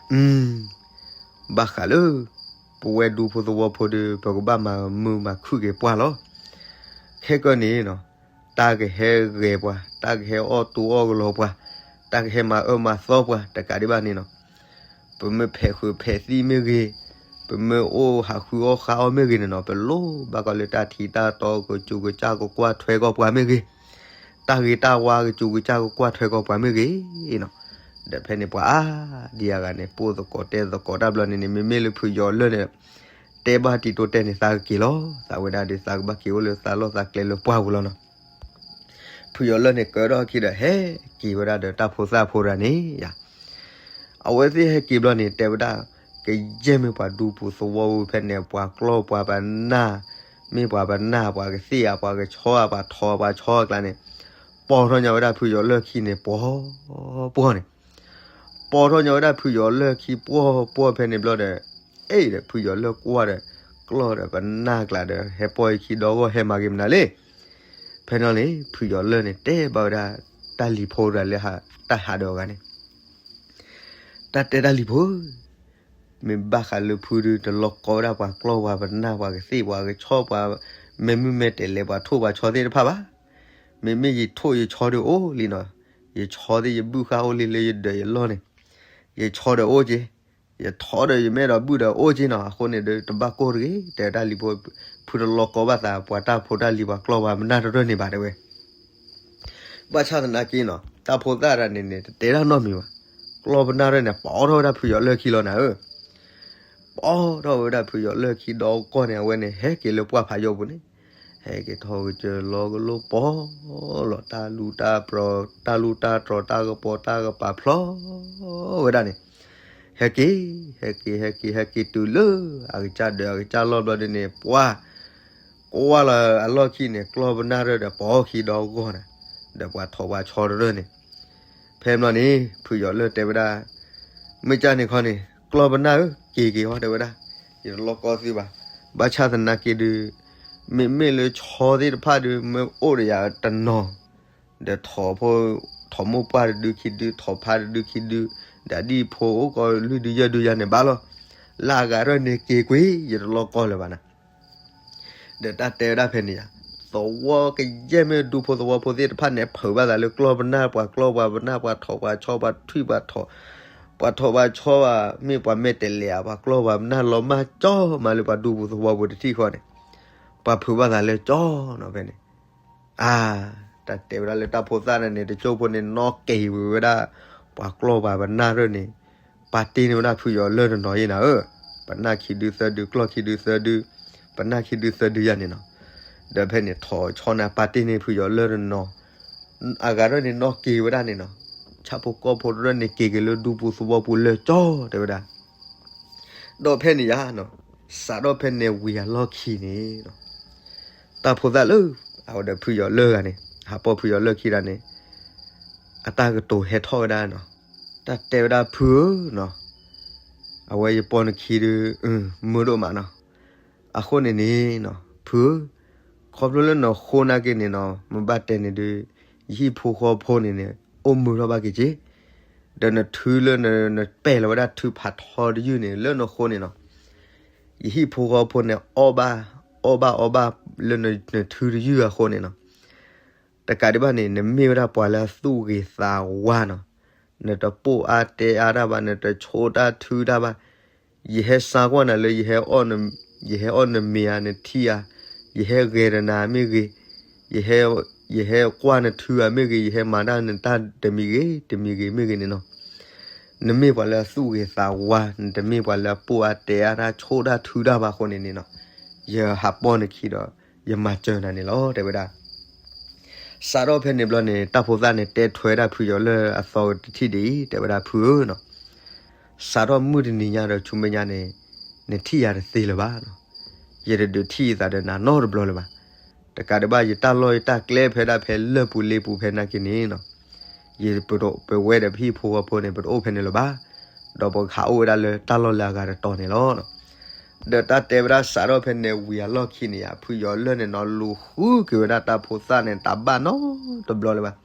ဘၣ်ဃးလၢ ပဝဲဒူဖိသဝီဖိဒီး ပကဘၣ်မၤမုာ်မၤခုၣ်က့ၤပှၢ်လီၤ. ခဲကနံၣ်အံၤနီၤ, တၢ်ကဟဲဂဲၤပှၤ, တၢ်ကဟဲအီၣ်တူအီၣ်ကလီပှၤ, တၢ်ကဟဲမၤအၢမၤသီပှၤ တကးဒံးဘၣ်န့ၣ်နီၤ, ပမ့ၢ်ဖဲးဃုာ်ဖဲးသံမ့ၢ်ဂ့ၤ, ပမ့ၢ်အိၣ်ဟးဃုအီၣ်ဃါအီၣ်မ့ၢ်ဂ့ၤန့ၣ်နီၤ, ပလိၣ်ဘၣ်ကီးလၢတၢ်ထံတၢ်တီကစူၤကစၢ်ကကွၢ်ထွဲကီးပှၤမ့ၢ်ဂ့ၤ, တၢ်ဂ့ၤတၢ်ဝါကစူၤကစၢ်ကကွၢ်ထွဲကီးပှၤမ့ၢ်ဂ့ၤနီၤ. ဒီးဖဲန့ၣ်ပှၤအါဒံအါဂၤန့ၣ် ပိၢ်သကိးတဲသကိးတၢ်ဘျီန့ၣ်န့ၣ် မ့မ့ၢ်လၢဖုယီၤလၢၢ်န့ၣ် တဲဘၣ်တံၤတိတဲန့ၣ် သးကက့ၤလီၤ. သးဝဲဒၣ်ဒီး သးကဘၣ်က့ၤအိၣ်လၢသးလီၢ်သးကျဲလၢပှၢ်ပူၤလီၤနီၤ. ဖုယီၤလၢၢ်န့ၣ် ကၢထီၣ်ခံဒီး ဟဲက့ၤဝဲဒၣ်ဒီးတၢ်ဖိသၣ်ဖိတဂၤန့ၣ်ယါ အဝဲသ့ၣ်ဟဲက့ၤဘျီန့ၣ် တဲဝဲဒၣ်, ကယဲၢ်မ့ၢ်ပှၤဒူပူၤသဝီပူၤဖဲန့ၣ် ပှၤကျီၢ်ပှၤပနၢ်, မ့ၢ်ပှၤပနၢ် ပှၤကသ့ၣ်ဧါ ပှၤကဆီဧါ ပှၤထိးပှၤဆီအကျါန့ၣ်, ပိာ်ထီၣ်ညီဝဲဒၣ်ဖုယီၤလၢၢ်ခံန့ၣ် ပှီၤပှီၤန့ၣ်, ပိာ်ထီၣ်ညီဝဲဒၣ်ဖုယီၤလၢၢ်ခံပှီၤပှီၤဖဲန့ၣ်ဘျီဒီး, အ့ၣ်ဒီးဖုယီၤလၢၢ်ကွၢ်ဒီး ကျီၢ်ဒီးပနၢ်ကျါဒီး ဟဲပိာ်အခံဒီဂီၢ် ဟဲမၤက့ၤမနုၤလဲၣ်. ဖဲန့ၣ်န့ၣ် ဖုယီၤလၢၢ်န့ၣ် တဲဘၣ်ဝဲဒၣ် တၢ်လံၤဖိတဂၤလၢ တၢ်ဟးဒီးအဂၤန့ၣ်, တၢ်တဲတၢ်လံၤဖိဧၢ, မ့ၢ်ဘၣ်ဃးလၢဖုဒုး တလီၤကီဝဲဒၣ်ပှၤကျီၢ်ပှၤပနၢ် ပှၤကသ့ၣ်ပှၤကဆီ ပှၤမဲာ်မုၢ်မဲာ်တဲာ်လဲၤ ပှၤထိၣ်ပှၤဆီသ့ၣ်တဖၣ်ဘၣ်. မ့မ့ၢ်ယထိၣ်ယဆီဒီးအိၣ်လံနီၤ, ယဆီသ့ၣ်ယဘုၣ်ဃာ်အိၣ်လံလၢယဒၢးယလီၢ်န့ၣ်, ယဆီဒီးအိၣ်က့ၤ, ယထိၣ်ဒီးယမဲာ်ဒီးဘုၣ်ဒီးအိၣ်က့ၤနီၤ, အဃိန့ၣ်ဒီး တဘၣ်ကိၢ်တဂ့ၤ, တဲတၢ်လံၤဖိ, ဖုတလီၤကီဘၣ်သး ပှၤတၢ်ဖိတၢ်လံၤ ပှၤကျီၢ်ပှၤပနၢ်တရၢၢ်န့ၣ်ဘၣ် တဲဝဲ ဘၣ်ဆၣ်သနာ်က့နီၤ တၢ်ဖိသၣ်တဂၤန့ၣ်န့ၣ် တတဲတၢ်နီတမံၤဘၣ်. ကျီၢ်ပနၢ်တရၢၢ်န့ၣ် ပိာ်ထီၣ်ဝဲဒၣ်ဖုယီၤလၢၢ်ခံလီၤနၤဧၢ, ပိာ်ထီၣ်ဝဲဒၣ်ဖုယီၤလၢၢ်ခံဒီဂီၢ်န့ၣ် အဝဲန့ၣ် ဟဲက့ၤလၢပှၢ်ဖးယိာ်ပူၤန့ၣ်, ဟဲက့ၤထီၣ်ကစၢၢ်လီၤကလိပိာ်လီၤ တၢ်လူၢ်တၢ်ပျီၢ် တၢ်လူၢ်တၢ်တြီၤ တၢ်ကပီၤတၢ်ကပၤဖျီဝဲဒၣ်န့ၣ်, ဟဲက့ၤ, ဟဲက့ၤ ဟဲက့ၤ ဟဲက့ၤတုၤလၢ အကစၢ်ဒၢးအကစၢ်လီၢ်ဘျီဒ်န့ၣ် ပှၤ ကွၢ်လီၤအလီၢ်ခံန့ၣ် ကျီၢ်ပနၢ်တရၢၢ်ဒီး ပိာ်ခံဒီဂီၢ်န့ၣ်, ဒီးပှၤထိၣ်ပှၤဆီတရၢၢ်န့ၣ်, ဖဲမ့ၢ်န့ၣ် ဖုယီၤလၢၢ်တဲဝဲဒၣ်, မ့ၢ်ကၢ်န့ၣ်ခီန့ၣ် ကျီၢ်ပနၢ်ဧၢ က့ၤက့ၤအီၤ တဲဝဲဒၣ်, ယတလီၤကီသုဘၣ်. ဘၣ်ဆၣ်သနာ်က့ဒုး မ့မ့ၢ်လၢဆီသ့ၣ်တဖၣ်ဒုး မ့ၢ်အိၣ်ဒီးယၤတနီၤ ဒီးထိၣ်ဖိ, ထိၣ်မိၢ်ပှၢ်တဒုခံဒု, ထိၣ်ဖါတဒုခံဒု, ဒီးဒ်ဖိအိၣ်ကီးလွံၢ်ဒုယဲၢ်ဒုယၤန့ၣ်ဘၣ်လီၤ. လၢအဂၤရၢၢ်န့ၣ်က့ၤကွံာ် ယတလီၤကီလၢၤဘၣ်နၤ. ဒီးတၢ်တဲဝဲဒၣ်ဖဲန့ၣ်ယါ, သဝီကယဲၢ်မ့ၢ်ဒူဖိသဝီဖိသ့ၣ်တဖၣ်န့ၣ် ဖုးဘၣ်သးလၢကျီၢ်ပနၢ် ပှၤကျီၢ်ပှၤပနၢ် ပှၤထိးပှၤဆီ ပှၤထွံၣ်ပှၤထိး ပှၤထိးပှၤဆီဘၣ် မ့ၢ်ပှၤမဲာ်တဲးလဲးဧါ ပှၤကျီၢ်ပှၤပနၢ်လီၤမၢ်ကၠီမးလၢပှၤဒူဖိသဝီဖိတထံၣ်ဃီန့ၣ် ပှၤဖုးဘၣ်သးလၢကၠီနီၤဖဲန့ၣ် အါ တၢ်တဲဝဲဒၣ်လၢတၢ်ဖိသၣ်န့ၣ်န့ၣ် တကၠိဖိန့ၣ် နီၣ်က့ၤဝဲဝဲဒၣ် ပှၤကျီၢ်ပှၤပနၢ်ရၢၢ်န့ၣ် ပာ်တ့ၢ်န့ၢ်ဝဲဒၣ်ဖုယီၤလၢၢ်တနီၤယဲနၤဧၢ, ပနၢ်ခံဒုသၢဒု ကျီၢ်ခံဒုသၢဒု ပနၢ်ခံဒုသၢဒုယၤန့ၣ်နီၤ, ဒီးဖဲန့ၣ်ထိးဆီန့ၣ် ပာ်တ့ၢ်န့ၢ်ဖုယီၤလၢၢ်တနီၤ, အဂၤရၢၢ်န့ၣ်နီၣ်က့ၤဝဲဒၣ်န့ၣ်နီၤ, ဆၣ်ဖိကီၢ်ဖိတရၢၢ်န့ၣ်က့ၤက့ၤလၢဒူပူၤသဝီပူၤလၢၢ်ကၠီတဲဝဲဒၣ် ဒီးဖဲန့ၣ်ယါနီၤ, စးထီၣ်ဖဲန့ၣ်ဝံၤအလီၢ်ခံန့ၣ်နီၤ, တၢ်ဖိသၣ်လၢ အဝဲဒီးဖုယီၤလၢၢ်ဂၤန့ၣ် ဟးပိာ်ဖုယီၤလၢၢ်ခံဒၣ်န့ၣ် အတၢ်ကတိၤဟဲထီၣ်ဝဲဒၣ်နီၤ, တၢ်တဲဝဲဒၣ်ဖုဧၢနီၤ, အဝဲယပိာ်နခံဒု မုာ်ဒိၣ်မးနီၤ, အဃိန့ၣ်န့ၣ်နီၤ ဖုဧၢ, ခီဖျိလၢနဃိနာ်က့န့ၣ်နီၤ မ့ၢ်ဘၣ်တဲန့ၣ်ဒု ယဟံၣ်ဖိဃီဖိန့ၣ်န့ၣ် အိၣ်မုာ်ထီၣ်ဘၣ်က့ၤက့ၤ ဒီးနထုလၢနပဲာ်လီၤဝဲဒၣ်ထုဖးထီတယုၢ်န့ၣ် လၢနဃိန့ၣ်နီၤ, ယဟံၣ်ဖိဃီဖိန့ၣ် အီၣ်ဘၣ် အီၣ်ဘၣ်အီဘၣ်လၢနထုတယုၢ်အဃိန့ၣ်နီၤ, တကးဒံးဘၣ်န့ၣ် နမ့ၢ်ဝဲဒၣ်ပှၤလၢအသူၣ်ဂ့ၤသးဝါနီၤ, နတပိာ်အါတဲအါတၢ်ဘၣ် နတဆိတၢ်ထုတၢ်ဘၣ်, ယဟဲစါကွၢ်နၤလၢ ယဟဲအီၣ်နမ့ၤဧါ နထံဧါ, ယဟဲဂဲၤဒီးနၤမ့ၢ်ဂ့ၤ, ယဟဲကွၢ်နထုဧါမ့ၢ်ဂ့ၤ, ယဟဲမၤတၢ်နတၢ်တမံၤဂ့ၤ တမံၤဂ့ၤမ့ၢ်ဂ့ၤန့ၣ်နီၤ, နမ့ၢ်ပှၤလၢအသူၣ်ဂ့ၤသးဝါ, နတမ့ၢ်ပှၤလၢအပိာ်အါတဲအါတၢ်ဆိတၢ်ထုတၢ်ဘၣ်အဃိန့ၣ်န့ၣ်နီၤ, ယဟးပိာ်နခံဒီး ယမၤစၢၤနၤန့ၣ်လီၤ တဲဝဲဒၣ် စးထီၣ်ဖဲန့ၣ်ဘျီန့ၣ် တၢ်ဖိသၣ်န့ၣ်တဲထွဲဒၣ်ဖုယီၤလၢၢ်အသီတထံၣ်ဒ်အံၤ တဲဝဲဒၣ်ဖုဧၢနီၤ, စးထီၣ်မုၢ်တနံၤညါဒီးဆူမဲာ်ညါန့ၣ် နထံၣ်ယၤတသ့လၢၤဘၣ်နီၤ, ယတဒုးထံၣ်ယသးဒီးနၤနီတဘျီလၢၤဘၣ်, တကးဒံးဘၣ်ယတၢ်လီၢ်ယတၢ်ကျဲဖဲဒၣ်ဖဲလၢၢ်ပူၤလ့ပူၤဖဲနာ်က့န့ၣ်နီၤ, ယပဒိးပဝဲဒီးပဟံၣ်ဖိဃီဖိန့ၣ် ပတအိၣ်ဖဲန့ၣ်လၢၤဘၣ်, ဒီးပကဟးအိၣ်ဝဲဒၣ်လၢတၢ်လီၢ်လၢအဂၤတတီၤန့ၣ်လီၤ. ဒီးတၢ်တဲဝဲဒၣ်စးထီၣ်ဖဲန့ၣ်ဝံၤအလီၢ်ခံန့ၣ်ယါ ဖုယီၤလၢၢ်န့ၣ်နီၤ လူၤဃုက့ၤဝဲဒၣ်တၢ်ဖိသၣ်န့ၣ် တဘၣ်နီတဘျီလၢၤဘၣ်,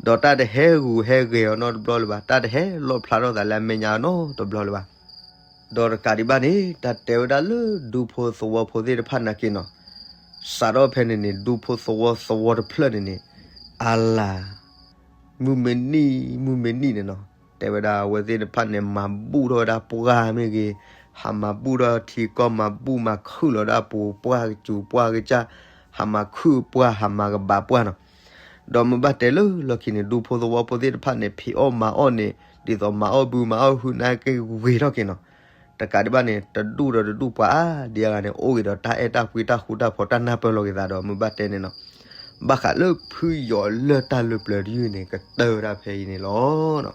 ဒီးတၢ်တဟဲဂူာ်ဟဲဂဲၤအီၤနီတဘျီလၢၤဘၣ်, တၢ်တဟဲလီၣ်ဖျါထီၣ်သးလၢအမဲာ်ညါနီတဘျီလၢၤဘၣ်. ဒီးတကးဒံးဘၣ်န့ၣ် တၢ်တဲဝဲဒၣ်လၢဒူဖိသဝီဖိသ့ၣ်တဖၣ်နာ်က့နီၤ, စးထီၣ်ဖဲန့ၣ်န့ၣ် ဒူဖိသဝီသဝီတဖျၢၣ်န့ၣ်န့ၣ် အလၤ မုၢ်မ့ၢ်နံၤ မုၢ်မ့ၢ်နံၤန့ၣ်နီၤ, တဲဝဲဒၣ်အဝဲသ့ၣ်တဖၣ်န့ၣ် မၤဘူၣ်ထီၣ်ဝဲဒၣ်ပှၢ်မ့ၢ်ဂ့ၤ, ဟးမၤဘူၣ်ထီၣ်ထံကီၢ် မၤဘူၣ်မၤခုၣ်လီၤဒၣ်ပှၤ ပှၢ်ကစူၤပှၢ်ကစၢ်, ဟးမၤခုၣ်ပှၢ် ဟးမၤကဘၣ်ပှၢ်နီၤ. ဒီးမ့ၢ်ဘၣ်တဲလၢလီၢ်ခံန့ၣ် ဒူဖိသဝီဖိသ့ၣ်တဖၣ်န့ၣ် ဖံးအီၣ်မၤအီၣ်န့ၣ် ဒ်သိးမၤအီၣ်ဘုမၤအီၣ်ဟုနာ်က့ဂ့ၤထီၣ်က့ၤနီၤ. တကးဒံးဘၣ်န့ၣ် တဒူၣ်ဒီးတဒူၣ်ပှၤအါဒံအါဂၤန့ၣ် အိၣ်ဂ့ၤဒီးတၢ်အဲၣ်တၢ်ကွံတၢ်ဃူတၢ်ဖိးတၢ်နၢ်ပၢၢ်လီၤက့ၤသးဒီး မ့ၢ်ဘၣ်တဲန့ၣ်နီၤ, ဘၣ်ဃးလၢဖုယီၤလၢၢ်တၢ်လၢပျၢၤတယုၢ်န့ၣ် ကတၢၢ်ဝဲဒၣ်ဖဲအံၤန့ၣ်လီၤ.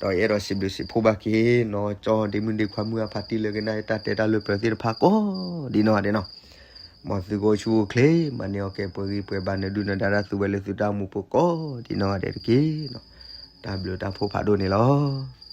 ဒီးယအဲၣ်ဒိးစံးဘျုးစံးဖှိၣ်ဘၣ်က့ၤနီၤ ကၠီဒ့မုၣ်ဒ့ခွါမုၢ်အဖါတံၢ်လၢကနၣ်တၢ်တဲတၢ်လၢပျၢၤသ့ၣ်တဖၣ်ကိးဒ်နီၢ်ဂၤဒဲးနီၤ, မ်သုကအိၣ်ဆူၣ်အိၣ်ချ့ မၤန့ၢ်အီၣ်ကဲပှဲၤဂံၢ်ပှဲၤဘါ နဒုၣ်နဒါတၢ်သူဝဲလၢသုတၢ်အိၣ်မူပူၤကိးဒ်နီၢ်ဂၤဒဲးတက့ၢ်. တၢ်ဘျုးတၢ်ဖှိၣ်ဖးဒိၣ်န့ၣ်လီၤ.